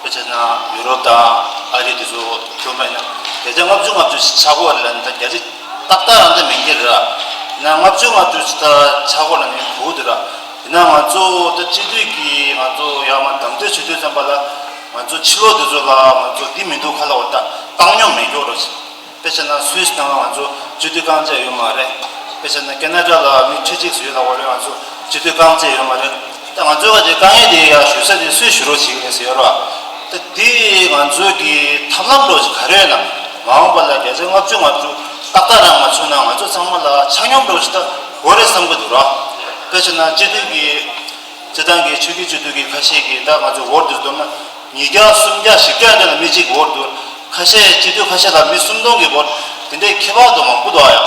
དཔེ་བྱས་ན་ཡུ་རོབ་དང་ཨ་རི་དེ་ཚོ་ཁྱོན་མེད་ན་བརྒྱ་ཆ་ལྔ་བཅུ་ང་བཅུ་ཞིག་ཆགས་ཀྱི་ཡོད་རེད་ལབ་ན་ད་བརྒྱ་ཆ་ཏག་ཏག་རང་ད་མིན་གྱི་རེད། ཡིན་ན་ལྔ་བཅུ་ང་བཅུ་ཞིག་ད་ཆགས་ཀྱི་ཡོད་ལབ་ན་གོ་གི་འདུག་ར། ཡིན་ན་ང་ཚོ་ད་སྤྱི་འཐུས་ཀྱིས་ང་ཚོ་ཡར་མར་གདམ་གསེས་བྱེད་དུས་ཙམ་པ་ལ་ང་ཚོ་ཕྱི་ལོགས་དེ་ཚོ་ལ་ང་ཚོ་འདི་མི་འདུག་ཁ་ལ་འོ་ད་བཏང་སྙོམས་མེད་སྐྱོ་རོ། དཔེ་བྱས་ན་སུད་སི་ནང་ང་ཚོ་སྤྱི་འཐུས་རྐང་རྩེད་ཡོད་མ་རེད། དཔེ་བྱས་ན་ཁེ་ན་ཌ་ལ་མི་ཁྲི་གཅིག་ཙམ་ཡོད་ལ་འོ་རེད། ང་ཚོ་སྤྱི་འཐུས་རྐང་རྩེད་ཡོད་མ་རེད། ད་ང་ཚོའི་ཁ་ཅིག་དཀའ་ངལ་དེ་ཡང་ཞུ་ས་དེ་སུས་ཞུ་རོགས་བྱེད་ཀྱི་རེད་ཟེར་ཡོད་རེད་བ། ད་འདི་ང་ཚོའི་གི་ཐབས་ལམ་འདྲ་ཞིག་ག་རེ་ཡོད་ན་མ་འོངས་པ་ལ་བརྒྱ་ཆ་ལྔ་བཅུ་ང་བཅུ་ཏག་ཏག་རང་མ་བྱུང་ན་ང་ཚོ་ཚང་མ་ལ་ཆ་སྙོམས་འདྲ་ཞིག་ད་དགོས་རེད་བསམ་གི་འདུག་ར། དཔེ་བྱས་ན་སྤྱི་འཐུས་ཀྱི་སྤྱི་བཏང་གི་ཆོས་བརྒྱུད་སྤྱི་འཐུས་ཀྱི་ཁ་ཤས་ཀྱིས་ད་ང་ཚོ་འོ་དེ་བསྡོམས་ན་ཉིས་བརྒྱ་སུམ་བརྒྱ་བཞི་བརྒྱ་འདྲ་ལ་མི་གཅིག་འོ་འདུག་ཁ་ཤས་སྤྱི་འཐུས་ཁ་ཤས་ལ་མི་སུམ་སྟོང་གི་འོ་དེ་འདྲའི་ཁྱད་པར་དུ་མང་པོ་འདུག་ཨ་ཡ།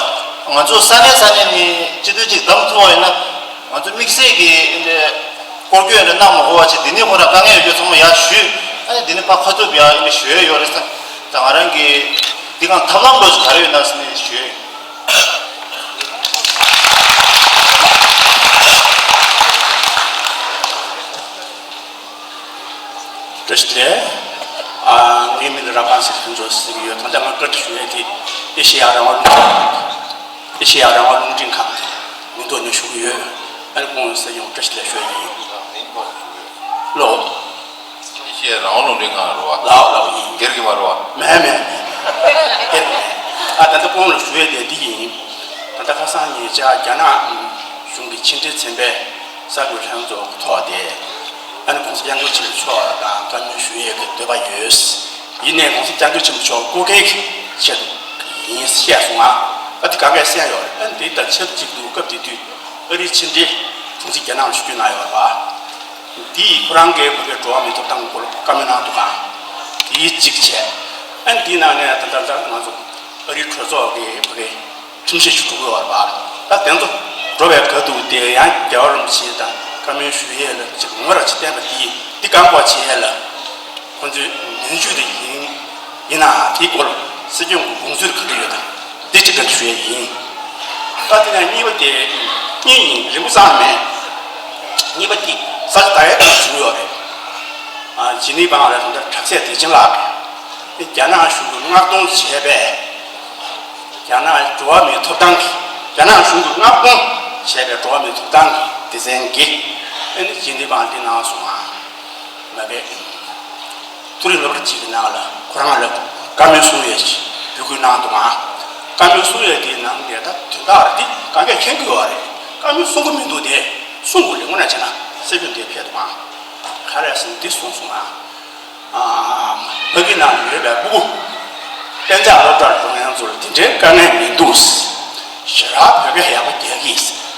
ང་ཚོ་ས་གནས་ས་གནས་ནས་སྤྱི་འཐུས་གཅིག་བདམས་ཐུབ་པ་ཡིན་ན་ང་ཚོ་དམིགས་བསལ་གྱི་འདི་སྐོར་སྐྱོད་འདི་གནང་མ་དགོས་པ་བྱས། འདི་ནས་ཁོ་རང་དཀའ་ངལ་ཡོད་རྒྱུ་ཚང་མ་ཡར་ཞུས། ཨ་ནི་འདི་ནས་ཕར་ཁ་ཐུག་ཡར་ཨ་ནི་ཞུ་ཡས་ཡོད་རེད་བསམ། ད་ང་རང་གིས་འདི་གང་ཐབས་ལམ་འདྲ་ཞིག་ག་རེ་ཡོད་ན་ཟེར་ནས་ཞུས། བཀྲ་ཤིས་བདེ་ལེགས། ཨ། ངའི་མིང་ལ་རབ་དབང་ཚེ་རིང་ཕུན་ཚོགས་ཟེར་གྱི་ཡོད། ད་ལྟ་ང་བཀའ་འདྲི་ཞུ་ཡས་དེ་ཨེ་ཤེ་ཡ་རང་དབང་རླུང་འཕྲིན་ཁང་། ཨེ་ཤེ་ཡ་རང་དབང་རླུང་འཕྲིན་ཁང་གི་མིང་ཐོག་ནས་ཞུ་གི་ཡོད། ཨ་ནི་ཁོང་ལ་སྲིད་སྐྱོང་བཀྲ་ཤིས་བདེ་ལེགས་ཞུ་ཡས་ཡིན། ལོ། ཨེ་ཤེ་ཡ་རང་དབང་རླུང་འཕྲིན་ཁང་རེད་བ། ལགས་ལགས་ཡིན། སྒེར་གྱི་མ་རེད་བ། མེད་མེད་མེད། སྒེར་གྱི་མེད། ཨ། ད་ལྟ་ཁོང་ལ་ཞུ་ཡས་དེ་འདི་ཡིན། ད་ལྟ་ཁ་སང་ཉེ་ཆར་རྒྱ་ནག་གཞུང་གི་ཕྱི་འབྲེལ་ཚན་པས་གསར་འགོད་ལྷན་ཚོགས་ཐོག་དེ་ཨ་ནི་༸གོང་ས་༸སྐྱབས་མགོན་ཆེན་པོ་མཆོག་དང་བཀའ་མོལ་ཞུ་ཡས་ཀྱི་འདོད་པ་ཡོད། ཡིན་ནའི་༸གོང་ས་༸སྐྱབས་མགོན་ཆེན་པོ་མཆོག་བཀོད་སྒྲིག་གི་ཆེད་དུ་ཡིན་བཤད་སོང་ང་། ཨ། དེ་ག་གས་གསན་ཡོད་རེད། ཨ་ནི་དེ་དང་ཆབས་ཅིག་ཏུ་སྐབས་དེ་དུས་ཨ་རིའི་ཕྱི་འབྲེལ་དྲུང་ཆེ་རྒྱ་ནག་ལ་ཞུ་སྐུལ་གནང་ཡོད་རེད་བ། དེ་ཡིས་ཁོ་རང་གིས་བོད་པའི་འགྲོ་བ་མིའི་ཐོབ་ཐང་སྐོར་བཀའ་མོལ་གནང་འདུག་ག་དེའི་གཅིག་བྱས། ཨ་ནི་དེའི་ནང་ནས་ད་ལྟ་ང་ཚོ་ཨ་རིའི་གྲོས་ཚོགས་ཀྱི་བོད་པའི་ཁྲིམས་ཞིབ་ཞིག་གྲུབ་ཡོད་རེད་པ། ད་དེ་ཚོ་འགྲོ་བའི་ཁ་ཐུག་དེ་ཡང་རྒྱལ་བ་རིན་པོ་ཆེ་དང་བཀའ་མོལ་ཞུ་ཡས་ལ་ཅིག་ངོ་ར་ཅིག་བསྟན་པ་དེ་འདི་གང་དགོས་བྱེད་ཡས་ལ་ཁོང་ཚོའི་ནུས་ཤུགས་དེ་ཡིན། ཡིན་ནའང་དེའི་སྐོར་སྲིད་སྐྱོང་གི་དགོངས་ཚུལ་ག་འདྲ་ཡོད་དམ་དེ་ཅིག་བཀའ་འདྲི་ཞུ་ཡས་ཡིན། ད་དེ་ནས་གཉིས་པ་དེ་གཉིས་ཡིན། རིང་པོ་བསམ་མེད། གཉིས་པ་དེ་ས་ཆ་ད་ཡས་ཞུ་ཡོད་རེད། ཨ། ཇི་ནི་ཝ་ལ་ད་ལྟ་དྲག་ཆས་བདེ་ཆེན་ལགས་རྒྱ་ནག་གཞུང་གིས་མངགས་གཏོང་བྱས་པའི་རྒྱ་ནག་འགྲོ་བ་མིའི་ཐོབ་ཐང་གི་ རྒྱ་ནག་གཞུང་གིས་མངའ་ཁོངས་བྱས་པའི་འགྲོ་བ་མིའི་ཐོབ་ཐང་གི་སྡེ་ཚན་གྱི་ཨ་ནི་སྤྱི་འཐུས་པ་འདི་གནང་སོང་ང་། མ་པའི་མཐོ་རིམ་སློབ་གྲྭ་གཅིག་གི་ནང་ལ་ཁོ་རང་ལ་བཀའ་མོལ་གསུང་ཡས་ཤིག་འབོད་སྐུལ་གནང་འདུག་ང་། བཀའ་མོལ་གསུང་ཡས་དེའི་ནང་དེ་ད་དོན་དག་རེད། དེ་གང་གས་མཁྱེན་གྱི་ཡོད་རེད། བཀའ་མོལ་གསུང་གི་མི་འདུག་དེ་གསུང་དགོས་རེད། དངོས་གནས་བྱས་ན་གསལ་སྟོན་དེ་ཕེབས་འདུག་ང་། ག་རེ་ཟེར་ན་འདི་གསུངས་སོང་ང་། ཨ། ཕ་གི་ནང་ཡོད་པའི་སྤུ་གུ་གཏན་འཇགས་སློབ་གྲྭར་འགྲོ་མཁན་ཚོར་དེ་འདྲའི་དཀའ་ངལ་མི་འདུག་ཞེ་དྲག་བོད་སྐད་ཡག་པོ་རྒྱག་གི།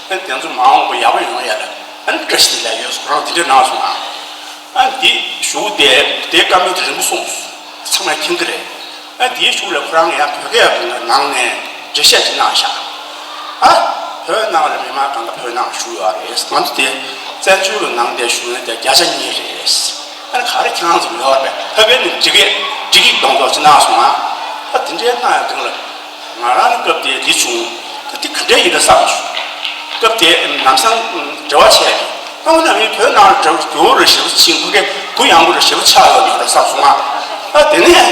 ཨ་ནི་དེ་ཚོ་མ་འོངས་པ་ཡག་པོ་ཡོང་ཡ་ལ་ཨ་ནི་བཀྲ་ཤིས་བདེ་ལེགས་ཡོད། ཁོ་རང་དེ་འདྲ་གནང་སོང་ང་། ཨ་ནི་དེ་ཞུ་དེ་དེ་བཀའ་མོལ་དེ་རིང་པོ་གསུངས་སོང་། ཚང་མས་མཁྱེན་གྱི་རེད། ཨ་དེའི་གཞུག་ལ་ཁོ་རང་ཡང་བོད་སྐད་ནང་ནས་འགྲེལ་བཤད་ཅིག་གནང་ཤག་ཨ། བོད་ནང་ལ་མི་མང་གང་ག་བོད་ནང་བཞུགས་ཡོད་རེད། ང་ཚོ་དེ་བཙན་བྱོལ་ནང་དེ་བཞུགས་མཁན་དེ་བརྒྱ་ཆ་གཉིས་རེད། ཨ་ནི་ག་རེ་ཁྱེད་རང་ཚོ་ཡོད་རེད། ཕ་གིར་ནི་འགྲིག་གི་འགྲིག་གི་གདོང་ཐོག་ཅིག་གནང་སོང་ང་། ཨ་དེ་འདྲའི་གནང་ཡ་དེ་ལ་ང་རང་ནི་སྐབས་དེ་དེ་བྱུང་། ད་དེ་ག་འདྲ་ཡིན་ན་བསམ་བྱུང་། སྐབས་དེ་ལམ་སང་འབྲེལ་བ་བྱས། ཨ་ཁོ་ན་མི་བོད་ནང་ལ་འགྲོ་རྒྱུ་རེ་ཞེ་པོ་ཕྱིན་ཕ་གི་གུ་ཡངས་པོ་རེ་ཞེ་པོ་ཆགས་ཡོད་མ་རེད་བསམ་སོང་ང་། ཨ་དེ་ནས་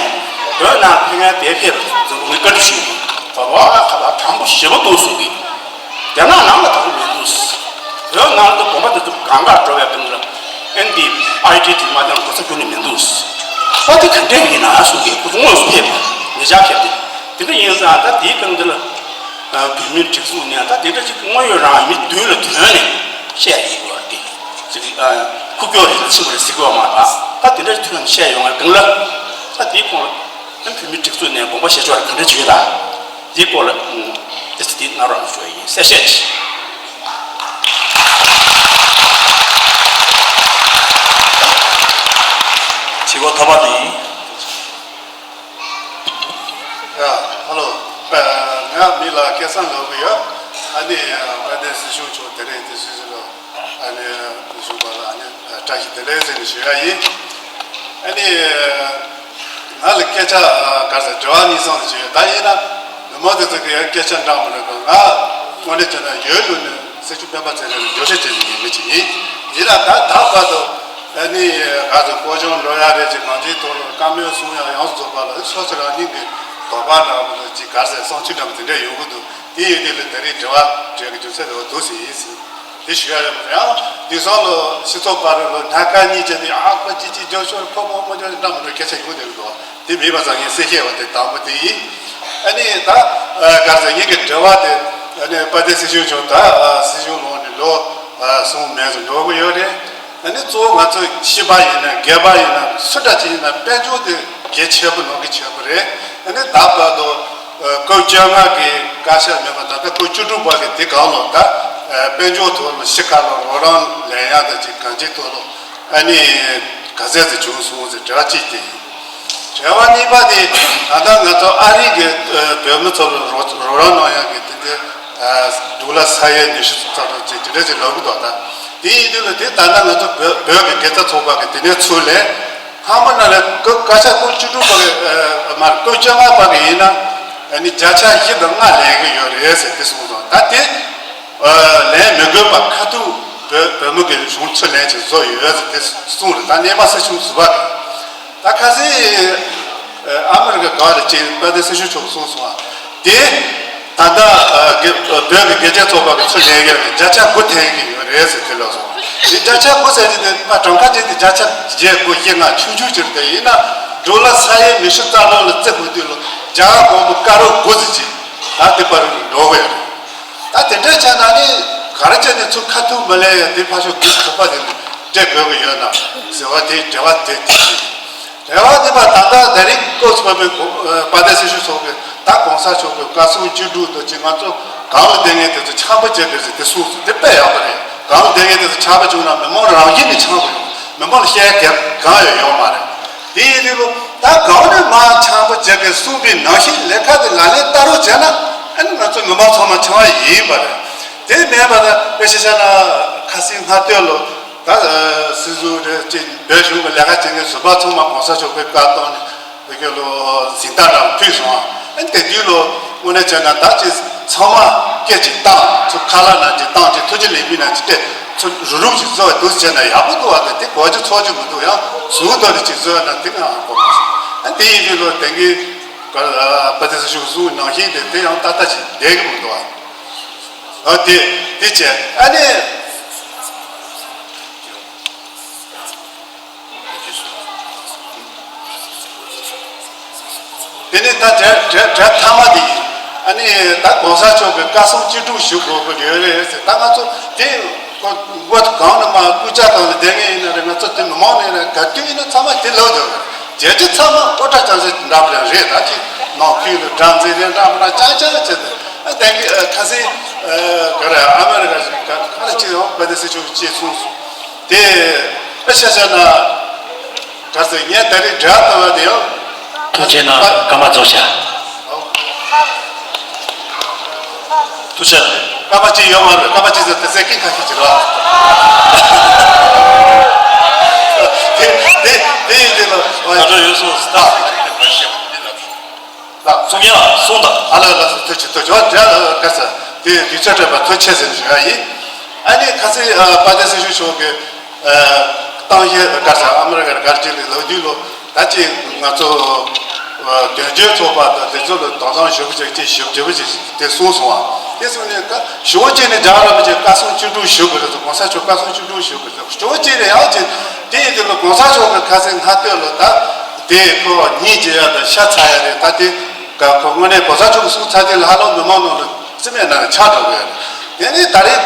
བོད་ནང་ཕེབས་མཁན་དེ་ཕེབས་ངས་བཀའ་འདྲི་ཞུས། བ་བ་ཁ་བ་དྲང་པོ་ཞེ་པོ་འདུག་གསུང་གི། རྒྱ་ནག་ནང་ལ་དྲང་པོ་མི་འདུག་བོད་ནང་དུ་དགོན་པ་དེ་ཚོ་གང་ག་འགྲོ་བའི་སྟེང་ལ་ཨེན་ཏི་ཨའི་ཌི་ཊི་མ་བཏང་གོ་ས་ཁྱོན་ནས་མི་འདུག་ཨ་དེ་ག་འདྲས་ཡིན་ན་གསུང་གི། ཁོ་ཚོ་དངོས་སུ་ཕེབས་ཉེ་ཆར་ཕེབས་ཏེ་དེ་འདྲ་ཡིན་ཙང་ད་དེའི་སྟེང་དེ་ལ་བོད་མིའི་སྒྲིག་འཛུགས་ནས་ད་དེ་འདྲ་ཅིག་དངོས་ཡོད་རང་མི་མདུན་ལ་ཐོན་ནས་བཤད་ཡིན་དགོས་པ་དེ་ཅིག་ཁུག་ཀྱོག་རེད། ཕྱིན་པ་རེད་ཟེར་གྱི་ཡོད་མ་རེད། ད་དེ་འདྲ་ཐོན་ནས་བཤད་ཡོང་བའི་སྒང་ལ་ད་དེའི་ཁོངས་ལ་བོད་མིའི་སྒྲིག་འཛུགས་ནས་དགོངས་པ་བཞེས་ཕྱོགས་ལ་ག་འདྲ་བྱེད་ཀྱི་ད། འདིའི་སྐོར་ལ་ཨུམ་ཏི་སི་འདི་གནང་རོགས་ཞུ་ཡ་ཡིན། གསལ་བཤད་བྱེད། བྱེད་སྒོ་ཐོག་མ་དེ་ཡིན། ཡ། ཧ་ལོ། ང་མི་ལ་སྐལ་བཟང་ལབ་གི་ཡོད། ཨ་ནི་དཔལ་ལྡན་སྲིད་སྐྱོང་མཆོག་དེ་རིང་དེ་སྲིད་ཟུར་ལ་ཨ་ནི་བཞུགས་པ་ལ་ཨ་ནི་བཀྲ་ཤིས་བདེ་ལེགས་ཟེར་ནས་ཞུ་ཡ་ཡིན། ཨ་ནི། ང་ལ་སྐད་ཆ་ག་ཟེར་དྲི་བ་གཉིས་གསུམ་ཞིག་ཡོད། ད་ཡིན་ན་མི་མང་དེ་ཚོ་གི་ཡང་སྐད་ཆ་འདྲ་མི་འདྲ་གི། ང་དངོས་གནས་བྱས་ན་ཡོད་ལུགས་ནས་སྲིད་སྐྱོང་སྤེན་པ་ཚེ་རིང་ལ་འགྱོད་བཤགས་བྱེད་ཀྱི་ཡིན་མི་ཅིག་ཡིན། ཡིན་ན་ད་ད་བར་དུ་ཨ་ནི་ག་ཟེར་སྐོར་སྦྱོང་འགྲོ་ཡ་རེད་ཅིག་གང་ཅིའི་ཐོག་ལ་བཀའ་མོལ་གསུང་ཡ་ཡོངས་སུ་རྫོགས་པ་ལ་སོ་སོ་རང་ཉིད་ཀྱི་དོགས་པ་འདྲ་མི་འདྲ་ཅིག་ག་ཟེར་བསམ་ཚུལ་འདྲ་མི་དེ་འདྲ་ཡོང་གི་འདུག་དེ་ཡོད་དུས་ལ་དེ་རིང་དྲི་བ་དྲི་གི་རྒྱུ་མཚན་དེ་འོ་འདུག་ཟེར་ཡིན་ཟེར། དེ་ཞུ་ཡ་ཡོད་མ་རེད། ཡང་དེང་སང་ལོ་སྤྱི་ཚོགས་པ་རེ་ལོ་སྣ་ཁ་གཉིས་བྱས་ཏེ་ཨ་ཁོ་ཅི་ཅི་འཇོག་ཤོར་ཁོ་མོ་མོ་འཇོག་འདྲ་མི་འདྲ་སྐད་ཆ་ཡོང་བསྡད་ཀྱི་འདུག་དེ་མིན་པ་ཙང་ངས་གསལ་བཤད་པ་དེ་དང་པོ་དེ་ཡིན། ཨ་ནི་ད་ག་ཟེར་ངེད་ཀྱི་དྲི་བ་དེ་ཨ་ནི་དཔལ་ལྡན་སྲིད་སྐྱོང་མཆོག་ད་སྲིད་སྐྱོང་ལངས་ནས་ལོ་གསུམ་མན་ཙམ་འགྲོ་གི་ཡོད་རེད། ཨ་ནི་གཙོ་བོ་ང་ཚོ་སྤྱི་པ་ཡིན་ན་སྒེར་པ་ཡིན་ན་སུ་འདྲ་ཅིག་ཡིན་ན་དཔལ་འབྱོར་དེ་གལ་ཆེ་པོ་ནང་གི་ཆེ་པོ་རེད། ཨ་ནི་ད་བར་དུ་སྐབས་བཅོ་ལྔ་གི་བཀའ་ཤག་མེད་པ་ད་ལྟ་སྐབས་བཅུ་དྲུག་པ་གི་དེ་གང་ལོ་ད་དཔལ་འབྱོར་ཐོག་ལ་ཕྱི་ཁ་ལ་རོགས་རམ་ལེན་ཡག་དང་ཅིག་གང་ཅིའི་ཐོག་ལ་ཨ་ནི་ག་ཚད་ཙམ་བྱུང་སོང་ཟེར་དྲི་བ་གཅིག་དེ་ཡིན། དྲི་བ་གཉིས་པ་དེ་ད་ལྟ་ང་ཚོ་ཨ་རི་གི་བོད་མི་ཚོ་ལ་རོགས་རོགས་རམ་གནང་ཡག་གི་དེ་འདྲའི་ཌོ་ལར་ས་ཡ་ཉི་ཤུ་ཙམ་ཙམ་ཅིག་དེ་འདྲ་ཅིག་ལབ་གི་འདུག་ད་དེ་ཡིན་དུས་ལ་དེ་ད་ལྟ་ང་ཚོ་བོད་བོད་ཀྱི་དགེ་རྩ་ཚོགས་པ་གི་དེ་ནས་ཚུར་ལེན། ལྷག་མ་ན་ལ་སྐབས་བཀའ་ཤག་སྐབས་བཅུ་དྲུག་པ་གི་མར་སྐབས་བཅོ་ལྔ་པ་གི་ཡིན་ན་ཨ་ནི་བརྒྱ་ཆ་བཞི་དང་ལྔ་ལེན་གི་ཡོད་རེད་ཟེར་དེ་གསུངས་སོང་། ད་དེ་ལེན་མི་དགོས་པ་ཁ་ཐུག་བོད་བོད་མི་གི་གཞུང་ཚུར་ལེན་ཅིག་བཟོ་ཡོད་ཟེར་དེ་གསུངས་རེད། ད་སྔོན་མ་སྲིད་སྐྱོང་ཟུར་པ་གི་ད་ཁ་སང་ཨ་མི་རི་ཀ་ག་རེ་ཅིག་དཔལ་ལྡན་སྲིད་སྐྱོང་མཆོག་གསུངས་སོང་བ་དེ། ད་ལྟ་བོད་ཀྱི་དགེ་རྒན་ཚོགས་པ་གི་ཚུར་ལེན་ཡོད་རེད། བརྒྱ་ཆ་དགུ་ཐེན་གྱི་ཡོད་རེད་ཟེར་དེ་ལ་སོང་། དེ་བརྒྱ་ཆ་དགུ་ཟེར་དེ་དེ་མ་གྲངས་ཀ་དེ་དེ་བརྒྱ་ཆ་བརྒྱད་དགུ་བཞི་ལྔ་ཆུང་ཆུང་ཅིག་རེད། དེ་ཡིན་ན་ཌོ་ལར་ས་ཡ་ཉི་ཤུ་རྩ་ལོ་ལ་བརྩི་དགོས་དུས་ལ་རྒྱ་གར་སྒོར་མོ་ཀ་རོར་དགུ་ཙམ་ཅིག་ད་དེ་བར་འགྲོ་གི་ཡོད་རེད། ད་དེ་འདྲ་བྱས་ན་ནི་ག་རེ་བྱས་ནས་ཚུར་ཁ་ཐུག་མ་ལེན་ཡ་དེ་ཕར་ཕྱོགས་དགུ་ཚོགས་པ་དེ་ནས་སྤྲད་དགོས་ཀྱི་ཡོད་ན་ཟེར་བ་དེ་དྲི་བ་དེ་དེ་ཡིན། རེ་བ་འདི་པ་ད་ལྟ་ད་རིང་སྐབས་སུ་བབས་པའི་དཔལ་ལྡན་སྲིད་སྐྱོང་མཆོག་གིས་ད་གོང་ས་མཆོག་གི་བཀའ་གསུང་བཅུ་དྲུག་དང་གཅིག་ང་ཚོ་གང་ལ་བསྡད་མཁན་དེ་ཚོ་ཆགས་པ་བྱེད་དགོས་ཟེར་དེ་གསུངས་སོང་། དེ་དཔེ་ཡག་པོ་རེད། གང་ལ་བསྡད་མཁན་དེ་ཚོ་ཆགས་པ་བྱུང་ན་མི་མང་རང་བཞིན་གྱིས་ཆགས་པ་ཡོང་། མི་མང་ལ་བཤད་གལ་གང་ཡང་ཡོད་མ་རེད། དེ་ཡིན་དུས་ད་གང་ནས་མར་ཆགས་པ་བྱེད་དགོས་གསུངས་པའི་ནང་བཞིན་ལས་ཀ་དེ་ལག་ལེན་བསྟར་རོགས་བྱས་ན་ཨ་ནི་ང་ཚོ་མི་མང་ཚང་མ་ཆགས་པ་ཡིན་པ་རེད། དེ་མེད་པ་ད་དཔེ་ཤེས་བྱ་ན་ཁ་སང་སྔ་སྟོད་ལོ། ད་སྲིད་ཟུར་རེད་ཅེས་བོད་གཞུང་གི་ལས་ཀ་བྱེད་མཁན་ཟུར་པ་ཚང་མ་གོང་ས་མཆོག་གི་བཀའ་བཏང་ནས་བོད་ཀྱི་ལོ་གཟེངས་རྟགས་འདྲ་ཕུལ་སོང་ཨ། དེ་དུས་ལོ་དངོས་གནས་བྱས་ན་ད་ཅིག་ཚང་མ་སྐད་ཅིག་བཏང་ཚུར་ཁ་ལག་ནང་ཅིག་བཏང་ཅིག་ཐུགས་རྗེ་ལེགས་འབུལ་ནང་ཅིག་སྤྲད་ཚུར་རུབ་རུབ་ཅིག་བཟོ་བའི་འདུག་བྱས་ན་ཡག་པོ་འདུག་ཨ། ད་དེ་གོ་རྒྱུ་ཚོར་རྒྱུ་མི་འདུག་ཡང་ཟུར་དོ་རེ་ཅིག་བཟོས་ན་དེ་ང་ཧ་གོ་མ་སོང་ཨ། དེ་ཡིན་དུས་ལོ་དེང་གི་དཔལ་ལྡན་སྲིད་སྐྱོང་གསུང་ནང་བཞིན་དེ་དེ་ཡང་ཏག་ཏག་ཅིག་བསྡད་ཀྱི་མི་འདུག་ཨ། ཨ་དེ་དེ་བྱས་ཨ་ནི། དེ་ནས་ད་གྲལ་གྲལ་གྲལ་མཐའ་མ་དེ་ཡིན། ཨ་ནི་ད་གོང་ས་མཆོག་གི་བཀའ་གསུང་ཅི་སྒྲུབ་ཞུ་དགོས་པ་རེད་རེད་ཟེར། ད་ང་ཚོ་དེ་ཁོ་བོད་གང་ནས་མ་སྐུ་ཕྱྭ་གང་ལ་བསྡད་མཁན་ཡིན་ན་རེད། ང་ཚོ་དེ་མི་མང་ནས་རེད། ག་དུས་ཡིན་ན་ཚང་མ་དེ་ལབ་འདུག་རྒྱལ་སྤྱི་ཚང་མ་སྐུ་དྲག་ཅང་ཟེར་འདྲ་པོ་ཡང་རེད། ད་ཅི་ནང་ཁུལ་ལ་དྲང་འཛིན་རེད་འདྲ་མི་འདྲ་ཅང་ཅང་བྱས་ཏེ་ཨ་བསྡད་མཁན་ཨ་ཁ་སང་ཨ་ག་རེ་ཨ་མེ་རི་ཀ་ཞིག་ག་ག་རེ་ཅི་ཡང་བ་དེ་སྲིད་ཆུང་ཅེས་གསུངས་སོང་། དེ་ཨ་ཤ་ཤ་ན། ག་ཚོད་ངས་ད་རེས་འདྲ་ལྟ་བ་དེ་ཡང་། ཐུགས་རྗེ་གནང་། སྐར་མ་རྫོགས་ཤག་ཐུགས་རྗེ་གནང་། སྐར་མ་གཅིག་ཡོད་མ་རེད། སྐར་མ་གཅིག་ཟེར་དེ་ཟེར་གིན་ཁ་ཤས་ཅིག་རེད་བ། དེ་དེ་དེ་ཡིན་དེ་ལ་ད་འགྲོ་ཡོད་སོང་ད། ལགས། གསུང་ཡ་གསུང་དང་། ཨ་ལ་ལགས་སོ། ཐུགས་རྗེ་ཐུགས་རྗེ། འོ་འདྲ་ལ་ག་ས་དེ་དུས་ཚོད་སྤྲད་པ་ཐུགས་རྗེ་ཆེ་ཟེར་ཞུ་ཡ་ཡིན། ཨ་ནི་ཁ་སང་དཔལ་ལྡན་སྲིད་གཞུང་མཆོག་གིས་གཏམ་བཤད་ག་ས་ཨ་མི་རི་ཀར་གར་ཅིག་ལ་ལོ་རྒྱུས་ལོ་ད་ཅིག་ང་ཚོ་དོན་གཅོད་ཚོགས་པ་དང་དེ་ཚོ་ལ་དོ་དམ་ཞུ་གི་ཅིག་ཅིག་ཞུ་རྒྱུ་ཅིག་དེ་གསུངས་སོང་བ། དེ་སོང་ནས་ད་ཞུ་བ་ཅིག་ནི་རྒྱ་རབ་ཅིག་བཀའ་གསུང་ཅི་སྒྲུབ་ཞུ་དགོས་རེད་ཟེར། གོང་ས་མཆོག་བཀའ་གསུང་ཅི་སྒྲུབ་ཞུ་དགོས་རེད་ཟེར། ཞུ་བ་ཅིག་ནི་ཡང་ཅིག་དེ་ཡིན་དུས་ལ་གོང་ས་མཆོག་གི་ཁ་སང་སྔ་སྟོད་ལ་ད་དེ་ཁོ་ཉིད་ཀྱི་ཡ་ད་ཤ་ཚ་ཡ་རེད། ད་དེ་ག་ཁོ་དངོས་གནས་གོང་ས་མཆོག་གི་གསུང་ཚར་དུས་ལ་ཧ་ལམ་མི་མང་ནང་ལ་རྩིས་མེད་ནང་ལ་ཆགས་འགྲོ་གི་ཡོད་རེད། དེ་ནས་ད་རེས་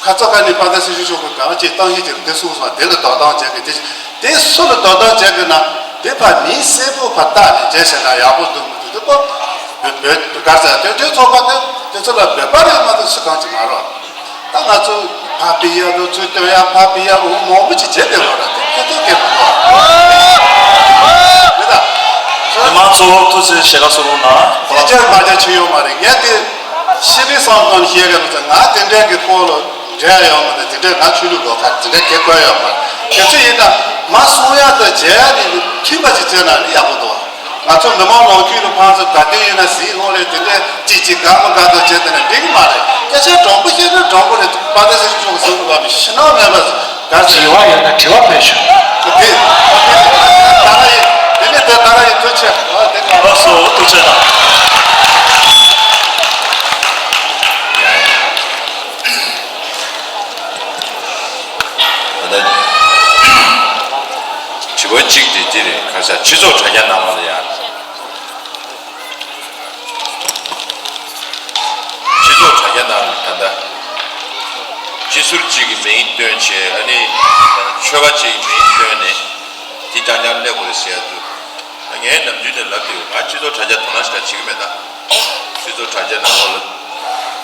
ཁ་ཚ་ཁ་ནས་དཔལ་ལྡན་སྲིད་གཞུང་མཆོག་གི་གང་ཅིག་གཏམ་བཤད་ཅིག་དེ་གསུངས་སོང་། དེ་ལ་དོ་སྣང་བྱེད་དགོས། དེ་དེ་སུ་ལ་དོ་སྣང་བྱེད་དགོས་ན་དེ་ཕར་མིའི་གསལ་པོ་ཕར་བལྟས་ནས་བྱས་ཤེ་ན་ཡག་པོ་འདུག་མི་འདུག་དེ་ཁོ་བོད་བོད་གར་ཟེར་དོན་གཅོད་ཚོགས་པ་དེ་དེ་ཚོ་ལ་བོད་པ་རེད་མ་གཏོགས་སུ་གང་ཅིག་མ་རེད། ད་ང་ཚོ་ཕ་པི་ཡ་དང་ཚུལ་སྟོན་ཡ་ཕ་པི་ཡ་འོ་མང་པོ་ཅིག་བྱེད་དེ་ལོ་ར་དེ་ཁོ་ཚོ་སྐད་མི་གོ་རེད་ད། མི་མང་ཚོ་ཐུགས་རྗེ་ཆེ་ཁ་གསོ་རོགས་གནང་། ཁོ་རང་ཚོ་མ་རྒྱ་ཆེ་ཡོད་མ་རེད། ངས་དེ་ཤི་བའི་སང་གང་ཤེས་ག་ལ་ཚ་ང་དེ་འདྲའི་གི་སྐོར་ལ་འབྲེལ་ཡོད་མ་རེད། དེ་འདྲའི་ང་ཆོས་ལུགས་ལོག་ཁ་དེ་འདྲའི་གེ་གོ་ཡོད་མ་རེད། དེ་ཚོ་ཡིན་ད་མ་གསུང་ཡ་དང་བྱེད་ཡ་ནི་མཐུན་པ་ཅིག་བྱས་ན་ནི་ཡག་པོ་འདུག་ང་ཚོ་མི་མང་ནང་ཁུལ་ལ་ཕར་ཚུར་དགའ་སྟོན་ཡིན་ན་ཟིག་ལོང་རེད། དེ་འདྲའི་ཅིག་ཅིག་དགའ་མ་དགའ་དང་བྱས་དེ་ནས་འགྲིག་གི་མ་རེད། སྐད་ཆ་དྲང་པོ་བཤད་ན་དྲང་པོ་རེད། དཔལ་ལྡན་སྲིད་གཞུང་གི་ཟུར་དུ་བབས་ནས་ཕྱི་ནང་མེད་པ་དགའ་ཟེར། དྲི་བ་ཡོད་ན་དྲི་བ་ཕེབས་ཤོག་དེ་ད་ག་ཡིན། དེ་ནས་དེ་ད་ག་ཡིན། ཐུགས་རྗེ་ཆེ། ཨ་དེ་ག་ལགས་སོ། ཐུགས་རྗེ་གནང་། ད་ལྟ་དྲི་བ་གཅིག་དེ་འདི་རེད། ཁ་ས་སྤྱི་ཚོགས་དྲ་རྒྱ་ནང་ལ་ཡ། སྤྱི་ཚོགས་དྲ་རྒྱ་ནང་ལ་ད་ལྟ་སྤྱི་ཟུར་གཅིག་གི་མིང་བཏོན་བྱས། ཨ་ནི་ཆོལ་ཁ་གཅིག་གི་མིང་བཏོན་ནས་དེ་རྐྱང་རྐྱང་སླེབས་དགོས་རེད་ཟེར་ཡ་འདུག་ངས་ནམ་རྒྱུན་ནས་ལབ་དུས་ང་སྤྱི་ཚོགས་དྲ་རྒྱ་དོ་སྣང་ཞེ་དྲག་བྱེད་ཀྱི་མེད་ད། སྤྱི་ཚོགས་དྲ་རྒྱ་ནང་ལོགས་ལ་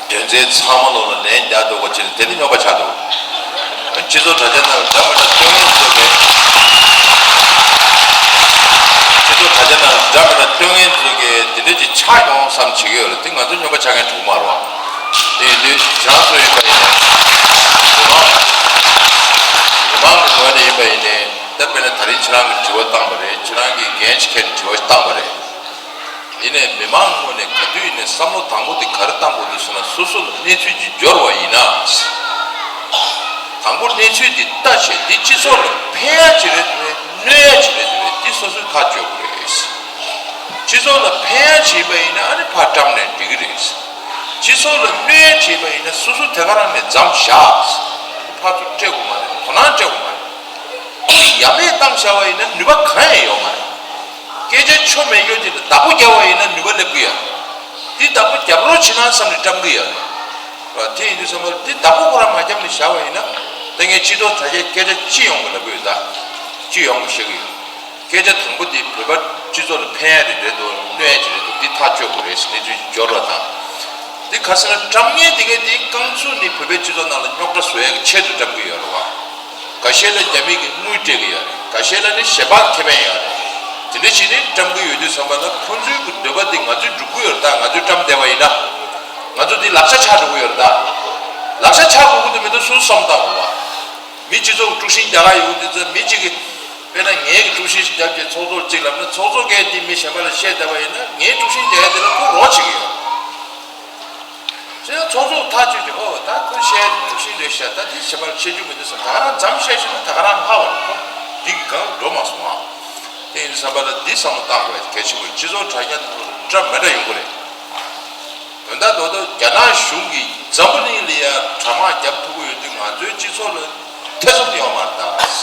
དོན་ཚན་ཚང་མ་ལོགས་ལ་ལན་རྒྱག་འདུག་གོ་ཅེས་དེ་ནི་རྙོག་པ་ཆགས་འདུག་སྤྱི་ཚོགས་དྲ་རྒྱ་ནང་ལ་འདྲ་མི་འདྲ་སྟོན་མཁན་ཚོ་གས། སྤྱི་ཚོགས་དྲ་རྒྱ་ནང་ལ་འདྲ་མི་འདྲ་སྟོན་མཁན་ཚོ་གས་དེ་འདྲ་ཅིག་ཆགས་ཡོང་བསམ་བྱེད་ཀྱི་ཡོད་ལ། དེ་ང་ཚོ་རྙོག་པ་ཆགས་མཁན་འགྲོ་གི་མ་རེད་བ། དེ་ཡིན་དུས་ཁྱེད་རང་ཚོ་ཡིན་པ་ཡིན་ནའི། མི་མང་མི་མང་གི་ངོས་ནས་ཡིན་པ་ཡིན་ནའི། ད་དཔེར་ན་ད་རིང་ཁྱེད་རང་གིས་དྲི་བ་བཏང་བ་རེད། ཁྱེད་རང་གིས་འགན་ཞིག་འཁྱེར་ནས་དྲི་བ་ཞིག་བཏང་བ་རེད། ཡིན་ནའི་མི་མང་ངོས་ནས་ག་དུས་ཡིན་ནའི་བསམ་བློ་དང་པོ་དེ་ག་རེ་བཏང་དགོས་འདུག་ཟེར་ན། སོ་སོ་ལ་གནས་ཚུལ་ཅིག་འབྱོར་བ་ཡིན་ན། དང་པོ་གནས་ཚུལ་འདི་ལྟ་བྱས་འདི་སྤྱི་ཚོགས་ལ་ཕན་ཡ་ཅིག་རེད་འདུག་གནོད་ཡ་ཅིག་རེད་འདུག་འདི་སོ་སོས་ཐག་གཅོད་དགོས་རེད། སྤྱི་ཚོགས་ལ་ཕན་ཡ་བྱས་པ་ཡིན་ན་ཨ་ནི་ཕར་བཀྲམ་ནས་འགྲིག་གི་རེད། སྤྱི་ཚོགས་ལ་གནོད་ཡ་བྱས་པ་ཡིན་ན་སོ་སོ་དེ་ག་རང་ནས་མཚམས་བཞག་ཕར་ཚུར་སྤྲད་དགོས་མ་རེད། དོ་སྣང་སྤྲད་དགོས་མ་རེད། ཡ་མེད་བཏང་བཞག་པ་ཡིན་ན་ནུས་པ་གང་ཡང་ཡོད་མ་རེད། སྐད་ཆ་ཆོ་མེད་སྐྱོ་དེ་ལ་བདག་པོ་རྒྱབ་པ་ཡིན་ན་ནུས་པ་སླེབས་ཀྱི་ཡོད་རེད། དེ་བདག་པོ་རྒྱབ་རོགས་བྱེད་ན་བསམ་ནས་བཀྲམ་གྱི་ཡོད་རེད། དེ་ཡིན་དུས་ཙམ་པ་དེ་བདག་པོ་ཁོ་རང་མ་རྒྱབ་ནས་བཞག་པ་ཡིན་ན། ད་ངས་སྤྱི་ཚོགས་དྲ་རྒྱའི་སྐད་ཆ་སྤྱི་ཡོངས་ཀྱི་ལབ་ཀྱི་ཡོད། ད་སྤྱི་ཡོངས་ཀྱི་བཤད་ཀྱི་ཡོད། སྐད་ཆ་དང་པོ་དེ་བོད་པ་སྤྱི་ཚོགས་ལ་ཕན་ཡ་རེད་རེད་འདུག་གནོད་ཡ་ཅིག་རེད་འདུག་འདི་ཐག་གཅོད་དགོས་རེད་ཟེར་གནས་ཚུལ་ཅིག་འབྱོར་བ་དང་། འདི་ག་ཟེར་ན་བཀྲམ་མཁན་དེ་གས་དེ་རྐང་ཚུགས་ནི་བོད་པའི་སྤྱི་ཚོགས་ནང་ལ་རྙོག་དྲ་བཟོ་ཡ་གི་ཆེད་དུ་བཀྲམ་གྱི་ཡོད་རེད་བ། འགའ་ཤས་ལ་རྒྱ་མི་གིས་དངུལ་སྤྲད་ཀྱི་ཡོད་རེད། འགའ་ཤས་ལ་ནི་ཞལ་པར་ཁེ་ཕན་ཡོད་རེད། དེ་འདྲ་བྱས་ནས་བཀྲམ་གྱི་ཡོད་དུས་ཙམ་པ་ལ་ཁོ་ཚོའི་གི་འདོད་པ་དེ་ང་ཚོས་སྒྲུབ་ཀྱི་ཡོད་རེད། ད་ང་ཚོས་བཀྲམ་བསྡད་པ་ཡིན་ན་ང་ཚོ་འདི་ལག་ཆ་ཆགས་འགྲོ་གི་ཡོད་རེད། ད་ལག་ཆ་ཆགས་དགོས་ཀྱི་འདུག་མི་འདུག་སུས་བསམ་བཏང་དགོས་བ། མི་སྤྱི་ཚོགས་དཀྲུག་ཤིང་རྒྱག་ག་ཡོང་དུས་ཙམ་མི་གཅིག་གིས་དཔེར་ན་ངས་ཀྱི་དཀྲུག་ཤིང་ཞིག་བརྒྱབ་བྱས་ཚོགས་གཙོ་གཅིག་ལབ་ན་ཚོགས་གཙོ་གས་དེ་མི་གཞན་པ་ལ་བཤད་བསྡད་པ་ཡིན་ན་ངས་དཀྲུག་ཤིང་རྒྱག་ཡ་དེ་ལ་ཁོ་རོགས་བྱེད་ཀྱི་ཡོད། བྱས་ན་ཚོགས་གཙོ་ཐག་གཅོད་ཀྱི་ཨོ་ད་ཁོས་བཤད་དཀྲུག་ཤིང་རེད་ཤག་ད་དེ་གཞན་པ་ལ་བཤད་རྒྱུ་མི་འདུག་བསམ་ད་ག་རང་མཚམས་བཤད་ཤེས་ན་ད་ག་རང་སྔ་བ་རེད། ཁོ་འདི་གི་སྒང་འགྲོ་མ་སོང་ཨ། དེ་ཡིན་བསམ་པ་ལ་འདི་བསམ་བློ་བཏང་དགོས་གལ་ཆེན་པོ་རེད། སྤྱི་ཚོགས་དྲ་རྒྱ་ནང་ལ་འདྲ་མི་འདྲ་ཡོང་གི་རེད། དོན་དག་རྡོག་རྡོག་རྒྱ་ནག་གཞུང་གིས་འཛམ་བུ་གླིང་ལ་ཡ་དྲག་དམག་རྒྱབ་ཐུབ་ཀྱི་ཡོད་དུས་ང་ཚོའི་སྤྱི་ཚོགས་ལ་ཐེ་ཚོམ་ཡོད་མ་རེད་ད། རེད་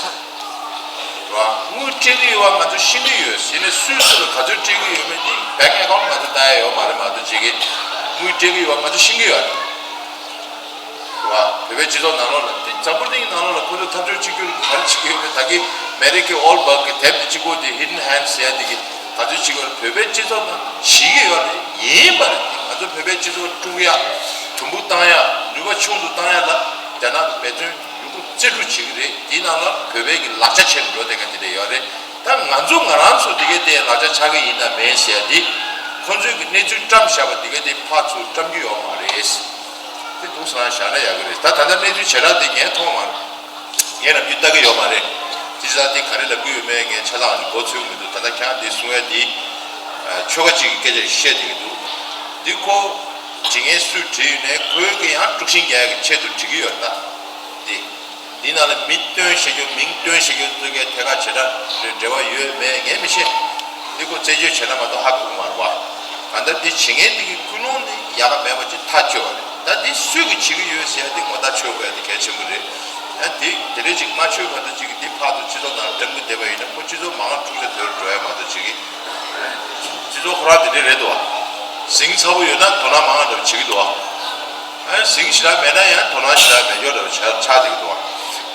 བ། དངུལ་སྤྲད་ཀྱི་ཡོད་པ་ང་ཚོ་ཤེས་ཀྱི་ཡོད། ཡིན་ནའི་སུས་སུ་ལ་ག་ཚོད་སྤྲད་ཀྱི་ཡོད་མེད་དེ་བེང་ཨེ་ཁའུན་ཊི་ང་ཚོ་ལྟ་ཡ་ཡོད་མ་རེད། མ་གཏོགས་ཅིག་གིས་དངུལ་སྤྲད་ཀྱི་ཡོད་པ་ང་ཚོ་ཤེས་ཀྱི་ཡོད་རེད། རེད་བ། བོད་པའི་སྤྱི་ཚོགས་ནང་ལོགས་ལ་དེ་འཛམ་བུ་གླིང་ནང་ལོགས་ལ་ཁོ་ཚོ་འཐབ་ཕྱོགས་གཅིག་གྱུར་ག་རེ་བྱེད་ཀྱི་ཡོད་མེད། ད་གིན་མེ་རི་ཁེ་ཨོལ་བྷག་གི་དེབ་དེ་གཅིག་པོ་དེ་Hidden Hand ཟེར་ཡ་དེ་གིས་ག་ཚོད་བྱེད་ཀྱི་ཡོད་རེད། བོད་པའི་སྤྱི་ཚོགས་ནང་བྱེད་ཀྱི་ཡོད་རེད། ཡིན་པ་རེད། ང་ཚོ་བོད་པའི་སྤྱི་ཚོགས་དཀྲུག་ཡ། དུམ་བུ་བཏང་ཡ། ནུས་པ་ཆུང་དུ་བཏང་ཡ་ལ་རྒྱ་ནག་གི་འབད་བརྩོན་ཡོད་རྒུ་རྩལ་སྤྲུགས་བྱེད་ཀྱི་རེད། དེའི་ནང་ལ་བོད་པའི་གི་ལག་ཆ་ཆེར་འགྲོ་བསྡད་མཁན་དེ་འདྲ་ཡོད་རེད། ད་ང་ཚོ་ང་རང་ཚོ་དེ་གའི་དེ་ལག་ཆ་ཆག་གི་ཡིན་ན་མེད་ཟེར་ཡ་དེ། ཁོ་ཚོས་གི་གནས་ཚུལ་བཀྲམ་བཞག་པ་དེ་གའི་དེ་ཕར་ཚུར་བཀྲམ་རྒྱུ་ཡོད་མ་རེད། དེ་འདུག་སེ་བཞག་ན་ཡག་གི་རེད། ད་ད་ལྟ་གནས་ཚུལ་བྱེ་བྲག་དེ་ངས་མཐོང་མ་རེད། ངས་ལབ་རྒྱུ་ལྟ་གི་ཡོད་མ་རེད། དེ་ཅི་ད་དེ་ག་རེ་ལབ་གི་ཡོད་མེད་ངས་ཆ་ཚང་ཞིག་མགོ་ཚོད་གི་མི་འདུག་ད་ལྟ་ཁྱེད་རང་དེ་གསུང་ཡ་དེ་ཆོལ་ཁ་གཅིག་གི་སྐད་ཆ་ཞིག་བཤད་བསྡད་ཀྱི་འདུག་འདི་ཁོ་བྱེད་མཁན་སུས་བྲིས་ཡོད་ནའི་ཁོའི་གི་ཡང་དཀྲུག་ཤིང་རྒྱག་ཡ་གི་ཆེད་དུ་བྲིས་ཀྱི་ཡོད་རེད་ད། དེ། འདི་ནང་ལ་མི་སྟོན་བྱེད་རྒྱུ། མིང་སྟོན་བྱེད་རྒྱུ་ཚོ་གའི་ཐད་ཀར་བྱེ་བྲག་རེ་འབྲེལ་བ་ཡོད་མེད་ངས་མི་ཤེས། འདི་ཁོ་རྩད་གཅོད་བྱས་ན་མ་གཏོགས་ཧ་གོ་གི་མ་རེད་བ། གང་ལྟར་འདི་བྱེད་མཁན་འདི་གི་ཀུན་སློང་འདི་ཡག་ག་མེད་པ་ཅིག་ཐག་ཆོད་པ་རེད། ད་འདི་སུས་གི་བྱེད་ཀྱི་ཡོད་ཟེར་ཡ་འདི་ངོ་ཐག་ཆོད་དགོས་ཡ་འདི་གལ་ཆེན་པོ་རེད། ཡང་འདི་དེ་འདྲ་ཅིག་མ་ཆོད་ག་འདྲ་ཅིག་གི་འདི་ཕར་ཚུར་སྤྱི་ཚོགས་ནང་བཀྲམ་གི་བསྡད་པ་ཡིན་ན་ཁོ་སྤྱི་ཚོགས་མང་དཀྲུག་ཤ་དོད་འགྲོ་ཡ་མ་གཏོགས་ཅིག་གི། སྤྱི་ཚོགས་ཁོ་རང་དེ་འདྲ་རེད་འདུག་བ། ཟིང་ཚ་པོ་ཡོད་ན་དོ་སྣང་མང་འདྲ་བོ་བྱེད་ཀྱི་འདུག་བ། ཨ་ཟིང་ཞེ་དྲག་མེད་ན་ཡང་དོ་སྣང་ཞེ་དྲག་མེད་འཇོག་འདྲ་བོ་ཆགས་ཆགས་བསྡད་ཀྱི་འདུག་བ།